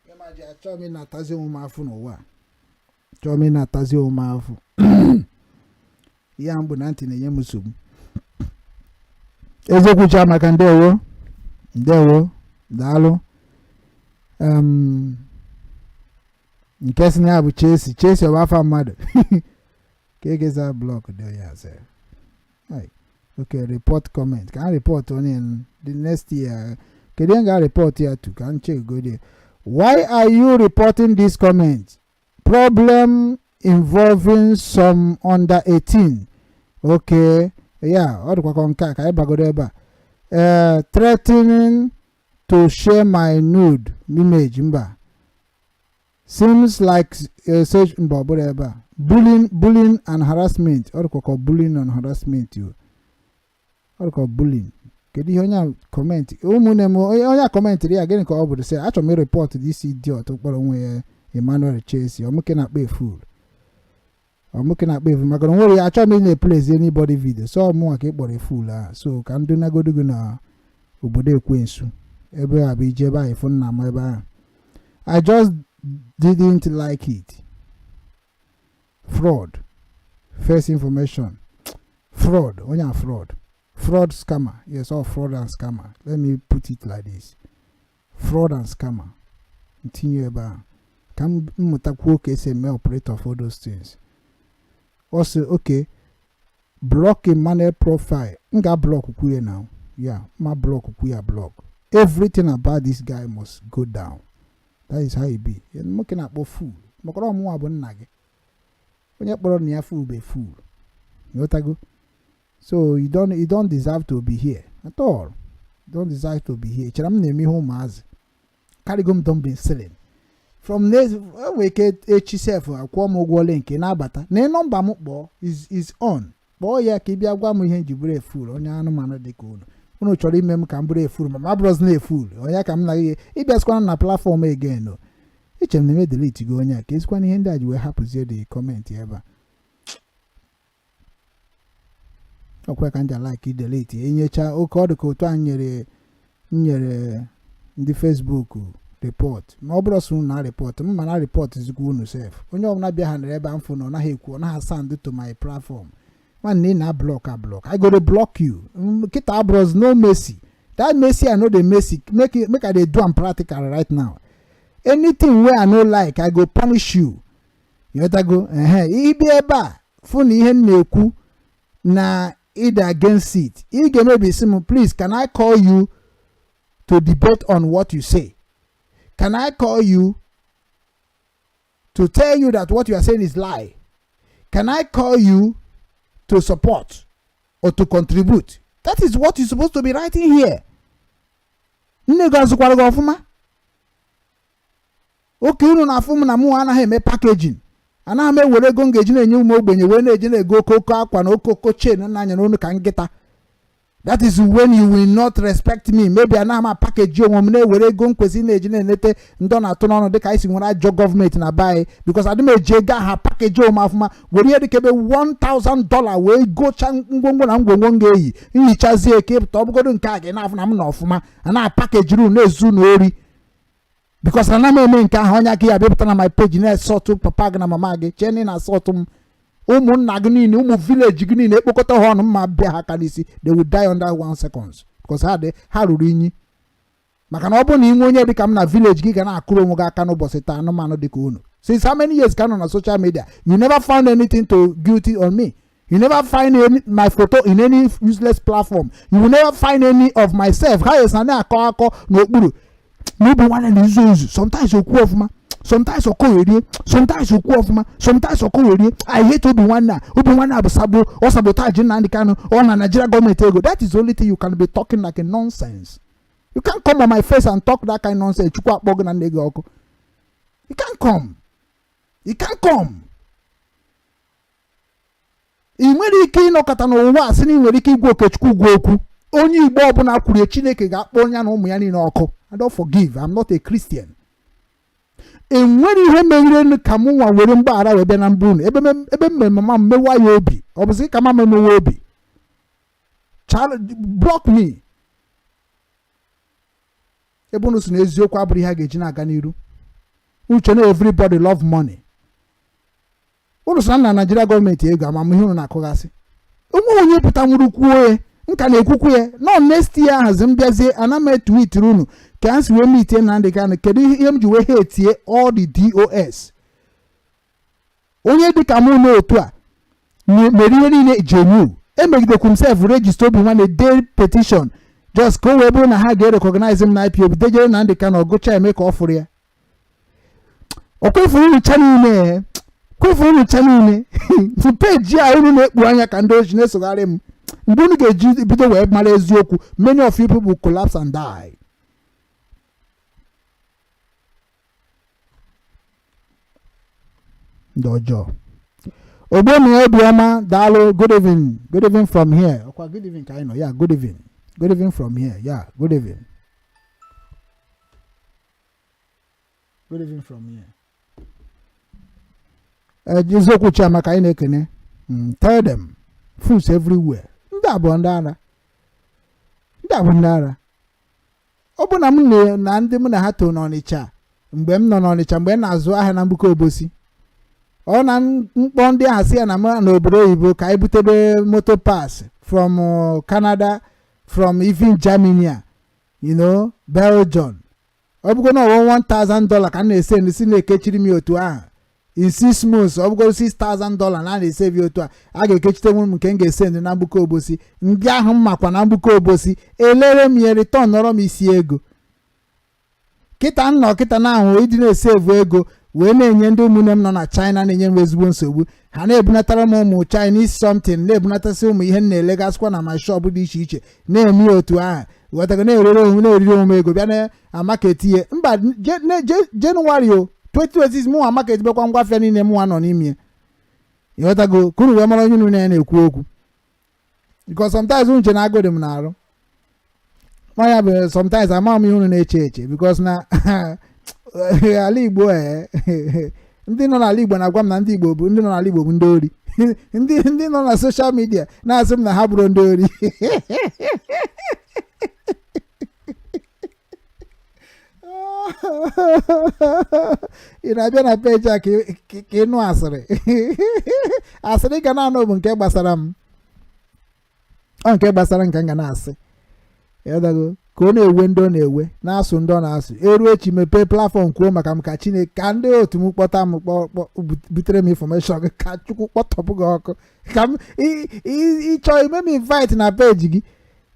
ịma ji. Achọghị m ịnatazi onwe m afụ n'ụwa a. Chọọ m ịnatazi onwe m afụ ya mgbu na ntị na-enye m nsogbu. Eziokwu. Chiamaka, ndewo, ndewo, daalụ. Nke si na ya bụ Chelsea, Chelsea ọ bụ afa mmadụ ka egeza block dị ya sef. Okay, report comment ka m report onye the next year. Kedu ihe m ga-report ya to? Ka m check go there. Why are you reporting this comment? Problem involving some under 18. Oke ya ọ dịkwa ka nke a ka anyị bagoro ebe a. Ee, threatening to share my nude image, mba. Seems like search, mba, ọ bụrụ ebe a. Bullying and harassment, ọ dịkwa ka bullying and harassment o. Ọ dịka bullying. Kedu ihe onye a comment? Ụmụnne m, onye a commentịrị ya, gịnị ka ọ bụrụ? Sị achọrọ m ịreport this idiot kpọrọ onwe ya Emmanuel Chelsea. Ọmụke na-akpa eful, ọmụke na-akpa efu, maka na onwere ya. Achọrọ m ị na-eplace anybody video, so ọmụnwa ka ị kpọrọ eful a. So ka ndị nagodo gị na obodo ekwensu ebe a bụ ije ebe ahụ ịfụ nna m ebe ahụ. I just didn't like it. Fraud, first information, fraud, onye a fraud, fraud, scammer. Yes, all fraud and scammer. Let me put it like this: fraud and scammer. Ntinye ebe ahụ ka m mụtakwuo ka esi eme operator for those things. Also, okay, block Emmanuel profile. M ga block kwuye now. Yeah, ma block kwuya, block everything about this guy must go down. That is how it be. Nwoke na-akpọ fool, makọrọ ọmụnwa bụ nna gị. Onye kpọrọ na ya fool bụ fool. Nghọtago? So you don't deserve to be here at all. You don't deserve to be here. Chere m na-eme ihe ụmụazị karịgo m. Don been selling from next enwere ike echi sef akwụọ m ụgwọ ole nke na-abata na nọmba m kpọọ is on. Kpọọ ya ka ị bịa gwa m ihe nji bụrụ eful. Onye anụmanụ dị ka unu, unu chọrọ ime m ka m bụrụ eful, ma ma bụrụzi na eful onye ka m na gị ịbịasịkwana na platform again o. Eche m na eme delete gị onye a ka ezikwana ihe ndị a ji wee hapụzie the comment ebe a. Ọkwa ka m ji like delete enyecha oke. Ọ dị ka otu a nyere nyere ndị Facebook report, ma ọ bụrụ sọ unu na report m, ma na report zikwa unu sef. Onye ọbụla bịa ha nere ebe a mfụ na ọ naghị ekwu, ọ naghị send to my platform, nwanne, ị na block a block. I go dey block you. Kịta abros no mercy. That mercy, I no dey mercy. Make I dey do am practical right now. Anything wey I no like, I go punish you. Ịghọtago? Ehe, ịbịa ebe a fụ na ihe m na-ekwu na ịda against it, ị ga-emebisi m. Please, can I call you to debate on what you say? Can I call you to tell you that what you are saying is lie? Can I call you to support or to contribute? That is what you're supposed to be writing here. Nne gị azụkwara gị ọfụma? Oke unu na-afụ m na mụ anaghị eme packaging, anaghị m ewere ego m ga-eji na-enye ụmụ ogbenye wee na-eji na-ego okoko akwa na okoko chain na anya n'onu ka nkịta. That is when you will not respect me. Maybe anaghị m apackage onwe m na-ewere ego m kwesịrị na-eji na-enete ndị ọ na-atụ n'ọnụ, dịka anyị si nwere ajọ gọọmenti na be anyị, because adị m eji ego aha package onwe m afụma, were ihe dịka ebe $1000 wee gochaa ngwongwo na ngwongwo m ga-eyi nhichazie ka ịpụta. Ọ bụgodo nke a ga na-afụ na m na ọfụma a na-apackageri unu na-ezu n'ori, because na m eme nke ahụ, onye aka ya bịapụta na my page na-esọtụ papa gị na mama gị, chee na ị na-asọtụ m. Ụmụnna gị niile, ụmụ village gị niile, ekpokọta ha ọnụ, mma bịa ha aka n'isi, they will die under one seconds, because ha dị ha ruru inyi. Maka na ọ bụrụ na ị nwe onye dị ka m na village gị, ga na-akụrụ onwe gị aka n'ụbọchị taa. Anụmanụ dị ka unu, since how many years ka nọ na social media, you never found anything to guilty on me. You never find any my photo in any useless platform. You will never find any of myself. Ha yes na na-akọ akọ n'okpuru n'obi nwanne na-ezu ezu. Sometimes okwu ọfụma, sometimes ọkọgherie, sometimes okwu ọfụma, sometimes ọkọgherie. I hate obi nwanne a. Obi nwanne a bụ sabo, ọ sabotage Nnamdi Kanu, ọ na Nigeria gọọmenti ego. That is the only thing you can be talking like a nonsense. You can't come on my face and talk that kind nonsense. Chukwu akpọ gị na nne gị ọkụ. You can't come, you can't come. Ị nwere ike ịnọkọta n'ụwa a sị na ị nwere ike igwe Okechukwu gwa okwu. Onye Igbo ọbụla kwuru, Chineke ga-akpọ onye na ụmụ ya niile ọkụ. I don't forgive. I'm not a Christian. Enwere ihe meghere ka mụ nwa were mgbaghara wee bịa na mbụ unu ebe m mere mama m mewa ya obi. Ọ bụzi ka mama emewe obi? Block me. Ebe unu si na eziokwu abụrụ ihe a ga-eji na-aga n'iru uche na everybody love money. Unu sị na nna Naijiria gọọmenti ego amamihe unu na-akụghasị onwe onye pụta nwụrụ kwuo ya nka na-ekwukwu ya nọ. Next year ahazi m bịazie, ana m etweetiri unu ka a si wee meetie Nnamdi Kanu. Kedu ihe m ji wee ha etie all the DOS? Onye dịka mụ n'otu a mere ihe niile genuine. Emegidekwu m sef register obi nwanne, dee petition, just ka o wee bụrụ na ha ga-erecognize m na IPOB, dejere Nnamdi Kanu, ọgụcha eme ka ọ fụrụ ya. Ọ kwefuru ncha niile. Kwefu unu cha niile peji a unu na-ekpu anya ka ndị ochi na-esogharị m. Mgbe unu ga-eji bido wee mara eziokwu, many of you people will collapse and die. Ndị ọjọọ. Ogboni Obioma, daalụ. Good evening, good evening from here. Ọkwa good evening ka anyị nọ ya. Good evening, good evening from here. Yeah, good evening, good evening from here. Eziokwu Chiamaka, anyị na-ekene. Tell them fools everywhere. Ndị a bụ ndị ara, ndị a bụ ndị ara. Ọ bụ na m na ndị mụ na ha too n'Ọnịcha, mgbe m nọ n'Ọnịcha, mgbe m na-azụ ahịa na Mgbuka Obosi, ọ na mkpọ ndị ahụ si ya na m n'obodo oyibo ka anyị butebe moto parts from Canada, from even Germany a, Belgium. Ọ bụgo na ọwụ $1000 ka m na-ese si na-ekechiri m ya otu ahụ in 6 months, ọ bụgoro $6000 na a na-esevi otu a, a ga-ekechite m nke m ga-ese ndị na Mgbuka Obosi. Ndị ahụ m makwa na Mgbuka Obosi elere m ya, return nọrọ m isi ego. Kịta nnọ kịta na ahụ ịdị na-esevu ego wee na-enye ndị ụmụnne m nọ na China, na-enye m ezigbo nsogbu. Ha na-ebunatara m ụmụ Chinese something, na-ebunatasị ụmụ ihe m na-elegasịkwa na my shop dị iche iche, na-eme ya otu ahụ, ghọtago, na-erere onwe, na-eriri onwe m ego, bịa na market ihe mba Jenụwarị o 2026. Mụnwa market bekwa ngwafịa niile mụnwa nọ n'ime ya, ịghọtago, ka unu wee mara onye unu na ya na-ekwu okwu, because sometimes unu che na agụ dị m n'arụ. Ọ ya bụ sometimes ama m ihe unu na-eche eche, because na ala Igbo, ndị nọ n'ala Igbo na-agwa m na ndị Igbo bụ ndị nọ n'ala Igbo bụ ndị ori. Ndị nọ na social media na-asị m na ha bụrụ ndị ori. Ị na-abịa na peji a ka ị nụ asịrị. Asịrị ga na-anụ bụ nke gbasara m, ọ nke gbasara nke m ga na-asị ịghọtago, ka ọ na-ewe ndị ọ na-ewe, na-asụ ndị ọ na-asụ. Eruo echi, mepee platform kwuo maka m, ka Chineke, ka ndị otu m kpọta m, butere m information gị, ka Chukwu kpọtọpụ gị ọkụ. Ka m ịchọ ime m invite na peji gị,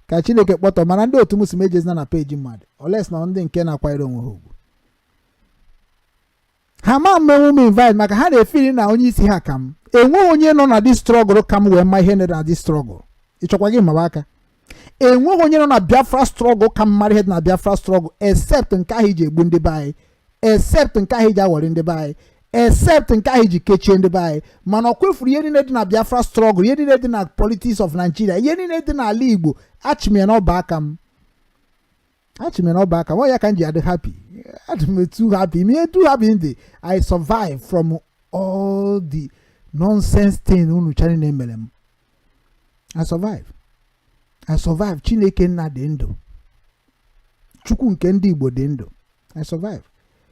ka Chineke kpọtọ. Mana ndị otu m si m ejezina na peji mmadụ, oles na ndị nke na-akwanyere onwe ha ugwu. Ha ma mmenwu m invite, maka ha na-efiri na onye isi ha ka m. Enweghị onye nọ na this struggle ka m wee ma ihe na this struggle. Ịchọkwa gị mawa aka, enweghị onye nọ na Biafra struggle ka m mara ihe dị na Biafra struggle, except nke ahụ iji egbu ndị be anyị, except nke ahụ iji awọrị ndị be anyị, except nke ahụ iji kechie ndị be anyị. Mana ọ kwefuru ihe niile dị na Biafra struggle, ihe niile dị na politics of Nigeria, ihe niile dị n'ala Igbo, achịm ya n'ọba aka m, achịm ya n'ọba aka m. Ọ ya ka m ji adị happy. Adị m too happy, me too happy ndị I survive from all the nonsense thing unu chani na-emere m. I survive, I survive. Chineke nna dị ndụ, Chukwu nke ndị Igbo dị ndụ. I survive.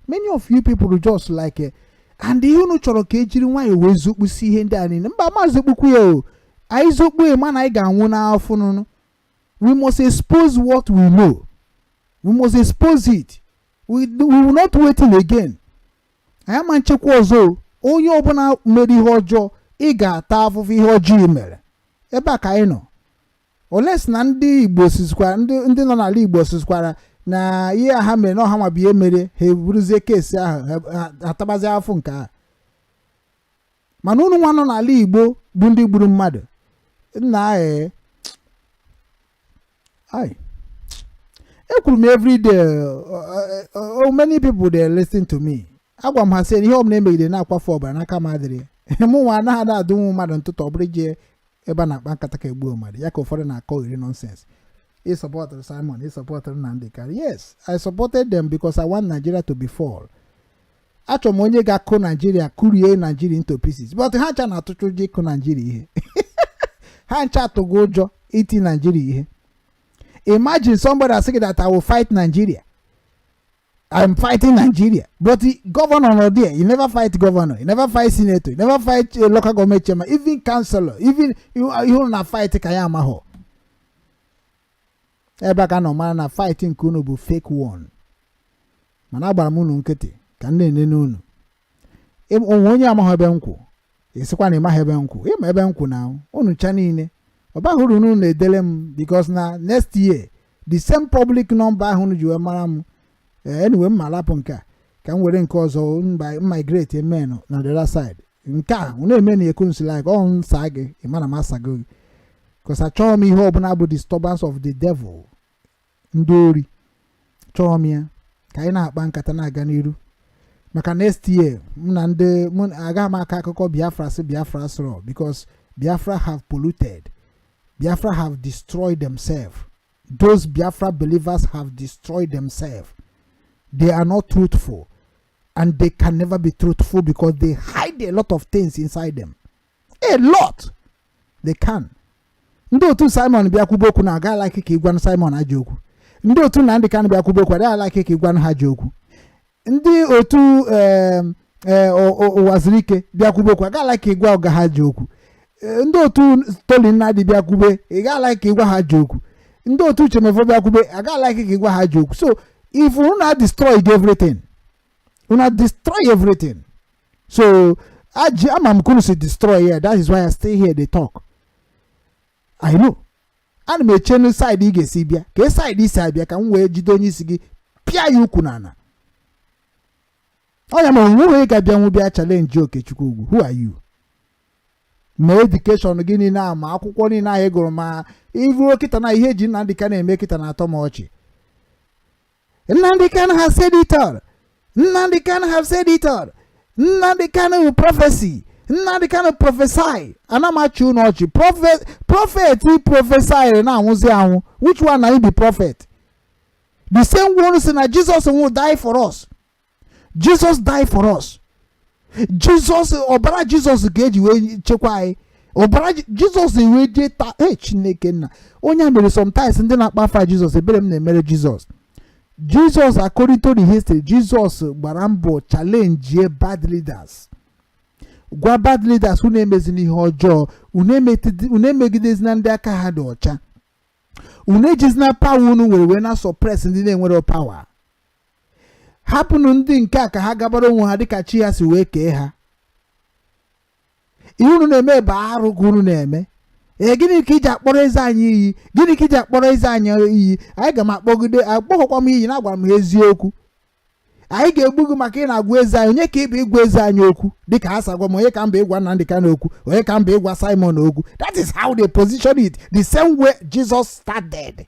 Many of you people just like and ihe unu chọrọ ka ejiri nwayọọ wee zokpusi ihe ndị a niile. Mba, maazị okpukwu ya o, anyị zokpu ya, mana anyị ga-anwụ n'afọ nụnụ. We must expose what we know. We must expose it. We will not waiting again. Anyị ama nchekwa ọzọ o. Onye ọbụla mere ihe ọjọọ, ị ga-ata afụfụ ihe ọjọọ ị mere. Ebe a ka anyị nọ. Oles na ndị Igbo sizikwara, ndị nọ n'ala Igbo sizikwara na ihe a ha mere na ọha nwa bụ ihe mere ha eburuzie kesi ahụ, ha tabazie afụ nke a. Mana unu nwa nọ n'ala Igbo bụ ndị gburu mmadụ nna. Ee, ai, ekwuru m everyday, oh, many people dey listen to me. Agwa m ha sị ihe ọbụla emegide na-akwafu ọbara n'aka m adịrị ya. Mụ nwa anaghị ada adụnwu mmadụ ntụtụ. Ọ bụrụ ije ebe a na-akpa nkata ka egbuo mmadụ ya, ka ụfọdụ na-akọ iri nonsense. Ị supported Simon, ị supported Nnamdi Kanu. Yes, I supported them because I want Nigeria to be fall. Achọrọ m onye ga-akụ Nigeria, kụrie Nigeria into pieces, but ha ncha na-atụcha ụjọ ịkụ Nigeria ihe. Ha ncha atụgo ụjọ iti Nigeria ihe. Imagine somebody asị that I will fight Nigeria, I'm fighting Nigeria, but the governor nọ there. You never fight governor, you never fight senator, you never fight local government chairman, even councillor, even ihe unu na fight ka ya amaghọ. Ebe a ka nọ mara na fight nke unu bụ fake one. Mana agbara m unu nkịtị ka m na-enene unu. Onwe onye amaghị ebe m kwụ, ịsịkwa na ịmaghị ebe m kwụ, ịma ebe m kwụ na unu cha niile. Ọ baghị uru unu na-edele m, because na next year the same public number ahụ unu ji wee mara m. Anyway, m ma alapụ nke a ka m were nke ọzọ migrate men na the other side. Nke a na-eme na ekunsi like ọ nsa gị, ị ma na m asago gị, because achọghị m ihe ọbụla bụ disturbance of the devil. Ndị ori, chọrọ m ya ka anyị na-akpa nkata na-aga n'iru, maka next year m na ndị mụ agaghị m aka akụkọ Biafra si Biafra sọrọ, because Biafra have polluted, Biafra have destroyed themselves. Those Biafra believers have destroyed themselves. They are not truthful and they can never be truthful because they hide a lot of things inside them, a lot. They can. Ndị otu Simon bịa kwube okwu na aga like ka ịgwanụ Simon ajọ okwu. Ndị otu Nnamdị Kanụ bịa kwube okwu, adịghị like ka ịgwanụ ha ajọ okwu. Ndị otu Ụwazirike bịa kwube okwu, agaghị like ka ịgwa ọga ha ajọ okwu. Ndị otu Toli Nnadị bịa kwube, ị gaghị like ka ịgwa ha ajọ okwu. Ndị otu Uchemefo bịa kwube, agaghị like ka ịgwa ha ajọ okwu. So if una destroyed everything, una destroy everything. So aji ama m kunu si destroy here. That is why I stay here dey talk. I know ana m eche nu side ị ga-esi bịa, ka e side isi abịa, ka m wee jide onye isi gị pịa ya ukwu n'ala. Ọ ya ma onwe onye ga-abịanwu bịa challenge Okechukwu Ugwu. Who are you? Ma education gị niile a, ma akwụkwọ niile anyị gụrụ, ma iruo kịta na ihe eji Nnamdị Kanu eme kịta na-atọ m ọchị. Nnamdị Kanu has said it all. Nnamdị Kanu have said it all. Nnamdị Kanu prophecy, Nnamdị Kanu prophesy. Ana m achị unu ọchị. Prophet, prophet prophesy na-anwụzi anwụ. Which one na him be prophet? The same one si na Jesus will die for us. Jesus die for us. Jesus, ọbara Jesus ka eji wee chekwa anyị. Ọbara Jesus wee jee ta e. Chineke nna, onye a mere. Sometimes ndị na-akpa afa Jesus, ebere m na-emere Jesus. Jesus, according to the history, Jesus gbara mbọ challenge bad leaders, gwa bad leaders, unu emezina ihe ọjọọ, unu emegidezina ndị aka ha dị ọcha, unu ejizina power unu nwere wee na suppress ndị na-enwere power. Hapụnụ ndị nke a ka ha gabara onwe ha dịka chi ha si wee kee ha. Ihe unu na-eme bụ arụ ka unu na-eme. Ee, gịnị ka iji akpọrọ eze anyị iyi? Gịnị ka iji akpọrọ eze anyị iyi? Anyị ga m akpọgide akpọkọkwa m iyi na agwara m ha eziokwu. Anyị ga-egbu gị maka ị na-agwa eze anyị. Onye ka ị bụ ịgwa eze anyị okwu? Dịka ha sa gwa m, onye ka mba ịgwa Nnamdị Kanu okwu? Onye ka mba ịgwa Simon okwu? That is how they position it, the same way Jesus started.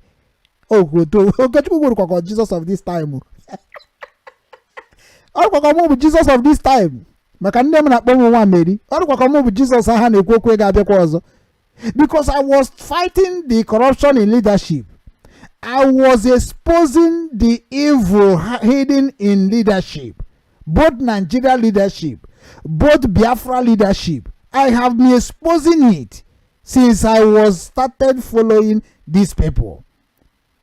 Okoto Okechukwu gwuru kwakọ Jesus of this time. Ọ dịkwakọ mụ bụ Jesus of this time, maka nne m na-akpọ m nwa Mary. Ọ dịkwakọ mụ bụ Jesus ha na-ekwu okwu ga-abịakwa ọzọ, because I was fighting the corruption in leadership. I was exposing the evil hidden in leadership, both Nigeria leadership, both Biafra leadership. I have been exposing it since I was started following these people.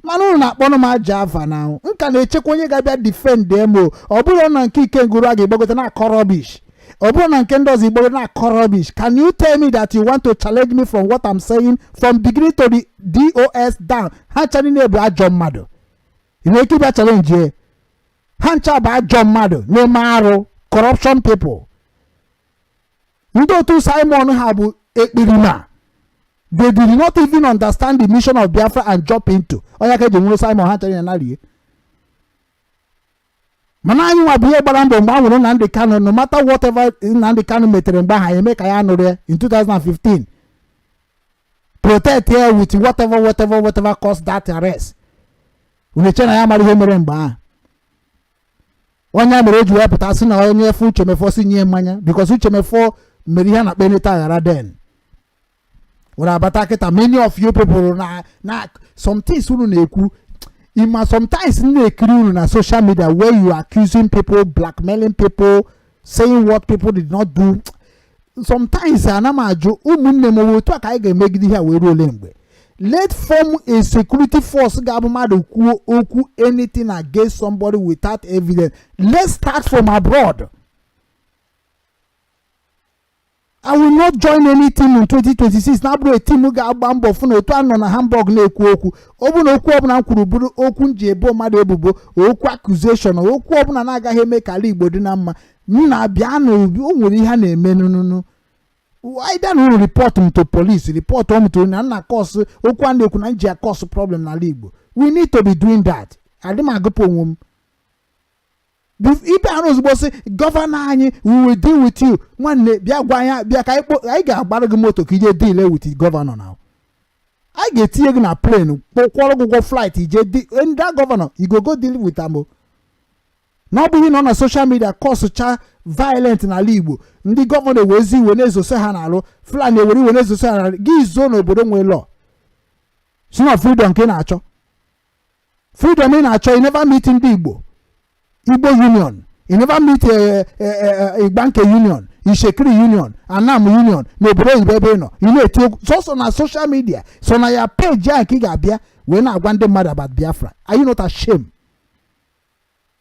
Mana unu na-akpọnụ m aja afa na nka na-echekwa onye ga-abịa defend them o. Ọ bụrụ na nke Ikenguru a ga-egbagote na-akọ rubbish, ọ bụrụ na nke ndị ọzọ igbogote na-akọ rubbish. Can you tell me that you want to challenge me from what I'm saying from beginning to the DOS down? Ha ncha niile bụ ajọ mmadụ. Ị nwere ike ịbịa challenge ya? Ha ncha bụ ajọ mmadụ na-eme arụ, corruption people. Ndị otu Simon ha bụ ekperima. They did not even understand the mission of Biafra and jump into onye ka eji nwụrụ Simon. Ha chere ya narie, mana anyị nwa bụ ihe gbara mbọ mgbe a nwụrụ Nnamdi Kanu. No matter whatever Nnamdi Kanu metere mgbe ahụ, anyị eme ka ya nụrụ ya in 2015, protect here with whatever, whatever, whatever caused that arrest. Unu eche na ya mara ihe mere mgbe ahụ? Onye mere o ji wee pụta sị na onye efe Uchemefo si nye mmanya, because Uchemefo mere ihe a na-akpọ eneta aghara. Den were abata kịta. Many of you people na some things unu na-ekwu, ima sometimes m na-ekiri unu na social media where you are accusing people, blackmailing people, saying what people did not do. Sometimes ana m ajụ ụmụnne m, otu a ka anyị ga-emegide ihe a wee ruo ole mgbe? Let form a security force ga-abụ mmadụ kwuo okwu anything against somebody without evidence. Let's start from abroad. I will not join any team in 2026 na-abụrụ a team ga-agba mbọ fụ na otu a nọ na Hamburg na-ekwu okwu. Ọ bụ na okwu ọbụla m kwuru bụrụ okwu m ji ebo mmadụ ebubo, okwu accusation, okwu ọbụla na-agaghị eme ka ala Igbo dị na mma, m na-abịa n'obi. O nwere ihe a na-eme nụnụnụ. Either na unu report m to police, report m to na nna cause okwu a na-ekwu na nji cause problem n'ala Igbo. We need to be doing that. Adị m agụpụ onwe m. Ibe arụ ozugbo sị governor anyị, "We will deal with you." Nwanne, bịa gwa anyị, bịa ka anyị ga-agbara gị moto ka ije deal with governor. Na anyị ga-etinye gị na plane, kwụọrọ gị ụgwọ flight, ije ndị governor. You go go deal with am o. Na ọ bụghị nọ na social media causecha violent n'ala Igbo, ndị governor ewezi iwe na-ezose ha n'alụ, Fulani ewere iwe na-ezose ha n'alụ. Gị zoo n'obodo nwee law, si na freedom ka ị na-achọ. Freedom ị na-achọ, you never meet ndị Igbo, Igbo Union. You never meet Igbanke Union, Ishekiri Union, Anam Union n'obodo oyibo ebe ị nọ. Ị na-eti okwu sọsọ na social media, so na ya peji ahụ ka ị ga-abịa wee na-agwa ndị mmadụ about Biafra. Are you not ashamed?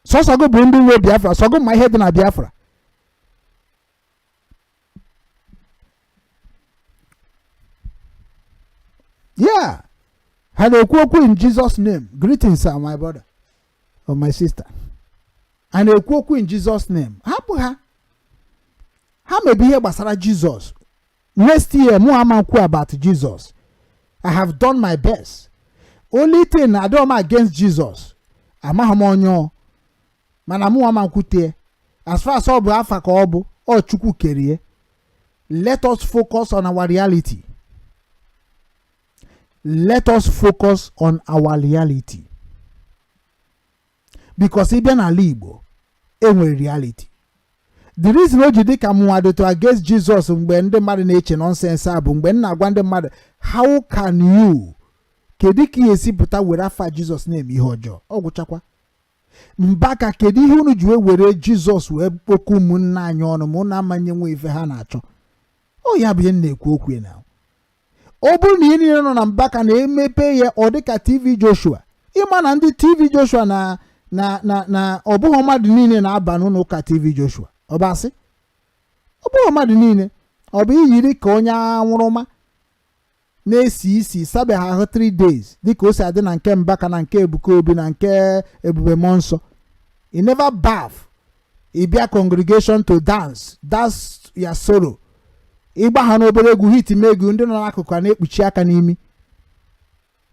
Sọsọ gị bụ ndị nwe Biafra, sọ gị ma ihe dị na Biafra. Yeah, ha na-ekwu okwu in Jesus name. Greetings, sir, my brother or my sister. Ha na-ekwu okwu in Jesus name. Hapụ ha, ha mebe ihe gbasara Jesus. Next year mụ ama nkwu about Jesus. I have done my best. Only thing, adịghị m against Jesus, amaghị m onye ọ mana mụ ama nkwute. As far as ọ bụ afa ka ọ bụ, ọ Chukwu kerie. Let us focus on our reality. Let us focus on our reality, because ịbịa n'ala Igbo, enwere reality. The reason o ji dị ka mụnwa dịtụ against Jesus mgbe ndị mmadụ na-eche nonsense a bụ mgbe m na-agwa ndị mmadụ, how can you, kedu ka ị esi pụta were afa Jizọs na-eme ihe ọjọọ? Ọ gwụchakwa Mbaka, kedu ihe unu ji wee were Jizọs wee kpokọ ụmụnne anyị ọnụ ma unu amanye nwe ife ha na-achọ? Ọ ya bụ ihe m na-ekwu okwu na ọ bụrụ na ihe niile nọ na Mbaka na-emepe ya, ọ dịka TV Joshua. Ịma na ndị TV Joshua na ọ bụghị mmadụ niile na-aba n'ụlọ ụka TV Joshua. Ọ bụ asị, ọ bụghị mmadụ niile. Ọ bụ iyiri ka onye anwụrụma na-esi isi sabeghị ahụ 3 days, dịka o si adị na nke Mbaka na nke Ebuka Obi na nke Ebube Mmụọ Nsọ. You never bath, ị bịa congregation to dance, that's your sorrow. Ịgba ha n'obere egwu hit megụ, ndị nọ n'akụkụ a na-ekpuchi aka n'imi.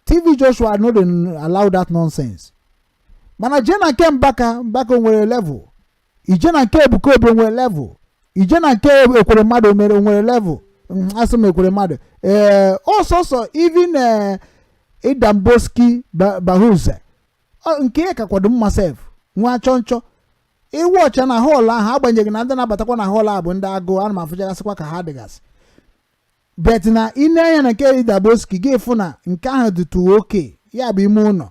TV Joshua no dey allow that nonsense. Mana jee na nke Mbaka, Mbaka nwere level. Ije na nke Ebuka Obi nwere level. Ije na nke Ekwere Mmadụ mere nwere level. Asị m Ekwere Mmadụ, ee, ọsọsọ even Idamboski Bahuze nke ya ka kwado mma sef nwa chọnchọ iwu ọcha na hall ahụ. Agbanyeghị na ndị na-abatakwa na hall a bụ ndị agụụ, ana m afụchagasịkwa ka ha dịgasị bet na ine anya na nke Idaboski, gị fụ na nke ahụ dịtụ oke ya bụ ime ụlọ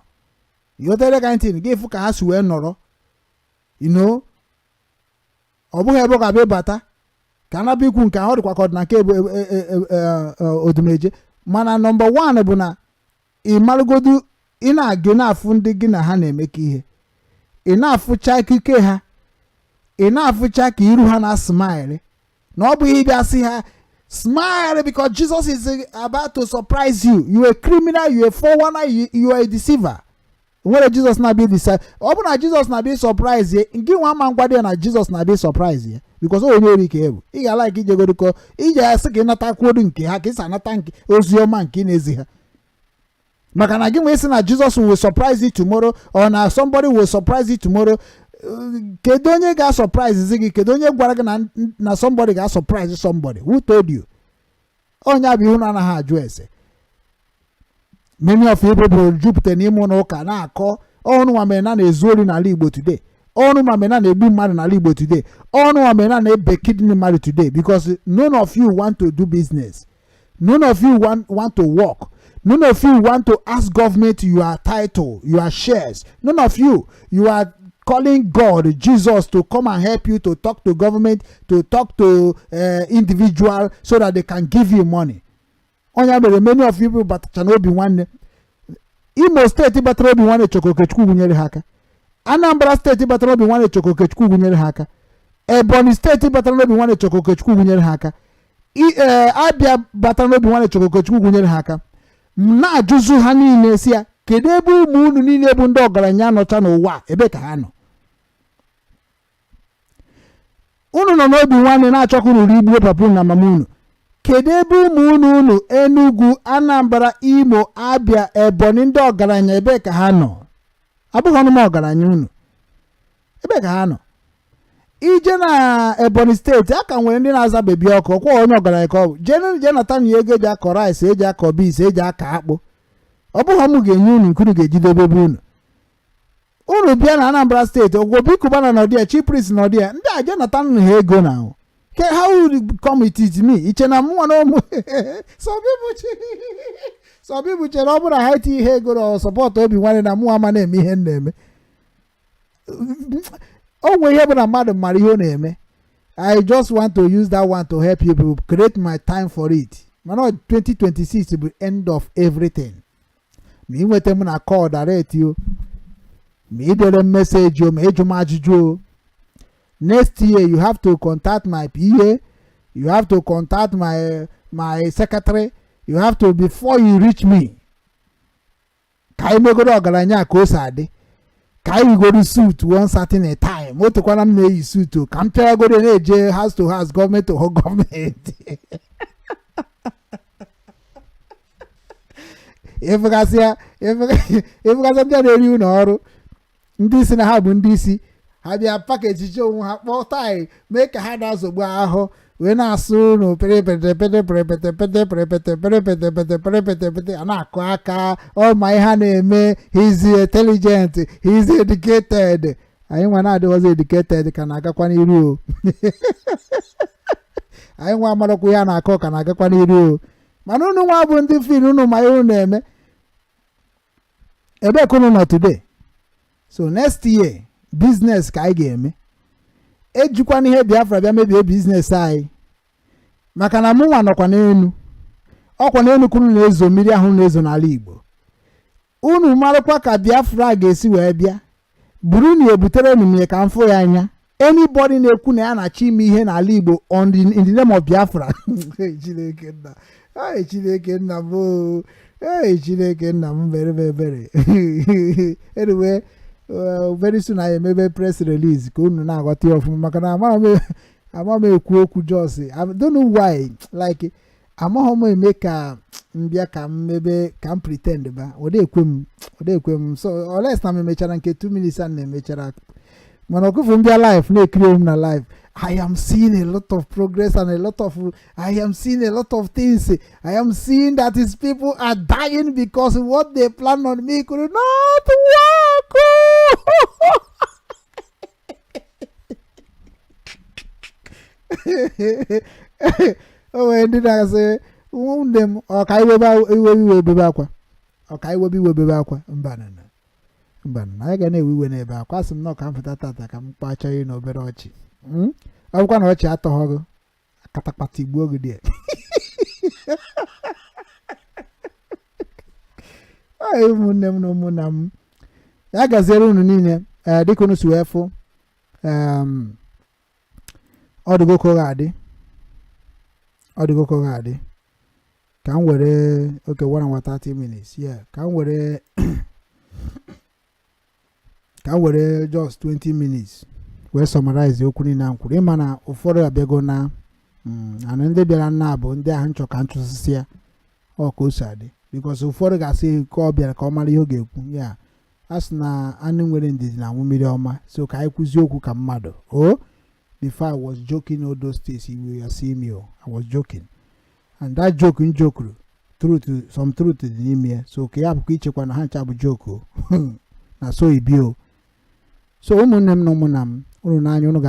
yotere kantin, gị fụ ka ha si wee nọrọ ino. Ọ bụghị ebe ọ ga-abịa ịbata ka anaba ikwu nke ahụ dịkwa ka ọ dị na nke bụ Odumeje. Mana number one bụ na ị marụgodu, ị na-agị na-afụ ndị gị na ha na-emekọ ihe, ị na-afụcha ikike ha, ị na-afụcha ka iru ha na smile, na ọ bụghị ịbịa sị ha smile because Jesus is about to surprise you. You a criminal, you a 419, you are a deceiver. Nwere Jesus na-abịa deceive? Ọ bụ na Jesus na-abịa surprise ya, gị nwa ama ngwa dị ya na Jesus na-abịa surprise ya, because onye ori ka ebu. Ị ga-ala ka ijegodo ka ije ya sị ka ị natakwuodu nke ha, ka ị si anata nke ozi ọma nke ị na-ezi ha, maka na gị nwee sị na Jesus will surprise you tomorrow or na somebody will surprise you tomorrow. Kedu onye ga-surprise gị? Kedu onye gwara gị na somebody ga-surprise somebody? Who told you? Onye abụ ihu na anaghị ajụ ese. Many of you people jupụta n'ime ụlọ ụka na-akọ ọnụ nwa mere na na-ezu ori n'ala Igbo today, ọnụ nwa mere na na-egbu mmadụ n'ala Igbo today, ọnụ nwa mere na na-ebe kidney mmadụ today, because none of you want to do business, none of you want to work, none of you want to ask government your title, your shares. None of you. You are calling God, Jesus, to come and help you to talk to government, to talk to individual so that they can give you money. Onye mere many of you people batacha n'obi nwanne. Imo Steeti batara obi nwanne, Chokokechukwu gwunyere ha aka. Anambra Steeti batara obi nwanne, Chokokechukwu gwunyere ha aka. Ebonyi Steeti batara n'obi nwanne, Chokokechukwu gwunyere ha aka. Abịa batara n'obi nwanne, Chokokechukwu gwunyere ha aka. M na-ajụzụ ha niile si ya, kedu ebe ụmụ unu niile bụ ndị ọgaranya nọcha n'ụwa? Ebe ka ha nọ? Unu nọ n'obi nwanne na-achọ ka unu rigbuo papa unu na mama unu. Kedu ebe ụmụ unu Enugu, Anambra, Imo, Abịa, Ebonyi, ndị ọgaranya, ebe ka ha nọ? Abụghị ọnụ m ọgaranya unu. Ebe ka ha nọ? Ije na Ebonyi Steeti, a ka nwere ndị na-aza Baby Ọkụ. Ọkwa onye ọgaranya ka ọ bụ. Jee jee nata na ego eji akọ rice, eji akọ beans, eji akọ akpụ. Ọ bụghị m ga-enye unu nke unu ga-ejidebe ebe unu. Unu bịa na Anambra Steeti, Obi Cubana nọdị ya, Chief Priest nọdị ya. Ndị a, jee nata ha ego na ahụ. Ke how will come it is me? Iche na mụnwa na ụmụ some people chere ọ bụrụ na ha etinye ihe ego na support Obi Nwanne, na mụnwa ama na-eme ihe m na-eme. O nwere ihe bụ na mmadụ mara ihe ọ na-eme. I just want to use that one to help you people create my time for it. Mana 2026 bụ end of everything. Ma ị nweta m na call direct o, ma ị dere m message o, ma ịjụ m ajụjụ o, next year you have to contact my PA, you have to contact my secretary, you have to, before you reach me. Ka anyị megoro ọgaranya ka o si adị, ka anyị rigoro suit one certain a time. Otekwana m na-eyi suit o, ka m pịagoro na-eje house to house, government to government. Ịfụgasịa ndị a na-eri ụlọ ọrụ, ndị isi na ha bụ ndị isi, ha bịa package onwe ha, kpọọ tie, mee ka ha na-azọgbu ahụ, wee na-asụ unu pịrịpịtị pịtị pịrịpịtị pịtị pịrịpịtị pịrịpịtị pịtị pịrịpịtị pịtị. A na-akụ aka. Ọ ma ihe ha na-eme. He is intelligent, he is educated. Anyị nwa na-adịghọzi educated ka na-agakwa n'iru o. Anyị nwa amarakwa ihe a na-akọ ka na-agakwa n'iru o. Mana unu nwa bụ ndị fil unu ma ihe unu na-eme. Ebee ka unu nọ today? So next year, business ka anyị ga-eme. Ejikwana ihe Biafra bịa mebie business anyị, maka na mụnwa nọkwa n'elu ọkwa n'elu ka unu na-ezo mmiri ahụ na-ezo n'ala Igbo. Unu marakwa ka Biafra ga-esi wee bịa buru na ebutere unu ya ka m fụ ya anya. Anybody na-ekwu na ya na-achọ ime ihe n'ala Igbo on the in the name of Biafra, Chineke nna, hey, Chineke nna m o, hey, Chineke nna m, mere m ebere. Anyway, very soon anyị emebe press release ka unu na-aghọta ya ọfụma, maka na ama m ekwu okwu. Just I don't know why, like amaghị m eme ka m bịa ka m mebe ka m pretend ba ọ ekwe m, ọ ekwe m. So unless na m emechara nke 2 minutes a na-emechara, mana ọkụfu m bịa live na-ekiri m na live. I am seeing a lot of progress and a lot of, I am seeing a lot of things. I am seeing that his people are dying because what they plan on me could not work. O nwere ndị na-asị, "Nne m, ọ ka iwebe iwe iwe bebe akwa, ọ ka iwebe iwe bebe akwa." Mba na mba na anyị ga na-ewe iwe n'ebe akwa. Asị m na ọ ka m pụta tata ka m kpachaa ihe na obere ọchị. Ọ bụkwa na ọchị atọghọ gị, akatakpata igbuo gị dị. Ụmụnne m na ụmụnna m, ya gaziere unu niile. Ee, dịka unu si wee fụ, ọ dịgo ka ọ ga-adị, ọ dịgo ka ọ ga-adị. Ka m were, okay, 1 hour 30 minutes, yeah. Ka m were just 20 minutes wee summarize okwu niile m kwuru. Ịma na ụfọdụ abịago na ana ndị bịara nna bụ ndị ahụ nchọ ka m chụsịsị ya. Ọ ka o si adị, because ụfọdụ ga-asị ka ọ bịara ka ọ mara ihe ọ ga-ekwu ya. A sị na anụ nwere ndidi na anwụ mmiri ọma. So ka anyị kwuzie okwu ka mmadụ o. Before, I was joking all those things you will see me o. I was joking, and that joke m jokuru, truth, some truth dị n'ime ya. So ka ya bụkwa ichekwa na ha ncha bụ joke o, na so ibi o. So ụmụnne m na ụmụnna m, unu n'anya unu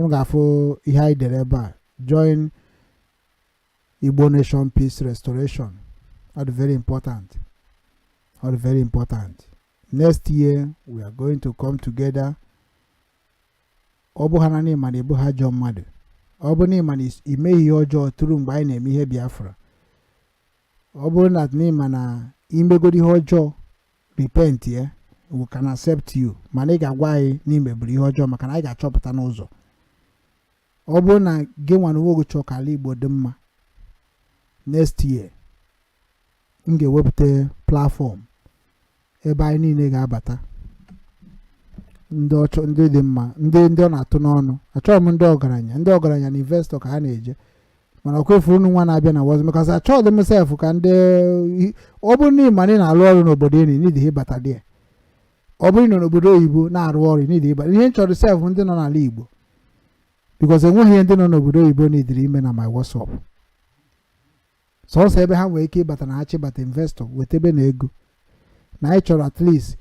ga-afụ ihe anyị dere ebe a: join Igbo Nation Peace Restoration. That's very important, that's very important. Next year we are going to come together. Ọ bụ ha na n'ịma na ebu ha ajọ mmadụ, ọ bụ n'ịma na imeghị ihe ọjọọ tụrụ mgbe anyị na-eme ihe Biafra, ọ bụrụ na n'ịma na imegoro ihe ọjọọ, repent ya, we can accept you. Mana ị ga-agwa anyị na imeburu ihe ọjọọ, maka na anyị ga-achọpụta n'ụzọ. Ọ bụrụ na gị nwa na onwe gị chọọ ka ala Igbo dị mma, next year m ga-ewepụta platform ebe anyị niile ga-abata, ndị ọchọ, ndị dị mma, ndị ọ na-atụ n'ọnụ. Achọghị m ndị ọgaranya, ndị ọgaranya na investor ka ha na-eje. Mana ọkwa efuru unu nwa na-abịa na wọz, because achọghị m sef ka ndị ọ bụrụ na ịma na ị na-alụ ọrụ n'obodo enyi n'idi ịbata dị. Ọ bụrụ na n'obodo oyibo na-arụ ọrụ n'idi ịba ihe m chọrọ sef, ndị nọ n'ala Igbo, because enweghị ihe ndị nọ n'obodo oyibo n'idiri ime na my WhatsApp. Sọsọ ebe ha nwere ike ịbata na ha chịbata investor, wetebe na ego na anyị chọrọ at least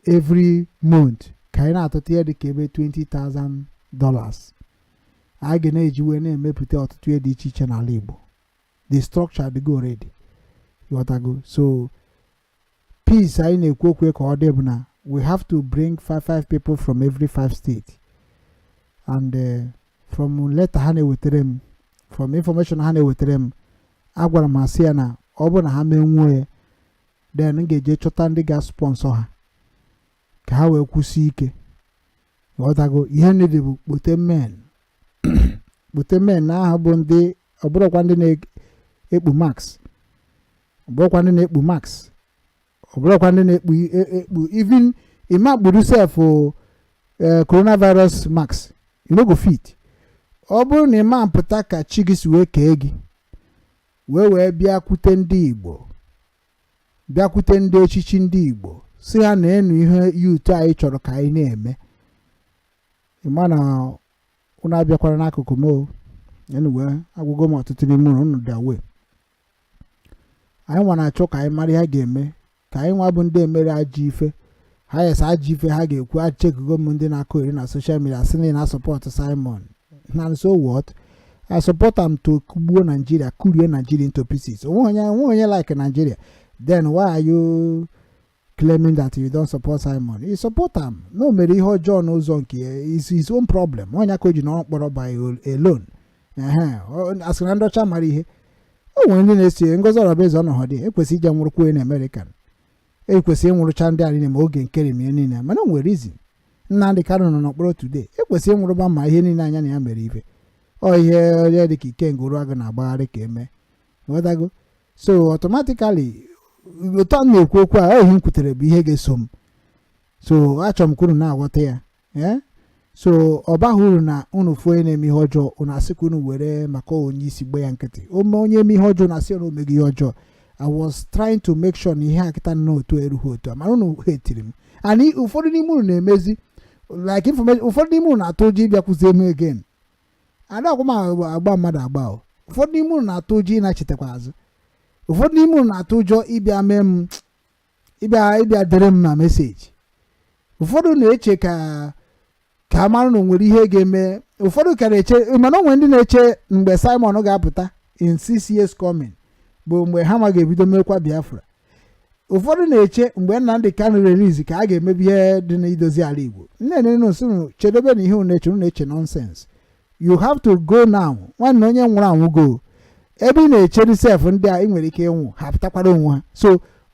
every month ka anyị na-atụta ihe dị ka ebe $20,000 anyị ga na-eji wee na-emepụta ọtụtụ ihe dị iche iche n'ala Igbo. The structure adịgo already, ịghọtago? So peace anyị na-ekwu okwu ka ọ dị bụ na we have to bring five five people from every five state, and from letter ha na-ewetara m, from information ha na-ewetara m, agwara m ha sị ya na ọ bụrụ na ha menwuo ya, then m ga-eje chọta ndị ga-sponsor ha ka ha wee kwụsie ike, ghọtago? Ihe niile bụ kpote men, kpote men na aha bụ ndị ọ bụrụkwa ndị na-ekpu mask, ọ bụrụkwa ndị na-ekpu mask, ọ bụrụkwa ndị na-ekpu ekpu, even ịma kpuru sef coronavirus mask, you no go fit. Ọ bụrụ na ịma mpụta ka chi gị si wee kee gị, wee bịakwute ndị Igbo, bịakwute ndị echichi ndị Igbo, si ha na enu ihe youth anyị chọrọ ka anyị na-eme, ịma na unu abịakwara n'akụkụ m o. Anyway, agwụgo m ọtụtụ n'ime unu, unu dị aware. Anyị nwa na-achọ ka anyị mara ihe a ga-eme ka anyị nwa bụ ndị emere ajọ ife ha, yes, ajọ ife ha ga-ekwu. Achekugo m ndị na-akụ eri na social media sị na ị na-support Simon na so what? I support am to kugbuo Nigeria, kurie Nigeria into pieces. Onwe onye like Nigeria, then why are you claiming that you don't support Simon? You support am na o mere ihe ọjọọ n'ụzọ nke ya is his own problem. Onye ka o ji nọrọ mkpọrọ by alone. Ehe, asị na ndị ọcha mara ihe o nwere ndị na-esi Ngozi Ọrabaeze ọnọghọ dị ekwesị ije nwụrụkwu na American, ekwesị ịnwụrụcha ndị a niile ma oge nkeri ma ihe niile, mana o nwere reason Nnamdị Kanụ nọ n'mkpọrọ today. Ekwesị ịnwụrụba ma ihe niile anya na ya mere ife ọ ihe onye dịka Ikenga Uruagụ na-agbagharị ka eme, ghọtago? So automatically, ụtọ m na-ekwu okwu a, ọ ihe m kwutere bụ ihe ga-eso m. So achọrọ m ka unu na-aghọta ya. Ee, so ọ baghị uru na unu fụ onye na-eme ihe ọjọọ, unu asị ka unu were maka onye isi gbe ya nkịtị. Ome onye eme ihe ọjọọ na asị na o meghị ihe ọjọọ. I was trying to make sure na ihe a kịta nọ otu erughị otu a, mana unu hetiri m and ụfọdụ n'ime unu na-emezi like information. Ụfọdụ n'ime unu na-atụ ụjọ ịbịakwuzi eme again. Adakwa m agba mmadụ agba o. Ụfọdụ n'ime unu na-atụ ụjọ ịnachitekwa azụ. Ụfọdụ n'ime unu na-atụ ụjọ ịbịa mee m, ịbịa dere m na message. Ụfọdụ na-eche ka a mara na o nwere ihe ga-eme. Ụfọdụ ka na-eche, mana o nwere ndị na-eche mgbe Simon ga-apụta in 6 years coming, bụ mgbe ha ma ga-ebido mekwa Biafra. Ụfọdụ na-eche mgbe Nnamdị Kanu release ka a ga-emebi ihe dị n'idozi ala Igbo. Nne nsị chedobe na ihe unu na-eche, unu na-eche nonsense. You have to go now. Nwanne, onye nwụrụ anwụ go. Ebe ị na-echere sef, ndị a ị nwere ike ịnwụ, ha pụtakwara onwe ha. So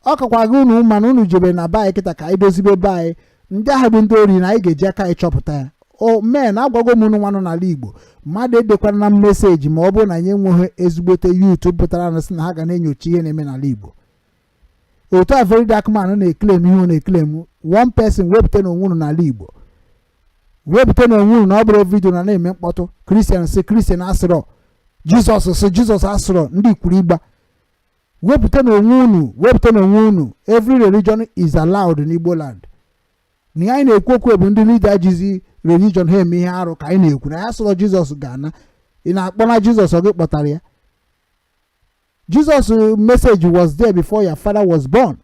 ọ kakwa gị unu mana unu jebe na be anyị kịta ka anyị dozibe be anyị. Ndị ahụ bụ ndị ori na anyị ga-eji aka anyị chọpụta ya. O men agwago m unu nwanụ n'ala Igbo, mmadụ edekwana na message ma ọ bụrụ na anyị enweghị ezigbote youth pụtara na sị na ha ga na-enyocha ihe na-eme n'ala Igbo. Otu a Very Dark Man na-eclaim ihe ọ na-eclaim, one person wepụta n'onwe unu n'ala Igbo, wepụta n'onwe unu na ọ bụrụ video na na-eme mkpọtụ. Christian sị Christian asịrọ, Jizọs sị Jizọs asịrọ, ndị kwuru ịgba. Wepụta n'onwe unu, wepụta n'onwe unu. Every religion is allowed n'Igbo land. Na anyị na-ekwu okwu bụ ndị leader jizi religion ha eme ihe arụ ka anyị na-ekwu na ya sọrọ Jizọs ga-ana. Ị na-akpọ na Jizọs ọ gị kpọtara ya? Jizọs message was there before your father was born.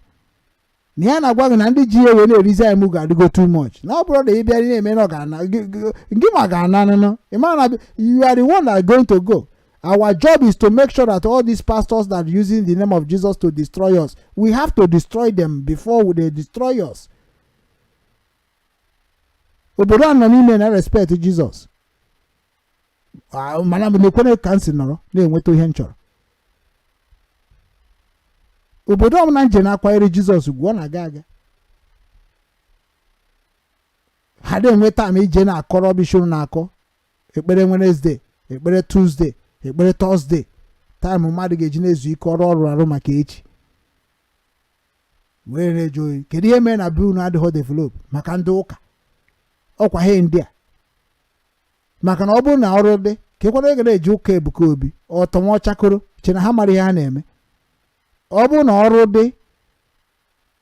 Na ya na-agwa gị na ndị ji ewe na-erizi anyị mụ ga-adịgo too much na ọ bụrụ na ị bịa na-eme na ọ ga-ana gị ma ga-ana nụnụ. Ị ma na you are the one that are going to go. Our job is to make sure that all these pastors that are using the name of Jesus to destroy us, we have to destroy them before they destroy us. Obodo a nọ n'ime na respect Jizọs, mana na-ekwere ka m si nọrọ na-enweta ihe m chọrọ. Obodo ọbụla nje na-akwanyere Jizọs ugwu, ọ na-aga aga ha na-enwe time ije na-akọ rubbish unu na-akọ. Ekpere Wednesday, ekpere Tuesday, ekpere Thursday, time mmadụ ga-eji na-ezu ike ọrụ ọrụ arụ maka echi wee na-eje oyi. Kedu ihe mere na be unu adịghị develop? Maka ndị ụka ọkwa he ndị a, maka na ọ bụrụ na ọrụ dị ka ekwado ga na-eji ụka Ebuka Obi ọtọmọchakoro che na ha mara ihe ha na-eme. Ọ bụrụ na ọrụ dị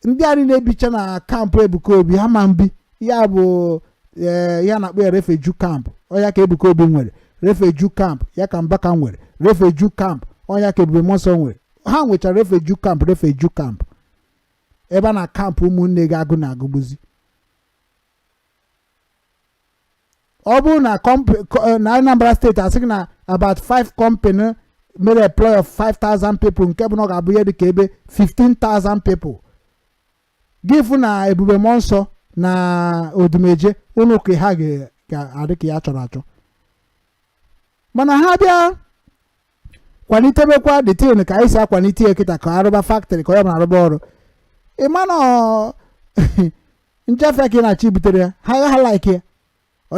Ndị a na-ebicha na camp Ebuka Obi, ha ma mbi ya bụ ee, ya na-akpọ ya refugee camp. Ọya ka Ebuka Obi nwere refugee camp, ya ka Mbaka nwere refugee camp, ọya ka Ebube Muonso nwere. Ha nwechara refugee camp, refugee camp ebe a na camp ụmụnne gị agụ na-agụgbuzi. Ọ bụrụ na na Anambra Steeti, asị gị na about 5 company mere employ of 5000 people, nke bụ na ọ ga-abụ ihe dịka ebe 15,000 people. Gị fụ na Ebube Muonso na Odumeje ụlọ ụka ha ga-adị ka ya chọrọ achọ, mana ha bịa kwalitebekwa the thing ka anyị si akwalite ya kịta, ka arụba factory, ka onye ọbụla arụba ọrụ. Ị ma na nchefe ka ị na-achọ ibutere ya, ha ha like ya.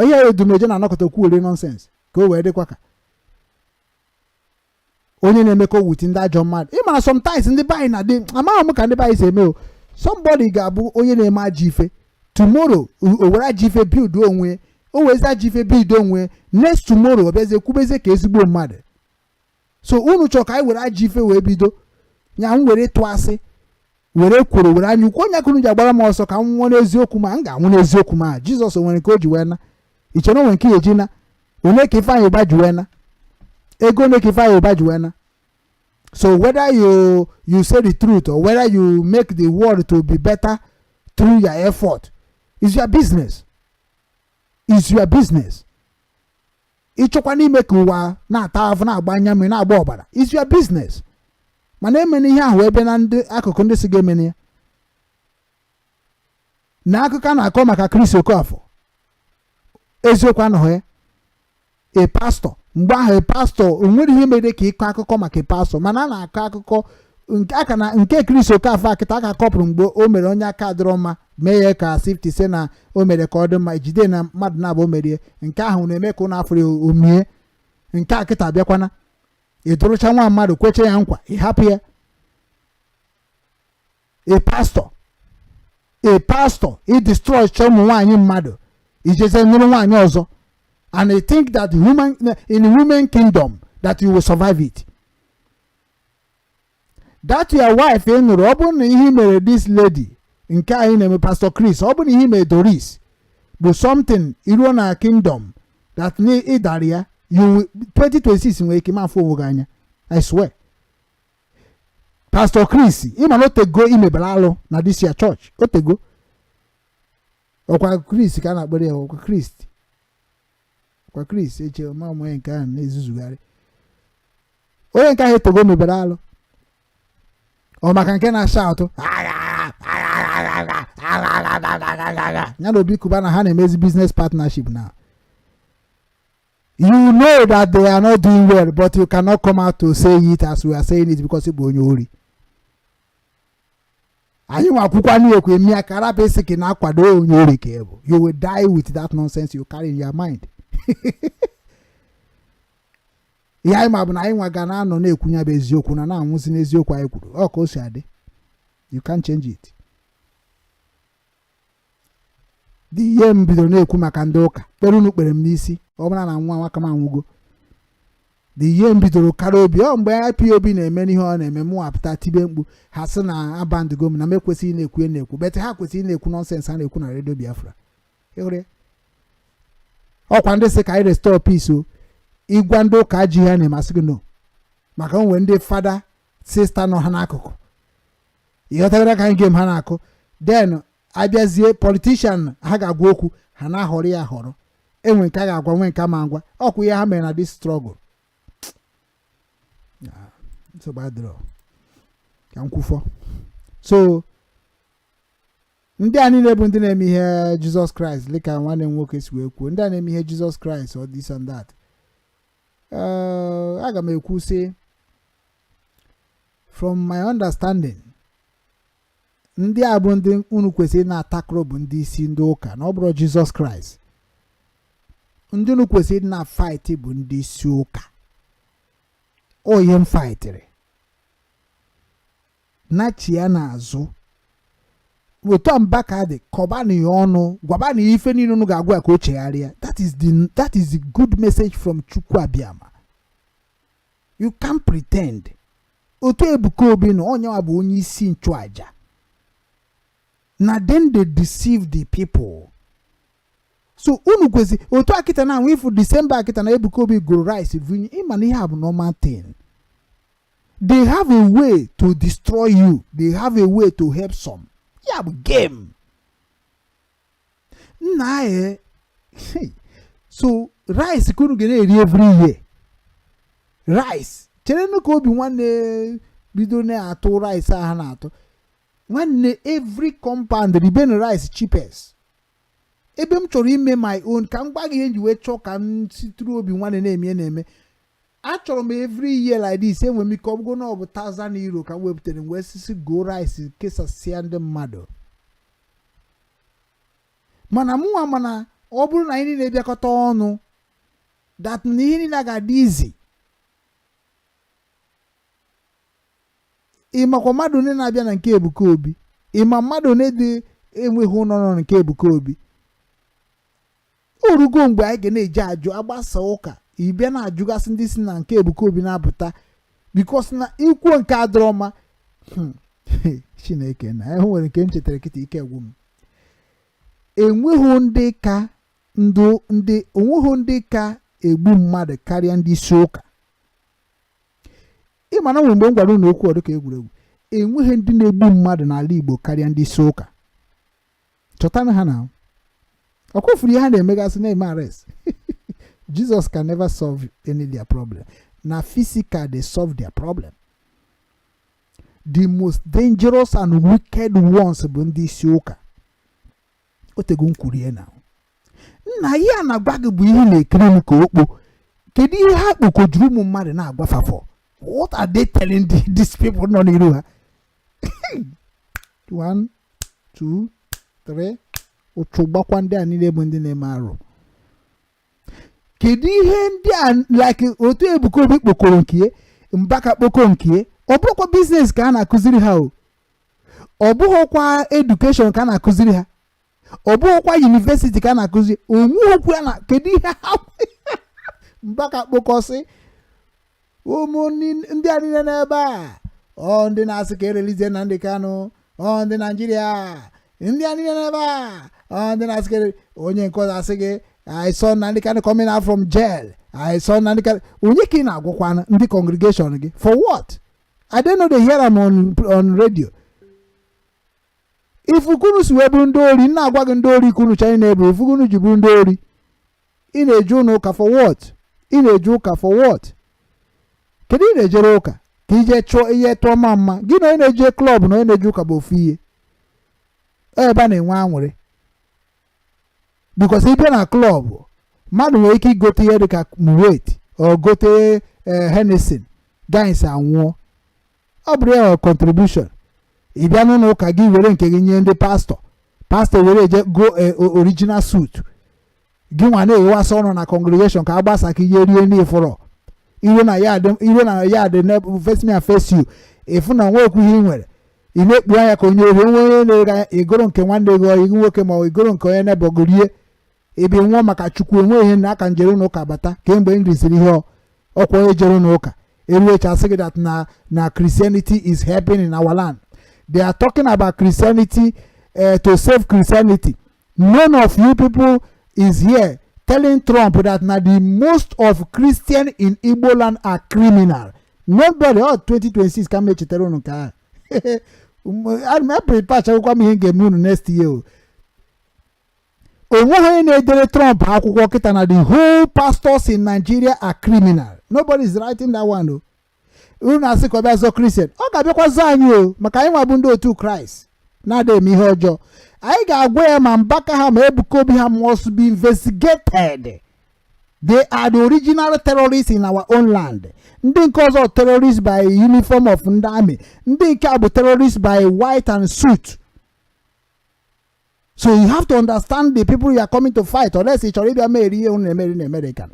Ihe Odumeje na-anọkọta kwuore nonsense ka o wee dịkwa ka onye na-emekọ with ndị ajọ mmadụ. Ị mara, sometimes ndị be anyị na-adị, amaghị m ka ndị be anyị si eme o. Somebody ga-abụ onye na-eme ajọ ife tomorrow, o were ajọ ife build onwe, o wezi ajọ ife build onwe, next tomorrow ọ bịazie kwubezie ka ezigbo mmadụ. So unu chọrọ ka anyị were ajọ ife wee bido nya, m were tụọ asị, were kworo, were anya ukwu, onye akụrụ ji agbara m ọsọ ka m nwụọ n'eziokwu. Ma m ga-anwụ n'eziokwu. Ma Jizọs o nwere nke o ji wee na iche na o nwere nke ya eji na one ka Ifeanyị Ụba ji wee na ego, one ka Ifeanyị Ụba ji wee na. So whether you say the truth or whether you make the world to be better through your effort is your business, is your business. Ịchọkwa n'ime ka ụwa na-ata afụ, na-agba anya mmiri, na-agba ọbara, is your business. Mana emena ihe ahụ ebe na ndị akụkụ ndị si ga-emene ya na akụkọ a na-akọ maka Chris Okoafọ, eziokwu anọghị ya. A pastor mgbe ahụ, a pastor, o nwere ihe mere ka ịkọ akụkọ maka a pastor, mana a na-akọ akụkọ nke aka na nke Chris Okoafọ akịta aka kọpụrụ mgbe o mere onye aka dịrọ mma, mee ya ka sifti sị na o mere ka ọ dị mma, ejide na mmadụ na-abụ o merie. Nke ahụ na-eme ka ụnụ afụrụ omie. Nke a kịta bịakwana ịdụrụcha nwa mmadụ, kweche ya nkwa, ịhapụ ya. A pastor, a pastor, i destroy cha ụmụ nwaanyị mmadụ, ijeze nụrụ nwaanyị ọzọ, and you think that human in the women kingdom that you will survive it. That your wife ị nụrụ, ọ bụrụ na ihe i mere this lady nke anyị na-eme, Pastor Chris, ọ bụrụ na ihe i mere Doris bụ something iruo na kingdom that na ịdara ya, you will 2026 nwere ike ma afụ onwe gị anya. I swear. Pastor Chris, ịma na otego imebere alụ na this year church, otego. Ọkwa Chris ka a na-akpọrọ ya, ọkwa Chris, ọkwa Chris eche ma onye nke ahụ na-ezuzugharị, onye nke ahụ etogo mebere alụ. Ọ maka nke na-asha atụ ya na Obi Kuba na ha na-emezi business partnership now. You know that they are not doing well, but you cannot come out to say it as we are saying it because ị bụ onye ori. Anyị nwa akwụkwọ na-ekwe emi aka rapụ isi ka ị na-akwado onye ori ka ị bụ. You will die with that nonsense you carry in your mind. Ihe anyị ma bụ na anyị nwa ga na-anọ na-ekwu ya bụ eziokwu na na-anwụzi n'eziokwu anyị kwuru. Ọ ka o si adị, you can't change it. The ihe m bidoro na-ekwu maka ndị ụka kpere unu kpere m n'isi, ọ bụrụ na nwa nwaka m anwụgo. The ihe m bidoro kara obi ọ mgbe IPOB na-eme n'ihe ọ na-eme, mụ apụta tibe mkpu, ha sị na abandigo m, na m ekwesịghị na-ekwu na-ekwu bet ha kwesịrị na-ekwu nonsense ha na-ekwu na Redio Biafra. Ịhụrụ ya, ọkwa ndị sị ka anyị restore peace o. Ịgwa ndị ụka ji ha na-emasị gị no, maka onwe ndị fada sister nọ ha n'akụkụ, ịghọtagara ka anyị game ha na-akụ. Then abịazie politician, ha ga-agwa okwu, ha na-ahọrọ ya ahọrọ, enwe nke a ga-agwa, nwe nke ma ngwa. Ọkwa ihe ha mere na this struggle. Nsogbu adịrọ ka m kwufọ. So ndị a niile bụ ndị na-eme ihe Jizọs Kraịst, dịka nwanne m nwoke si wee kwuo, ndị a na-eme ihe Jizọs Kraịst or this and that, aga m ekwu sị, from my understanding, ndị a bụ ndị unu kwesịrị na-atakụrụ bụ ndị isi ndị ụka, na ọ bụrụ Jizọs Kraịst. Ndị unu kwesịrị na fight bụ ndị isi ụka. O ihe m fightịrị nachi ya n'azụ otu a, Mbaka dị kọba na ya ọnụ, gwaba na ife niile unu ga-agwa ya ka o chegharịa. That is the good message from Chukwu Abịama. You can't pretend. Otu Ebuka Obi na onye bụ onye isi nchụaja. Na then they deceive the people. So unu kwesị otu akịta na anwụ ifu December akịta na Ebuka Obi goro rice vunye. Ịma na ihe a bụ normal thing. They have a way to destroy you, they have a way to help some. Ya bụ game nna ya. So rice ka unu ga na-eri every year, rice. Cherenụ ka Obi Nwanne bido na-atụ rice a ha na-atụ. Nwanne, every compound riben rice cheapest. Ebe m chọrọ ime my own, ka m gwa gị ihe nji wee chọọ ka m situru Obi Nwanne na-eme na-eme. Achọrọ m every year like this, enwere m ike ọ bụgo na ọ bụ €1,000 ka m wepụtara m wee sisi go rice kesasịa ndị mmadụ. Mana mụnwa, mana ọ bụrụ na anyị niile bịakọta ọnụ, that na ihe niile ga-adị izi. Ịmakwa mmadụ one na-abịa na nke Ebuka Obi? Ịma mmadụ one dị enweghị ụlọ nọ nke Ebuka Obi? Orugo mgbe anyị ga na-eji ajụ agbasa ụka, ịbịa na-ajụgasị ndị si na nke Ebuka Obi na-apụta, because na ikwuo nke adịrọ mma. Chineke na e nwere nke m chetara kịta, ike gwụ m. Enweghị ndị ka ndụ ndị, onweghị ndị ka egbu mmadụ karịa ndị isi ụka. Ịma na nwere mgbe m gwara unu okwu ọdụ ka egwuregwu, enweghị ndị na-egbu mmadụ n'ala Igbo karịa ndị isi ụka. Chọtanụ ha na ọ kwefuru ihe ha na-emegasị na-eme arrest. Jesus can never solve any their problem. Na physical they solve their problem. The most dangerous and wicked ones bụ ndị isi ụka. Otego m kwuru ya na nna ihe a na-agwa gị bụ ihe na-ekiri m ka okpo. Kedu ihe ha kpokojuru ụmụ mmadụ na-agwafafọ? What are they telling these people nọ n'iru ha? One, two, three, ụchụ gbakwa ndị a niile bụ ndị na-eme arụ. Kedu ihe ndị a, like otu Ebuka Obi kpokoro nke Mbaka kpoko nke, ọ bụrụkwa business ka a na-akụziri ha o, ọ bụghịkwa education ka a na-akụziri ha, ọ bụghịkwa university ka a na-akụzi onweokwu ya na. Kedu ihe ha Mbaka kpokọsị ụmụ ndị a niile n'ebe a? Ọ ndị na-asị ka erelizie Nnamdi Kanu, ọ ndị Naijiria, ndị a niile n'ebe a, ọ ndị na-asị ka onye nke ọzọ asị gị, "I saw Nnamdi Kanu coming out from jail. I saw Nnamdi Kanu." Onye ka ị na-agwakwana ndị congregation gị? For what? I don't know. They hear am on radio. Ifukunu si wee bụrụ ndị ori, nna agwa gị ndị ori kunu china ebu ifukunu ji bụrụ ndị ori. Ị na-eje ụlọ ụka for what? Ị na-eje ụka for what? Kedu ị na-ejere ụka ka ije chụọ ihe tụọ ma mma gị na onye na-eje club na onye na-eje ụka bụ ofu ihe ebe a na-enwe aṅụrị, because ịbịa na club, mmadụ nwere ike igote ihe dịka Moet ọ gote Hennessy, guys anwụọ. Ọ bụrụ ya contribution. Ị bịa n'ụlọ ụka gị, were nke gị nye ndị pastọ, pastọ were eje go original suit gị nwa na-eghewasị ọnụ na congregation ka a gbasa ka ihe rie n'ifụrọ iwe na ya na ya dị face me and face you. Ịfụ na nwekwu ihe ị nwere, ị na-ekpu anya ka onye ori onwe onye na-ere anya. Igoro nke nwanne gị ọyị gị nwoke ma ọ igoro nke onye nebọgụ rie ebe nwụọ maka Chukwu. Onwe ihe na aka njere n'ụka bata kemgbe m risiri ihe ọkwa onye jere n'ụka eruecha asị gị that na Christianity is helping in our land. They are talking about Christianity, to save Christianity. None of you people is here telling Trump that na the most of Christian in Igbo land are criminal. Nobody. Oh, 2026 ka m echetara unu nke ahụ. Ana m prepare, achọghịkwa m ihe m ga-eme unu next year o. Onweghị onye na-edere Trump akwụkwọ kịta na the whole pastors in Nigeria are criminal. Nobody is writing that one o. Unu asị ka ọ bịa zọọ Christian, ọ ga-abịakwa zọọ anyị o, maka anyị nwa bụ ndị otu Kraịst na-ada eme ihe ọjọọ. Anyị ga-agwa ya ma Mbaka ha ma Ebuka Obi ha must be investigated. They are the original terrorists in our own land. Ndị nke ọzọ, terrorists by uniform of ndị army. Ndị nke a bụ terrorists by white and suit. So you have to understand the people you are coming to fight, unless ị chọrọ ịbịa meri ihe unu na-emeri na American,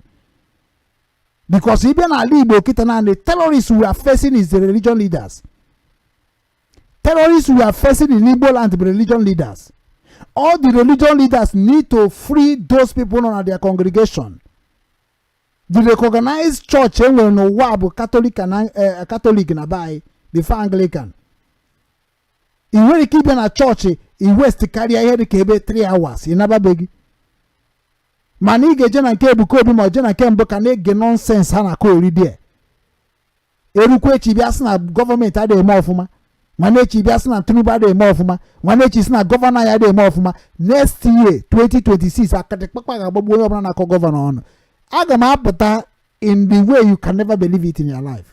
because ịbịa n'ala Igbo kịta na the terrorists we are facing is the religion leaders. Terrorists we are facing in Igbo land bụ religion leaders. All the religion leaders need to free those people on their congregation. The recognized church e nwere n'ụwa bụ Catholic na Catholic na be anyị before Anglican. Ị nwere ike ịbịa na chọọchị I waste karịa ihe dị ka ebe 3 hours ị nababeghị. Mana ị ga-eje na nke Ebuka Obi ma ọ jee na nke mbụ ka na-ege nonsense ha na-akọ ori die. Erukwa echi, bịa sị na gọọmenti adịghị eme ọfụma. Nwanne echi, bịa sị na Tinubu adịghị eme ọfụma. Nwanne echi, sị na governor ya adịghị eme ọfụma. Next year, 2026, akịtịkpakpa ga-agbagbu onye ọbụla na-akọ governor ọnụ. Aga m apụta in the way you can never believe it in your life.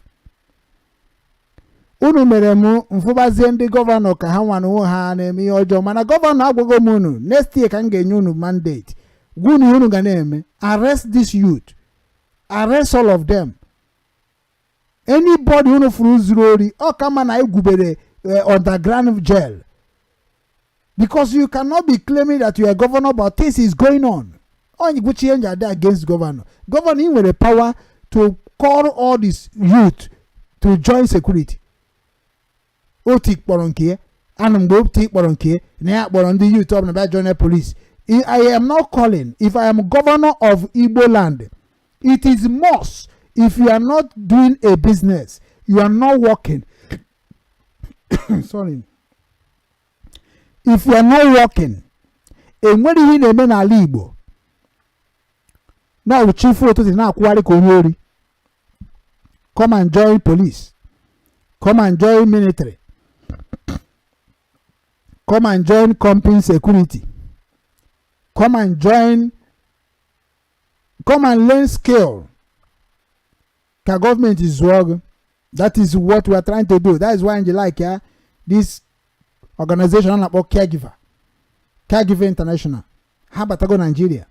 Unu mere m mfụbazie ndị governor ka ha nwa na onwe ha na-eme ihe ọjọọ. Mana governor, agwago m unu, next year ka m ga-enye unu mandate, gwa unu ihe unu ga na-eme. Arrest this youth, arrest all of them. Anybody unu furu zuru ori, ọ kama na egwubere underground jail, because you cannot be claiming that you are governor but things is going on. Onye gwuchi ihe nji adị against governor. Governor, ị nwere power to call all these youth to join security. Oti kpọrọ nke ya anụ mgbe Oti kpọrọ nke ya na ya kpọrọ ndị youth ọbụla bịa join police. I am not calling. If I am governor of Igbo land, it is must. If you are not doing a business, you are not working, sorry, if you are not working, enwere ihe ị na-eme n'ala Igbo na chifu ụtụtụ na-akwụgharị ka onye ori, come and join police, come and join military, come and join company security, come and join, come and learn skill ka gọọmenti zụọ gị. That is what we are trying to do. That is why nji like ya, this organization a na-akpọ Caregiver, Caregiver International, ha batago Nigeria.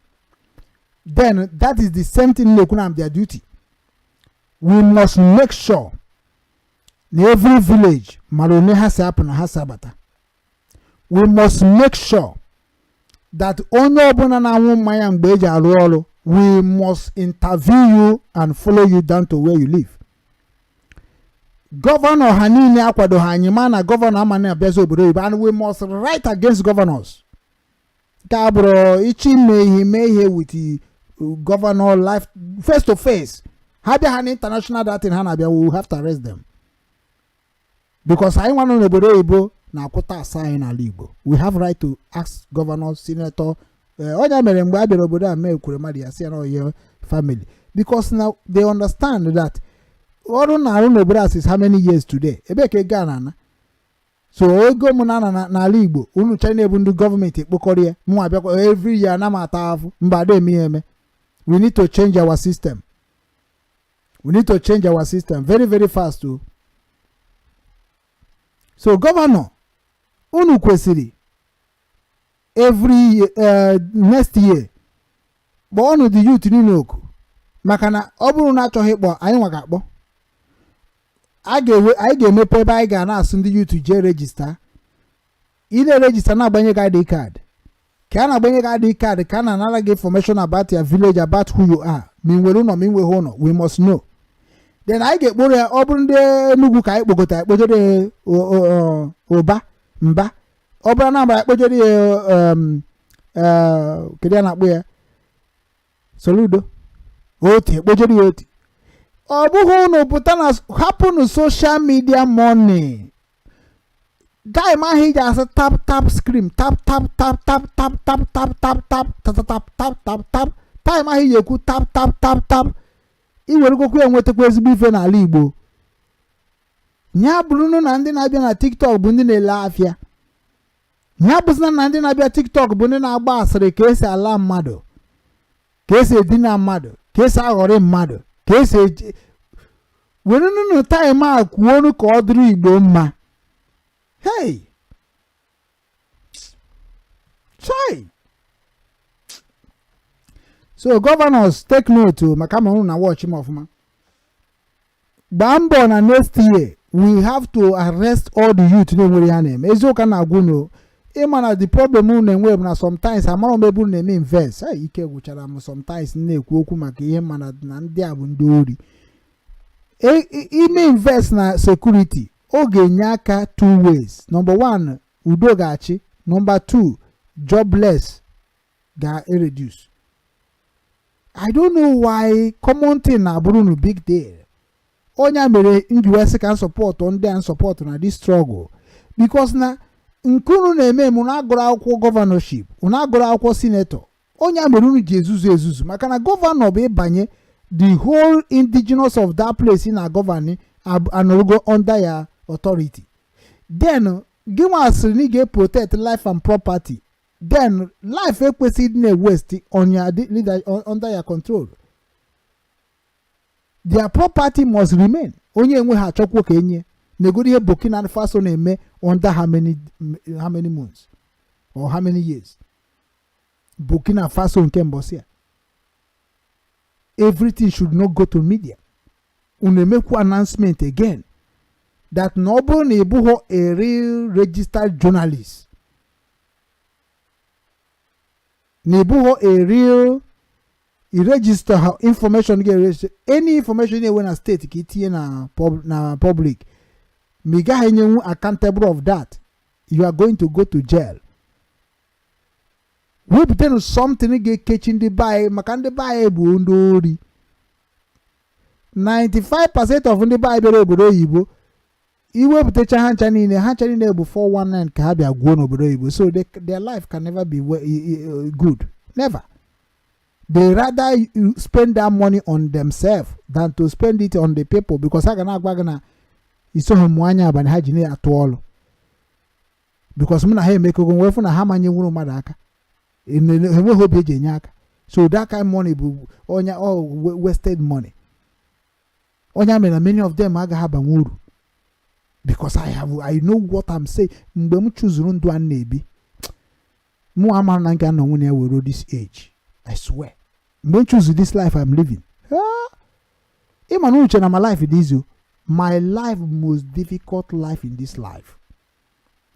Then that is the same thing na-ekwu na their duty. We must make sure na every village mara one ha si apụ na ha si abata. We must make sure that onye ọbụla na-aṅụ mmanya mgbe eji arụ ọrụ, we must interview you and follow you down to where you live. Governor ha niile akwadoghị anyị, ma na governor ama na-abịazi obodo oyibo, and we must write against governors. Nke a bụrụ ịchọ ime ihe, mee ihe with the governor life face to face. Ha bịa ha na international datin, ha na-abịa, we will have to arrest them, because anyị nwa nọ n'obodo oyibo na-akwụta asa anyị n'ala Igbo. We have right to ask governor, senator. Onye mere mgbe a bịara obodo a mee ekwure mmadụ ya si ya na oye family, because now they understand that ọrụ na-arụ n'obodo a since how many years today, ebe ka ego a na-ana. So ego m na-ana n'ala Igbo, unu china ebu ndị gọọmenti ekpokọrọ ya, mụ abịakwa every year na m ata afụ mba ada eme ya eme. We need to change our system. We need to change our system very, very fast o. So governor, unu kwesịrị every year, next year, kpọọnụ the youth niile oku, maka na ọ bụrụ na achọghị ịkpọ anyị, nwa ga-akpọ. A ga-ewe anyị ga-emepe ebe anyị ga na-asụ ndị youth jee register. Ị na-eregister, na-agbanye gị ID card. Ka a na-agbanye gị ID card, ka a na-anara gị information about your village, about who you are, ma ị nwere ụlọ, ma ị nweghị ụlọ, we must know. Then anyị ga-ekporo ya. Ọ bụrụ ndị Enugu ka anyị kpokọta, ekpojere ya ụba mba. Ọ bụrụ Anambra, ekpojere ya kedu ya na-akpụ ya, Soludo oti, ekpojere ya oti. Ọ bụghị unu pụta na hapụnụ social media money time ahụ iji asị tap tap screen, tap tap tap tap tap tap tap tap tap tap tap tap tap tap. Time ahụ iji ekwu tap tap tap tap, ị weregokwu ya nwetakwa ezigbo ife n'ala Igbo. Ya bụrụnụ na ndị na-abịa na TikTok bụ ndị na-ele afịa, ya bụzina na ndị na-abịa TikTok bụ ndị na-agba asịrị ka esi ala mmadụ, ka esi edina mmadụ, ka esi aghọrị mmadụ, ka esi eji were nụnụ time a kwuonu ka ọ dịrị Igbo mma. Hey, chai! So governors, take note o, maka ma unu na watch m ọfụma. Gbaa mbọ na next year we have to arrest all the youth na-enwere ha na-eme. Eziokwu na-agwụ unu, ịma na the problem unu na-enwe bụ na sometimes amara m ebe unu na-eme invest. Hey, ike gwụchara m sometimes na-ekwu okwu maka ihe, mana na ndị a bụ ndị ori. Ime invest na security, ọ ga-enye aka two ways. Number one, udo ga-achị. Number two, jobless ga-reduce. I don't know why common thing na-abụrụ unu big deal. Onye a mere nji wee sị ka support ndị a, support na this struggle, because na Nke unu na-eme eme, unu agụrụ akwụkwọ governorship, unu agụrụ akwụkwọ senator. Onye a mere unu ji ezuzu ezuzu, maka na governor bụ ịbanye, the whole indigenous of that place na govern anọrọgo under ya authority. Then gị nwa sịrị na ị ga-protect life and property. Then life ekwesịghị ịdị na-waste on your leader, under your control. Their property must remain. Onye enweghị achọkwa ka enye negoro. Ihe Burkina Faso na-eme under how many months or how many years, Burkina Faso nke mbọsị a, everything should not go to media. Unu emekwu announcement again that na ọ bụrụ na ị bụghị a real registered journalist, na ị bụghị a real i register ha information ga-eregister any information na-enwe na steeti ka itinye na public, ma ị gaghị enyenwu accountable of that, you are going to go to jail. Wepụtanụ something ga-ekechi ndị be anyị, maka ndị be anyị bụ ndị ori. 95% of ndị be anyị bịara obodo oyibo, iwepụtacha ha ncha niile, ha ncha niile bụ 419 ka ha bịa gwuo n'obodo oyibo. So their life can never be good, never. They rather you spend that money on themselves than to spend it on the people, because ha ga na-agwa gị na isoghị mụ anya abalị ha ji na-atụ ọlụ, because mụ na ha emekogo wee fụ na ha manyenwuru mmadụ aka, enweghị obi eji enye aka. So that kind money bụ onye all wasted money. Onye mere na many of them agaghị abanwe uru, because I know what I'm saying. Mgbe m chụzuru ndụ a na-ebi, mụ amara na nke a nọ nwunye ya were this age. I swear, mgbe m choose this life I'm living, ịma na uche na my life dị easy. My life, most difficult life in this life.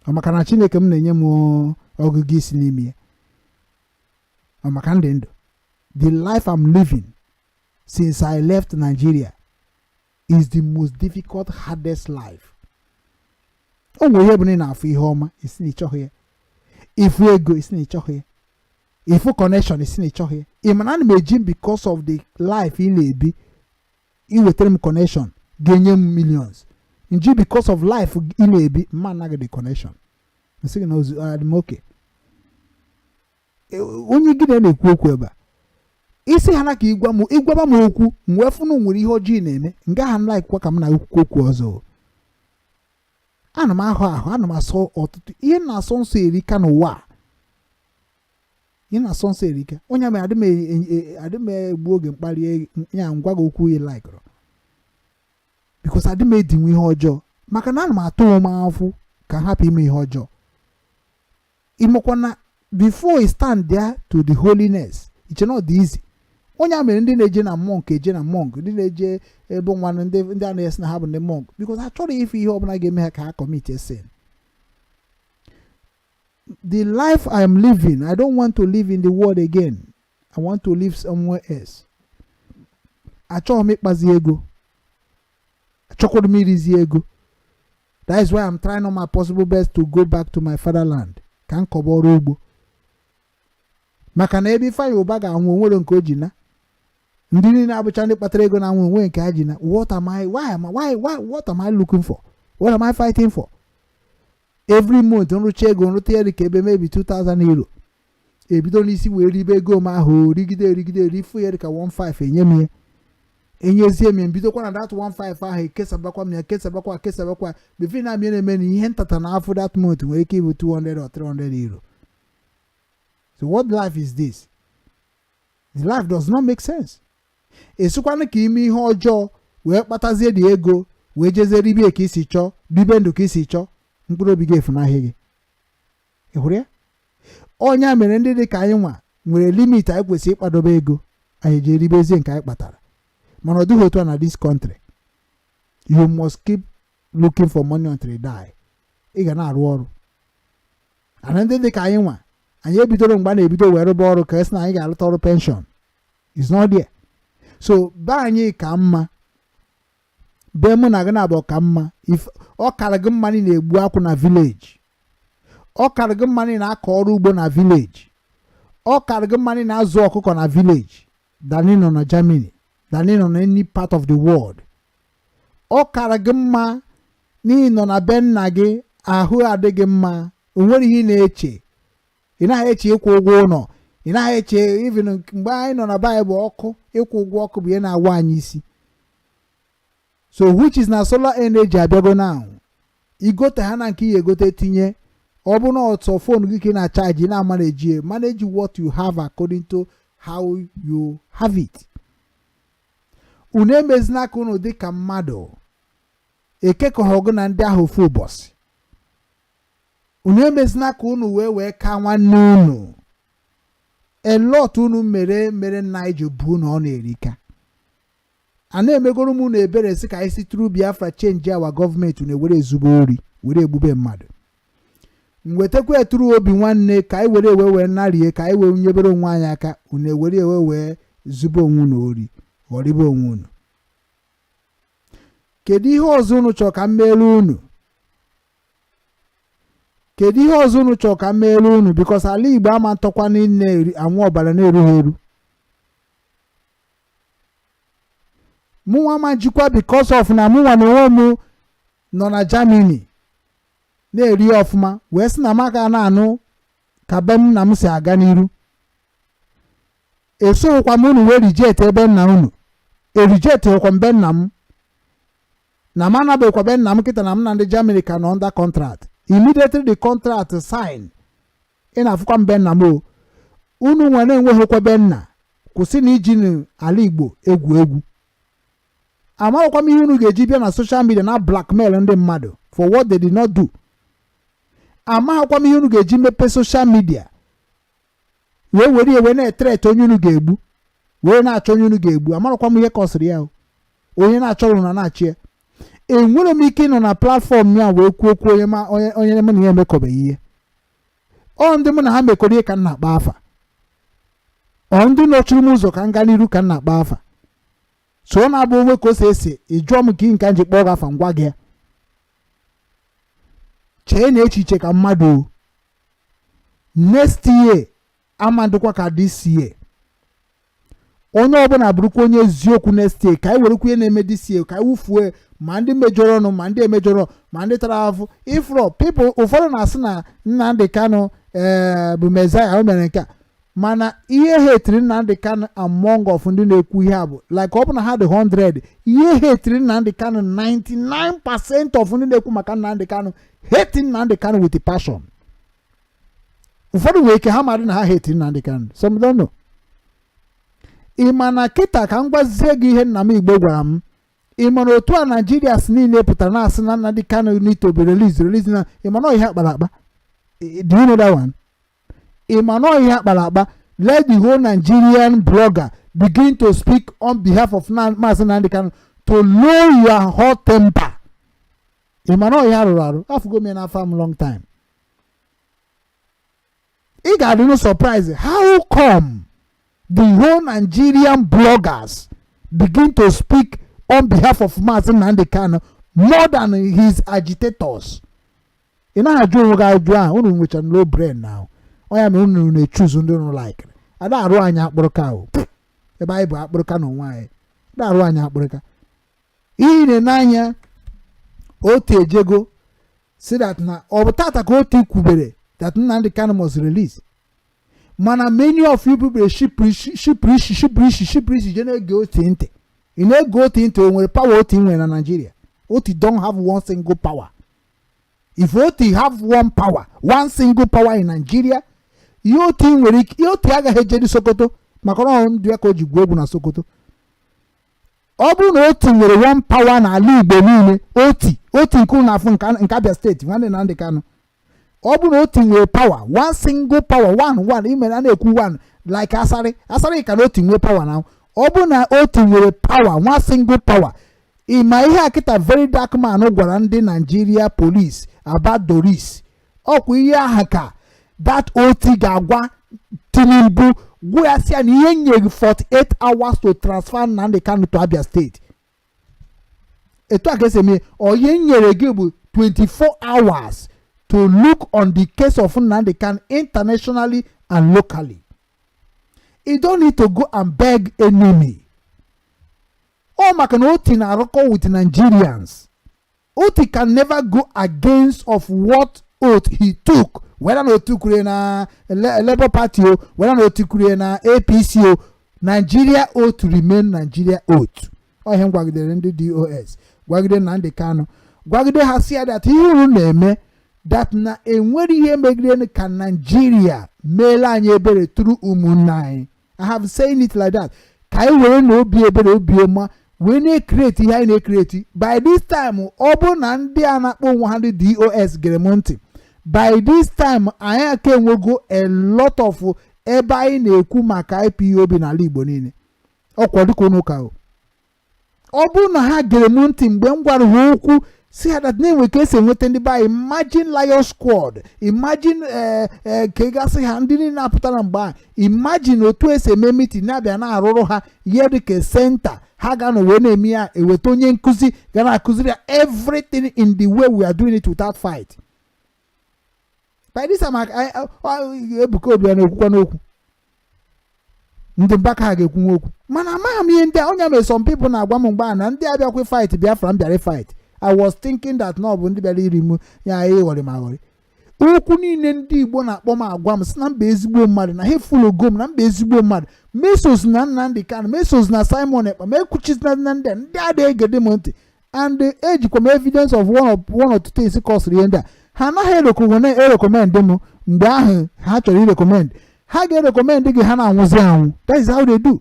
Ọ maka na Chineke m na-enye m ọgụgụ isi n'ime ya. Ọ maka ndị ndụ, the life I'm living since I left Nigeria is the most difficult, hardest life. O nwere ihe bụ na ị na-afụ ihe ọma, isi na ịchọghị ya. Ịfụ ego, isi na ịchọghị ya. Ịfụ connection, isi na ịchọghị ya. Ị ma na ana m eji m because of the life ị na-ebi, iwetara m connection ga-enye m millions nji. Because of life ị na-ebi, mma anaghị the connection, nsị gị na ozu adị m oke. Onye gị na-ekwu okwu ebe a, isi ha na ka ịgwa m, ịgwaba m okwu, m wee fụ na o nwere ihe ọjọọ ị na-eme nga ha m laikwa ka m na-ekwukwu okwu ọzọ. Ana m ahụ ahụ, ana m asọ ọtụtụ ihe na-asọ nsọ erika n'ụwa a. Ihe na-asọ nsọ erika. Onye mere adị m egbu oge mkpali ya ngwa gị okwu ị laikụrụ, because adị m edinwe ihe ọjọọ, maka na ana m atụ onwe m afụ ka m hapụ ime ihe ọjọọ. Ịmakwa na before you stand there to the holiness, iche na ọ dị easy. Onye a mere ndị na-eje na monk, eje na monk, ndị na-eje ebe nwanne ndị a na-esi na ha bụ ndị monk, because ha chọrọ ife ihe ọbụla ga-eme ha ka ha commit a sin. The life I am living, I don't want to live in the world again. I want to live somewhere else. Achọghị m ịkpazi ego, achọkwara m irizi ego. That is why I'm trying all my possible best to go back to my fatherland ka m kọba ọrụ ugbo, maka na ebe Ifeanyị Ụba ga-anwụ, onwere nke o ji na ndị niile abụcha ndị kpatara ego na-anwụ, onwe nke ha ji na. What am I, why am I, why, what am I looking for? What am I fighting for? Every month nrụcha ego, nrụta ya dị ka ebe maybe €2000, ebido n'isi wee ribe ego m ahụ, rigide erigide erifu ya dịka 15, enye m ya, enyezie m ya, mbidokwa na that 15 ahụ, ekesabakwa m ya, kesabakwa, kesabakwa. Before na amị na-eme na ihe ntata na afọ that month nwere ike ịbụ 200 or €300. So what life is this? The life does not make sense. Esikwanụ ka ime ihe ọjọọ wee kpatazie dị ego, wee jezie ribie ka isi chọọ, ribe ndụ ka isi chọọ, mkpụrụ obi gị efunahị gị. Ị hụrụ ya? Ọnya mere ndị dị ka anyị nwa nwere limit anyị kwesịrị ịkpadobe ego anyị ji eribezie nke anyị kpatara, mana ọ dịghị otu a na this country. You must keep looking for money until you die. Ị ga na-arụ ọrụ. Ana ndị dị ka anyị nwa, anyị ebidoro mgbe a na-ebido wee rụba ọrụ ka esi na anyị ga-alụta ọrụ pension is not there. So be anyị ka mma, be mụ na gị na-abụ ka mma. If ọ kara gị mma na ị na-egbu akwụ na village, ọ kara gị mma na ị na-akọ ọrụ ugbo na village, ọ kara gị mma na ị na-azụ ọkụkọ na village than ị nọ na Germany, than ị nọ na any part of the world. Ọ kara gị mma na ị nọ na be nna gị, ahụ adịghị mma. O nwere ihe ị na-eche? Ị naghị eche ịkwụ ụgwọ ụlọ, ị naghị eche. Even mgbe anyị nọ na baịbụl, ọkụ, ịkwụ ụgwọ ọkụ bụ ihe na-awa anyị isi. So which is na solar energy abịago now. Igote ha na nke ihe egote tinye, ọ bụ na ọtọ phone gị ka ị na-achaji, na-amanage, manage what you have according to how you have it. Unu emezina ka unu dị ka mmadụ ekekọghị ọgụ na ndị ahụ ofu ụbọchị. Unu emezina ka unu wee ka nwanne unu. A lot unu mere mere nna anyị ji bụ na ọ na-erika a na-emegoro m unu ebere, sị ka anyị si through Biafra change our gọọmenti. Unu ewere ezigbo ori were egbube mmadụ. M wetakwa eturu obi nwanne ka anyị were ewe wee narie, ka anyị wee nyebere onwe anyị aka. Unu ewere ewe wee zube onwe unu ori, ghọrịbe onwe unu. Kedu ihe ọzọ unu chọrọ ka m meere unu? Kedu ihe ọzọ unu chọrọ ka m meere unu? Because ala Igbo ama ntọkwa niile anwụ ọbara na-erughị eru. Mụnwa ma jikwa because of na mụnwa na onwe m nọ na Germany na-eri ọfụma, wee sị na m aka na-anụ ka be m na m si aga n'iru. Esoghịkwa m unu wee reject ebe nna unu erejectkwa m be nna m na m anabeghịkwa be nna m kịta na m na ndị Germany ka nọ under contract. Immediately the contract sign, ị na-afụkwa m be nna m. O unu nwere enweghịkwa be nna. Kwụsị na iji ala Igbo egwu egwu. Amaghịkwa m ihe unu ga-eji bịa na social media na blackmail ndị mmadụ for what they did not do. Amaghịkwa m ihe unu ga-eji mepee social media wee were ewe na-ethreat onye unu ga-egbu, wee na-achọ onye unu ga-egbu. Amaghịkwa m ihe kọsịrị ya o. Onye na-achọrọ na na-achị ya, enwere m ike ịnọ na platform ya wee kwuo okwu onye ma onye onye mụ na ya emekọbeghị ihe. Ọ ndị mụ na ha mekọrọ ihe ka m na-akpa afa, ọ ndị nọchiri m ụzọ ka m gaa n'iru ka m na-akpa afa. So ọ na-abụ onwe ka o si esi. Ị jụọ m ka nke m ji kpọọ gị afa, ngwa gị ya. Chee na echiche ka mmadụ o. Next year ama ndịkwa ka this year. Onye ọbụla bụrụkwa onye eziokwu next year, ka anyị werekwa ihe na-eme this year ka anyị wụfuo, ma ndị mejọrọ ọnụ, ma ndị emejọrọ, ma ndị tara afụ. Ifro people ụfọdụ na-asị na Nnamdi Kanu ee bụ Messiah, o mere nke a, mana ihe hetiri Nnamdi Kanu among of ndị na-ekwu ihe a bụ like ọ bụ na ha dị 100, ihe hetiri Nnamdi Kanu, 99% of ndị na-ekwu maka Nnamdi Kanu hate Nnamdi Kanu with passion. Ụfọdụ nwere ike ha madị na ha hate Nnamdi Kanu, some don't know. Ị ma na kịta ka m gwazie gị ihe nna m Igbo gwara m. Ị ma na otu a Naijiria si niile pụtara na-asị na Nnamdi Kanu need to be released, release na, ị ma na ọ ihe akpara akpa? Do you know that one? Ị ma na ọ ihe akpara akpa? Let the whole Nigerian blogger begin to speak on behalf of Maazị Nnamdi Kanu to lower your hot temper. Ị ma na ọ ihe arụrụ arụ? Afụgo m ya n'afọ m long time. Ị ga-adị no surprise how come the whole Nigerian bloggers begin to speak on behalf of Maazị Nnamdi Kanu more than his agitators. Ị naghị ajụ onwe gị ajụ ahụ? Unu nwechara low brain now. Ọ ya mere unu na-echuzu ndị unu like. Ada arụ anyị akpụrụka o ebe anyị bụ akpụrụka na onwe anyị. Ada arụ anyị akpụrụka. Ihe na-ene anya otu ejego si that na ọ bụ tata ka otu kwubere that Nnamdi Kanu must release, mana many of you people shipụ isi, shipụ isi, shipụ isi, shipụ isi, je na-ege otu ntị. Ị na-ege otu ntị, o nwere power otu nwere na Nigeria? Otu don't have one single power. If Oti have one power, one single power in Nigeria, ihe Oti nwere ike, ihe Oti agaghị ejedi Sokoto, maka na ọ ndụ ya ka o ji gwuo egwu na Sokoto. Ọ bụrụ na Oti nwere one power n'ala Igbo niile, Oti, Oti nke unu afụ nke Abia Steeti, nwanne Nnamdi Kanu, ọ bụrụ na Oti nwere power, one single power, one one ime a na-ekwu one like Asari, Asari ka na Oti nwee power na. Ọ bụrụ na Oti nwere power, one single power, ịma ihe a kịta Very Dark Man gwara ndị Nigeria police about Doris, ọkwa ihe aha ka that Oti ga-agwa Tinubu, gwa ya sị ya na ihe nyere 48 hours to transfer Nnamdi Kanu to Abia State. Etu a ka esi eme. Onye nyere gị bụ 24 hours to look on the case of Nnamdi Kanu internationally and locally. You don't need to go and beg enemy. Ọ maka na Oti na-arụkọ with Nigerians. Oti can never go against of what oath he took. Whether na otukwurie na Labour Party o, whether na otukwurie na APC o, Nigeria oath remain Nigeria oath. Ọ ihe m gwagidere ndị DOS, gwagide Nnamdi Kanu, gwagide ha si ya that ihe unu na-eme, that na enwere ihe megidere ka Nigeria meela anyị ebere through ụmụnne anyị. I have saying it like that, ka anyị were na obi ebere, obi ọma wee na-ecreate ihe anyị na-ecreate. By this time, ọ bụrụ na ndị a na-akpọ onwe ha ndị DOS gere m ntị, by this time anyị aka enwego a lot of ebe anyị na-ekwu maka IPOB n'ala Igbo niile. Ọkwa dịka unu ụka o. Ọ bụrụ na ha gere m ntị mgbe m gwara ha okwu si ha that na-enwe ka esi enweta ndị be anyị, imagine Lion Squad, imagine ka gasị ha ndị niile na-apụtara mgbe a, imagine otu esi eme meeting na-abịa na-arụrụ ha ihe dịka center ha ga-anọ wee na-eme ya, eweta onye nkụzi ga na-akụziri ya everything in the way we are doing it without fight. By this time, Ebuka Obi ya na-ekwukwa n'okwu, ndị Mbaka ha ga-ekwu okwu, mana amaghị m ihe ndị a. Onye mere some people na-agwa m mgbe a na ndị abịakwa fight Biafra m bịara fight. I was thinking that na ọ bụ ndị bịara iri m ya, ịghọrị m aghọrị. Okwu niile ndị Igbo na-akpọ m, agwa m si na mba ezigbo mmadụ na ha efulogo m na mba ezigbo mmadụ, mesos na Nnamdi Kanu, mesos na Simon Ekpa, ma ekwuchizina na ndị a, ndị a na-egede m ntị. And ejikwa m evidence of one or two things kọsịrị ihe ndị a. Ha anaghị erecommend m mgbe ahụ ha chọrọ irecommend. Ha ga-erecommend gị, ha na-anwụzi anwụ. That is how they do.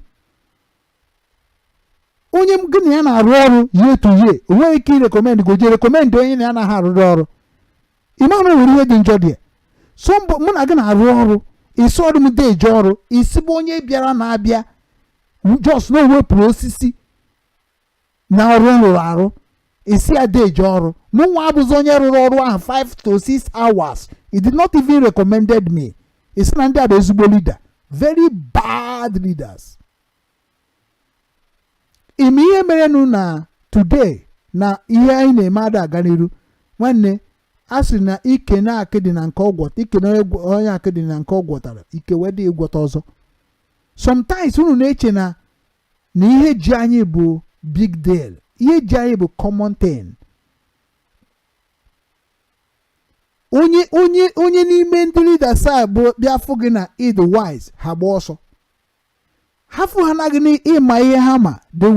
Onye gị na ya na-arụ ọrụ year to year, o nweghị ike irecommend gị, o ji recommend onye na ya anaghị arụrụ ọrụ. Ịma na o nwere ihe dị njọ dị ya. So mbụ mụ na gị na-arụ ọrụ, isi ọrụ m deje ọrụ, isi bụ onye bịara na-abịa just na o wepụrụ osisi na ọrụ m rụrụ arụ, isi ya deje ọrụ. Mụ nwa abụzi onye rụrụ ọrụ ahụ 5 to 6 hours, he did not even recommended me. Isi na ndị a bụ ezigbo leader? Very bad leaders. Ime ihe merenụ na today na ihe anyị na-eme ada aga n'iru. Nwanne, a sị na ike na akịdị na nke ọgwọta, ike na onye akịdị na nke ọ gwọtara, ike wee dị ịgwọta ọzọ. Sometimes unu na-eche na ihe ji anyị bụ big deal, ihe ji anyị bụ common thing. Onye n'ime ndị leaders a bụ bịa fụ gị na ịdị wise, ha gba ọsọ. Ha fụ ha naghị ịma ihe ha ma, they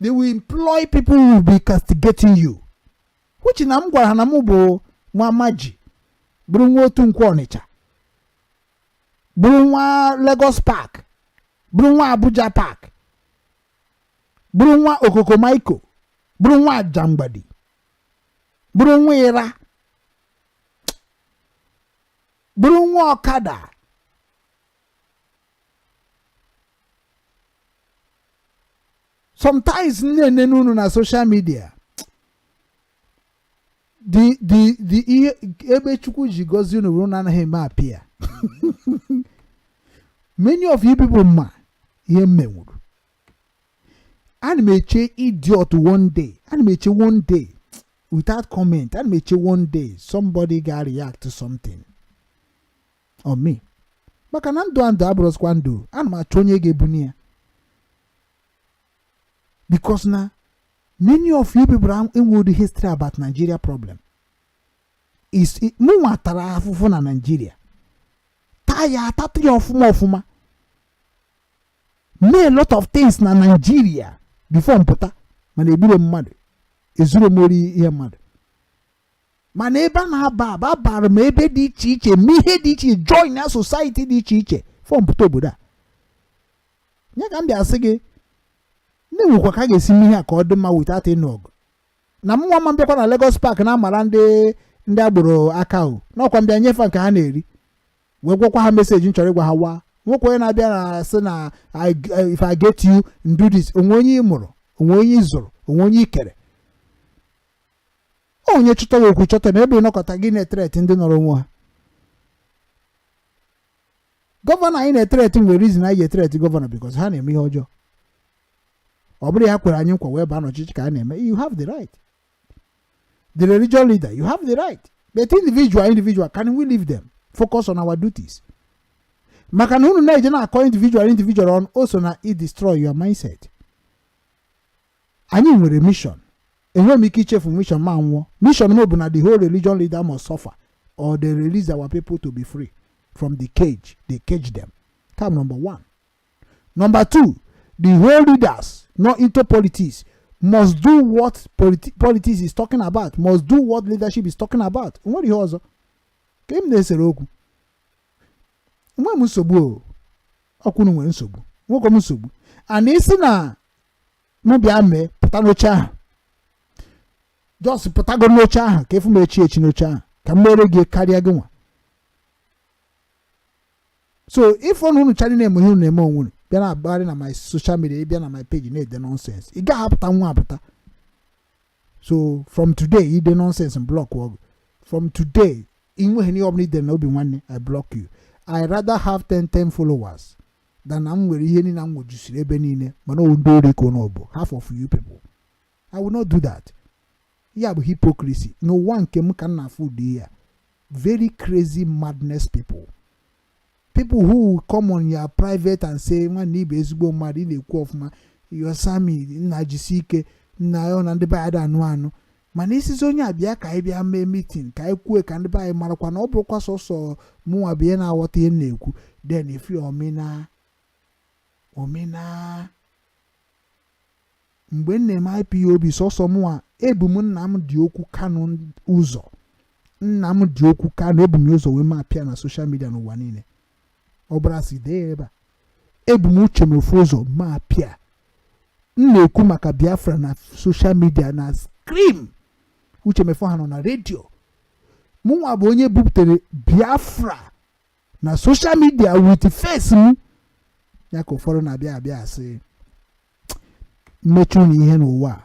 will employ people who will be castigating you, which na m gwara ha na m bụ nwa maji, bụrụ nwa otu Nkwọ Ọnịcha, bụrụ nwa Lagos Park, bụrụ nwa Abuja Park, bụrụ nwa Okokomaiko, bụrụ nwa Ajamgbadi, bụrụ nwa Ịra, bụrụ nwa Ọkada. Sometimes na-enene unu na social media, the ihe ebe Chukwu ji gọzie unu bụrụ na anaghị eme apịa. Many of you people ma ihe m menwuru. Ana m eche idiot one day, ana m eche one day without comment, ana m eche one day somebody ga react to something on me, maka na ndụ a ndụ abụrụzikwa ndụ. Ana m achọ onye ga-ebuni ya, because na many of you people enweghị history about Nigeria problem. Is mụ nwa tara afụfụ na Nigeria, taa ya, atatụ ya ọfụma ọfụma, mee a lot of things na Nigeria before mpụta, mana egburo mmadụ, ezuru m ori ihe mmadụ, mana ebe a na-aba aba bara m ebe dị iche iche, mee ihe dị iche iche, join na society dị iche iche fọ mpụta obodo a. Ya ka m bịa sị gị na-enwekwa ka a ga-esi mee ihe a ka ọ dị mma without ịnụ ọgụ. Na mụnwa ma mbịakwa na Lagos Park na-amara ndị agboro aka o n'ọkwa mbịa nyefe nke ha na-eri, wee gwakwa ha message m chọrọ ịgwa ha. Waa nwoke onye na-abịa na sị na if I get you and do this, onwe onye ị mụrụ, onwe onye ị zụrụ, onwe onye ị kere, onye chọta ya okwu chọta ma ebe ịnọkọta gị na-ethreat ndị nọrọ onwe ha. Governor anyị na-ethreat nwere reason anyị ga-ethreat governor, because ha na-eme ihe ọjọọ. Ọ bụrụ ya kwere anyị nkwa wee baa n'ọchịchị ka a na-eme, you have the right. The religion leader, you have the right, but individual individual, can we leave them, focus on our duties? Maka na unu na-eje na-akọ individual individual on also na i destroy your mindset. Anyị nwere mission, enweghị m ike ichefu mission ma nwụọ. Mission m bụ na the whole religion leader must suffer. or they release our people to be free from the cage they cage them. Come, number one. Number two, the whole leaders not into politics must do what politics is talking about, must do what leadership is talking about. Nwere ihe ọzọ ka m na-esere okwu? Nwe m nsogbu o. Ọkwụnụ nwere nsogbu, nwekwa m nsogbu. And isi na mụ bịa mee, pụta n'oche ahụ, just pụtago n'oche ahụ ka efu m echi echi n'oche ahụ ka m mere gị karịa gị nwa. So ife ọnụ unu chara na-eme ihe unu na-eme onwe unu, bịa na agbagharị na my social media, ị bịa na my page na-ede nonsense, ị gaghị apụta nwa apụta. So from today, ide nonsense, block ọgụ. From today, ị nweghị ihe ọbụla ide na Obi Nwanne, I block you. I rather have 10 10 followers than na m nwere ihe niile m nwejusiri ebe niile, mana o ndị ori ka unu bụ, half of you people. I will not do that. Ya bụ hypocrisy n'ụwa nke m ka m na-afụ ụdị ya. Very crazy madness people, people who will come on your private and say, "Nwanne, ibe ezigbo mmadụ, ị na-ekwu ọfụma, yosami nna, jisi ike nna ya na ndị be anyị ada anụ anụ." Mana isizi onye abịa ka anyị bịa mee meeting, ka anyị kwuo ka ndị be anyị marakwa na ọ bụrụkwa sọsọ mụnwa bụ ihe na-aghọta ihe m na-ekwu, then if you omena omena. Mgbe m na-eme IPOB, sọsọ mụnwa ebu m Nnamdi Okwu Kanu ụzọ. Nnamdi Okwu Kanu ebu m ụzọ wee ma apịa na social media n'ụwa niile. Ọ bụrụ asị dee ebe a, ebu m uche m ofu ụzọ ma apịa. M na-ekwu maka Biafra na social media na scream. Uche Mefo ha nọ na redio. Mụnwa bụ onye buputere Biafra na social media with face m ya, ka ụfọdụ na-abịa abịa asị mmechu unu ihe n'ụwa a,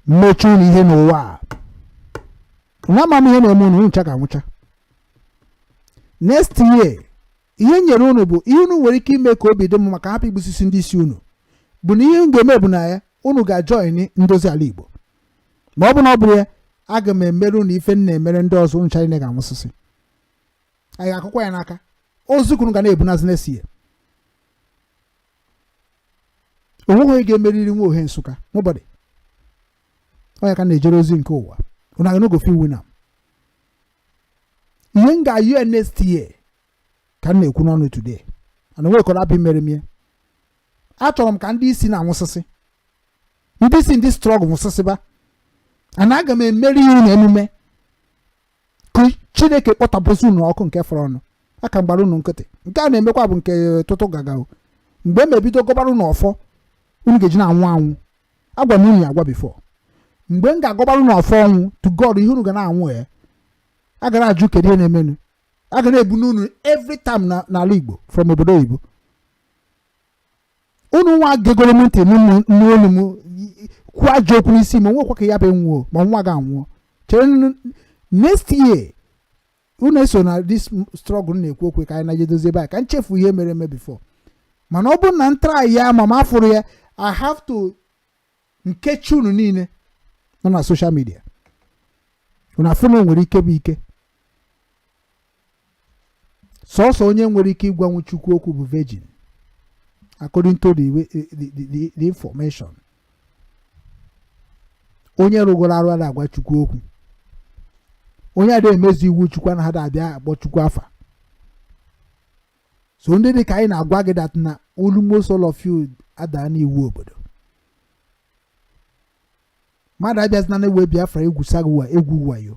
mmechu unu ihe n'ụwa a. Nwa ama m ihe na-eme unu. Unu ncha ga-anwụcha next year. Ihe nyere unu bụ ihe unu nwere ike ime ka obi dị m maka hapụ igbusisi ndị isi unu, bụ na ihe m ga-eme bụ na ya unu ga-ajoin ndozi ala Igbo. Ma ọ bụ na ọ bụrụ ya, aga m emere unu ife m na-emere ndị ọzọ. Unu ncha niile ga-anwụsịsị. Anyị ga-akụkwa ya n'aka ozu unu ga na-ebunazi next year. Onweghị onye ga-emeriri nwa ohe Nsụka, nobody. Ọ ya ka na-ejere ozi nke ụwa. Unu aga no go fit win am. Ihe m ga-ayọ next year ka m na-ekwu n'ọnụ today, ana nwekọrọ abụ mere m ya. Achọrọ m ka ndị isi na-anwụsịsị, ndị isi, ndị struggle nwụsịsịba. Ana aga m emeri ihe unu emume ka Chineke kpọtapụsị unu ọkụ nke fọrọ ọnụ aka mgbara unu nkịtị. Nke a na-emekwa bụ nke tụtụ gaga o. Mgbe m ebido gọbara unu ọfọ, unu ga-eji na-anwụ anwụ. Agwa m unu ya agwa before. Mgbe m ga-agọbara unu ọfọ ọnwụ to God, ihe unu ga na-anwụ ya, a gara ajụ kedu ihe na-emenụ. A ga na-ebu n'unu every time na n'ala Igbo from obodo oyibo. Unu nwa gegoro m ntị n'olu m kwuo ajọ okwu n'isi m, onwekwa ka ya bụ nwụọ ma nwa ga anwụọ. Chere, next year unu eso na this struggle na-ekwu okwu ka anyị na-ejedozi ebe a, ka m chefu ihe mere eme before. Mana ọ bụrụ na m try ya ma m afụrụ ya, I have to nkechi unu niile nọ na social media. Unu afụ na o nwere ike bụ ike sọsọ onye nwere ike ịgwanwu Chukwu okwu bụ virgin, according to the information. Onye rụgoro arụ ada agwa Chukwu okwu. Onye ada emezu iwu Chukwu anaghị abịa akpọ Chukwu afa. So ndị dị ka anyị na-agwa gị that na almost all of you adaa n'iwu obodo. Mmadụ abịazina na ewe Biafra egwusa gị egwu wayo.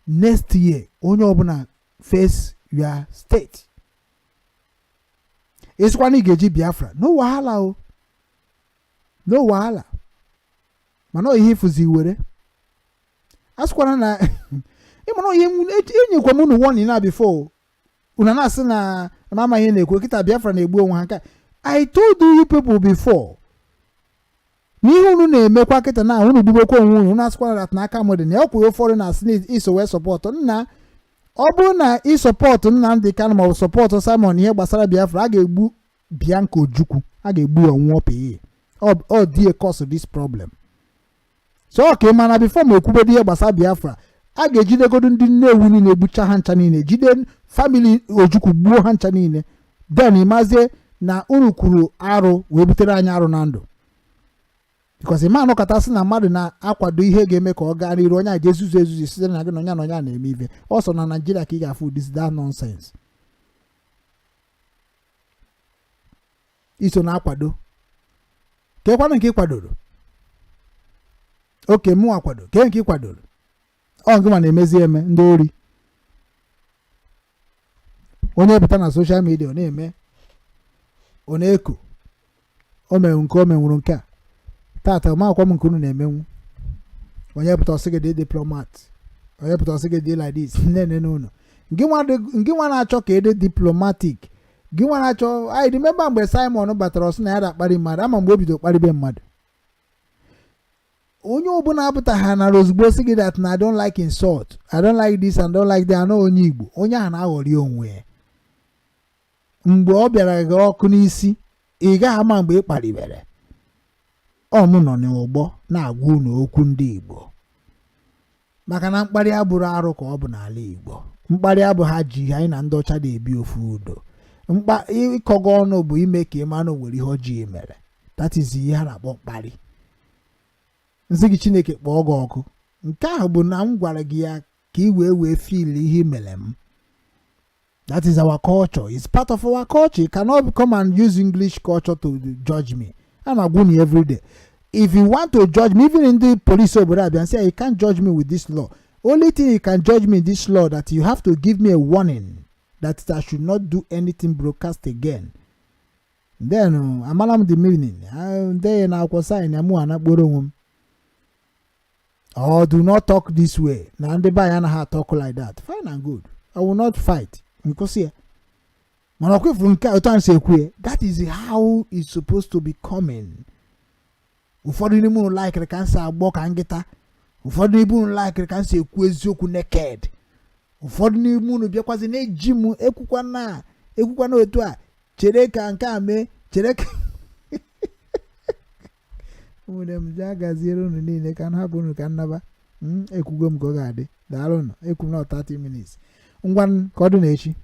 Next year, onye ọbụla face your state. Ịsịkwa na ị ga-eji Biafra, no wahala o, no wahala. Mana ọ ihe ịfụzi were a sịkwana na ịmara ihe enyekwa m unu warning na before. Unu na-asị na na amaghị ihe na-ekwu kịta. Biafra na-egbu onwe ha. Nke I told you people before, n'ihe unu na-emekwa kịta na unu gbubekwa onwe unu. Unu asịkwana that na aka m dị na ya. Kwuru ụfọdụ na-asị na iso wee support nna. Ọ bụrụ na ị support Nnamdi Kanu maọbụ support Simon, ihe gbasara Biafra, a ga-egbu Bianca Ojukwu, a ga-egbu ya ọnwụọ pee. Ọ dị cause this problem. So ọ ka ị mana before ma ekwubedo ihe gbasara Biafra, a ga-ejidegodo ndị Nnewi niile, egbucha ha ncha niile, jide family Ojukwu, gbuo ha ncha niile. Then ịmazie na unu kwuru arụ wee butere anyị arụ na ndụ. Because ịma anọkọta sị na mmadụ na-akwado ihe ga-eme ka ọ gaa n'iru, onye a ji ezuzu ezuzu site na gị na onye na onye a na-eme ife ọsọ na Naijiria ka ị ga-afụ this, that nonsense. Iso na-akwado kekwanụ nke ị kwadoro oke mụ akwado kee nke ị kwadoro ọ ngị ma na-emezi eme ndị ori. Onye pụta na social media, ọ na-eme, ọ na-eko o menwu nke o menwuru nke a tata ma akwa m nke unu na-emenwu. Onye pụta, ọsị gị dị diplomat. Onye pụta, ọsị gị dị like this. Nne n'unu ngị nwa na-achọ ka ede diplomatic, gị nwa na-achọ. I remember mgbe Simon batara, ọsị na ya na-akparị mmadụ ama. Mgbe o bido kparịbe mmadụ, onye ọbụla apụtaghị nara ozugbo sị gị that na I don't like insult, I don't like this and don't like that. Anọ onye Igbo, onye ahụ na-aghọrị onwe ya. Mgbe ọ bịara gị ọkụ n'isi, ị gaghị ama mgbe ị kparịbere. Ọ mụ nọ n'ụgbọ na-agwa unu okwu ndị Igbo, maka na mkparị abụrụ arụ ka ọ bụ n'ala Igbo. Mkparị abụ ha ji anyị na ndị ọcha na-ebi ofu udo. Mkpa ịkọgọ ọnụ bụ ime ka ị mara na o nwere ihe ọjọọ mere. That is ihe a na-akpọ mkparị. Nsị gị Chineke kpọọ gị ọkụ, nke ahụ bụ na m gwara gị ya ka ị wee feel ihe i mere m. That is our culture. It's part of our culture. You cannot come and use English culture to judge me. I'm agwa unu every day. If you want to judge me, even in the police obodo abịa say you can't judge me with this law. Only thing you can judge me in this law, that you have to give me a warning that I should not do anything broadcast again. Then amara m the meaning de na akwụkwọ sign ya mụ anakporo onwe m, or do not talk this way, na ndị be anyị anaghị talk like that. Fine and good, I will not fight. Nkwụsị ya. Mana ọkwa ifuru nke a, otu anyị si ekwu ya, that is how it's supposed to be coming. Ụfọdụ n'ime unu laikiri ka m si agbọ ka nkịta. Ụfọdụ n'ime unu laikiri ka m si ekwu eziokwu naked. Ụfọdụ n'ime unu bịakwazi na-eji m ekwukwana ekwukwana otu a, chere ka nke a mee, chere ka ụmụnne m ji agaziere unu niile ka m hapụ unu ka nnaba. Ekwugo m ka ọ ga-adị. Daalụnụ. Ekwu m na 30 minutes. Ngwa, ka ọ dị na echi.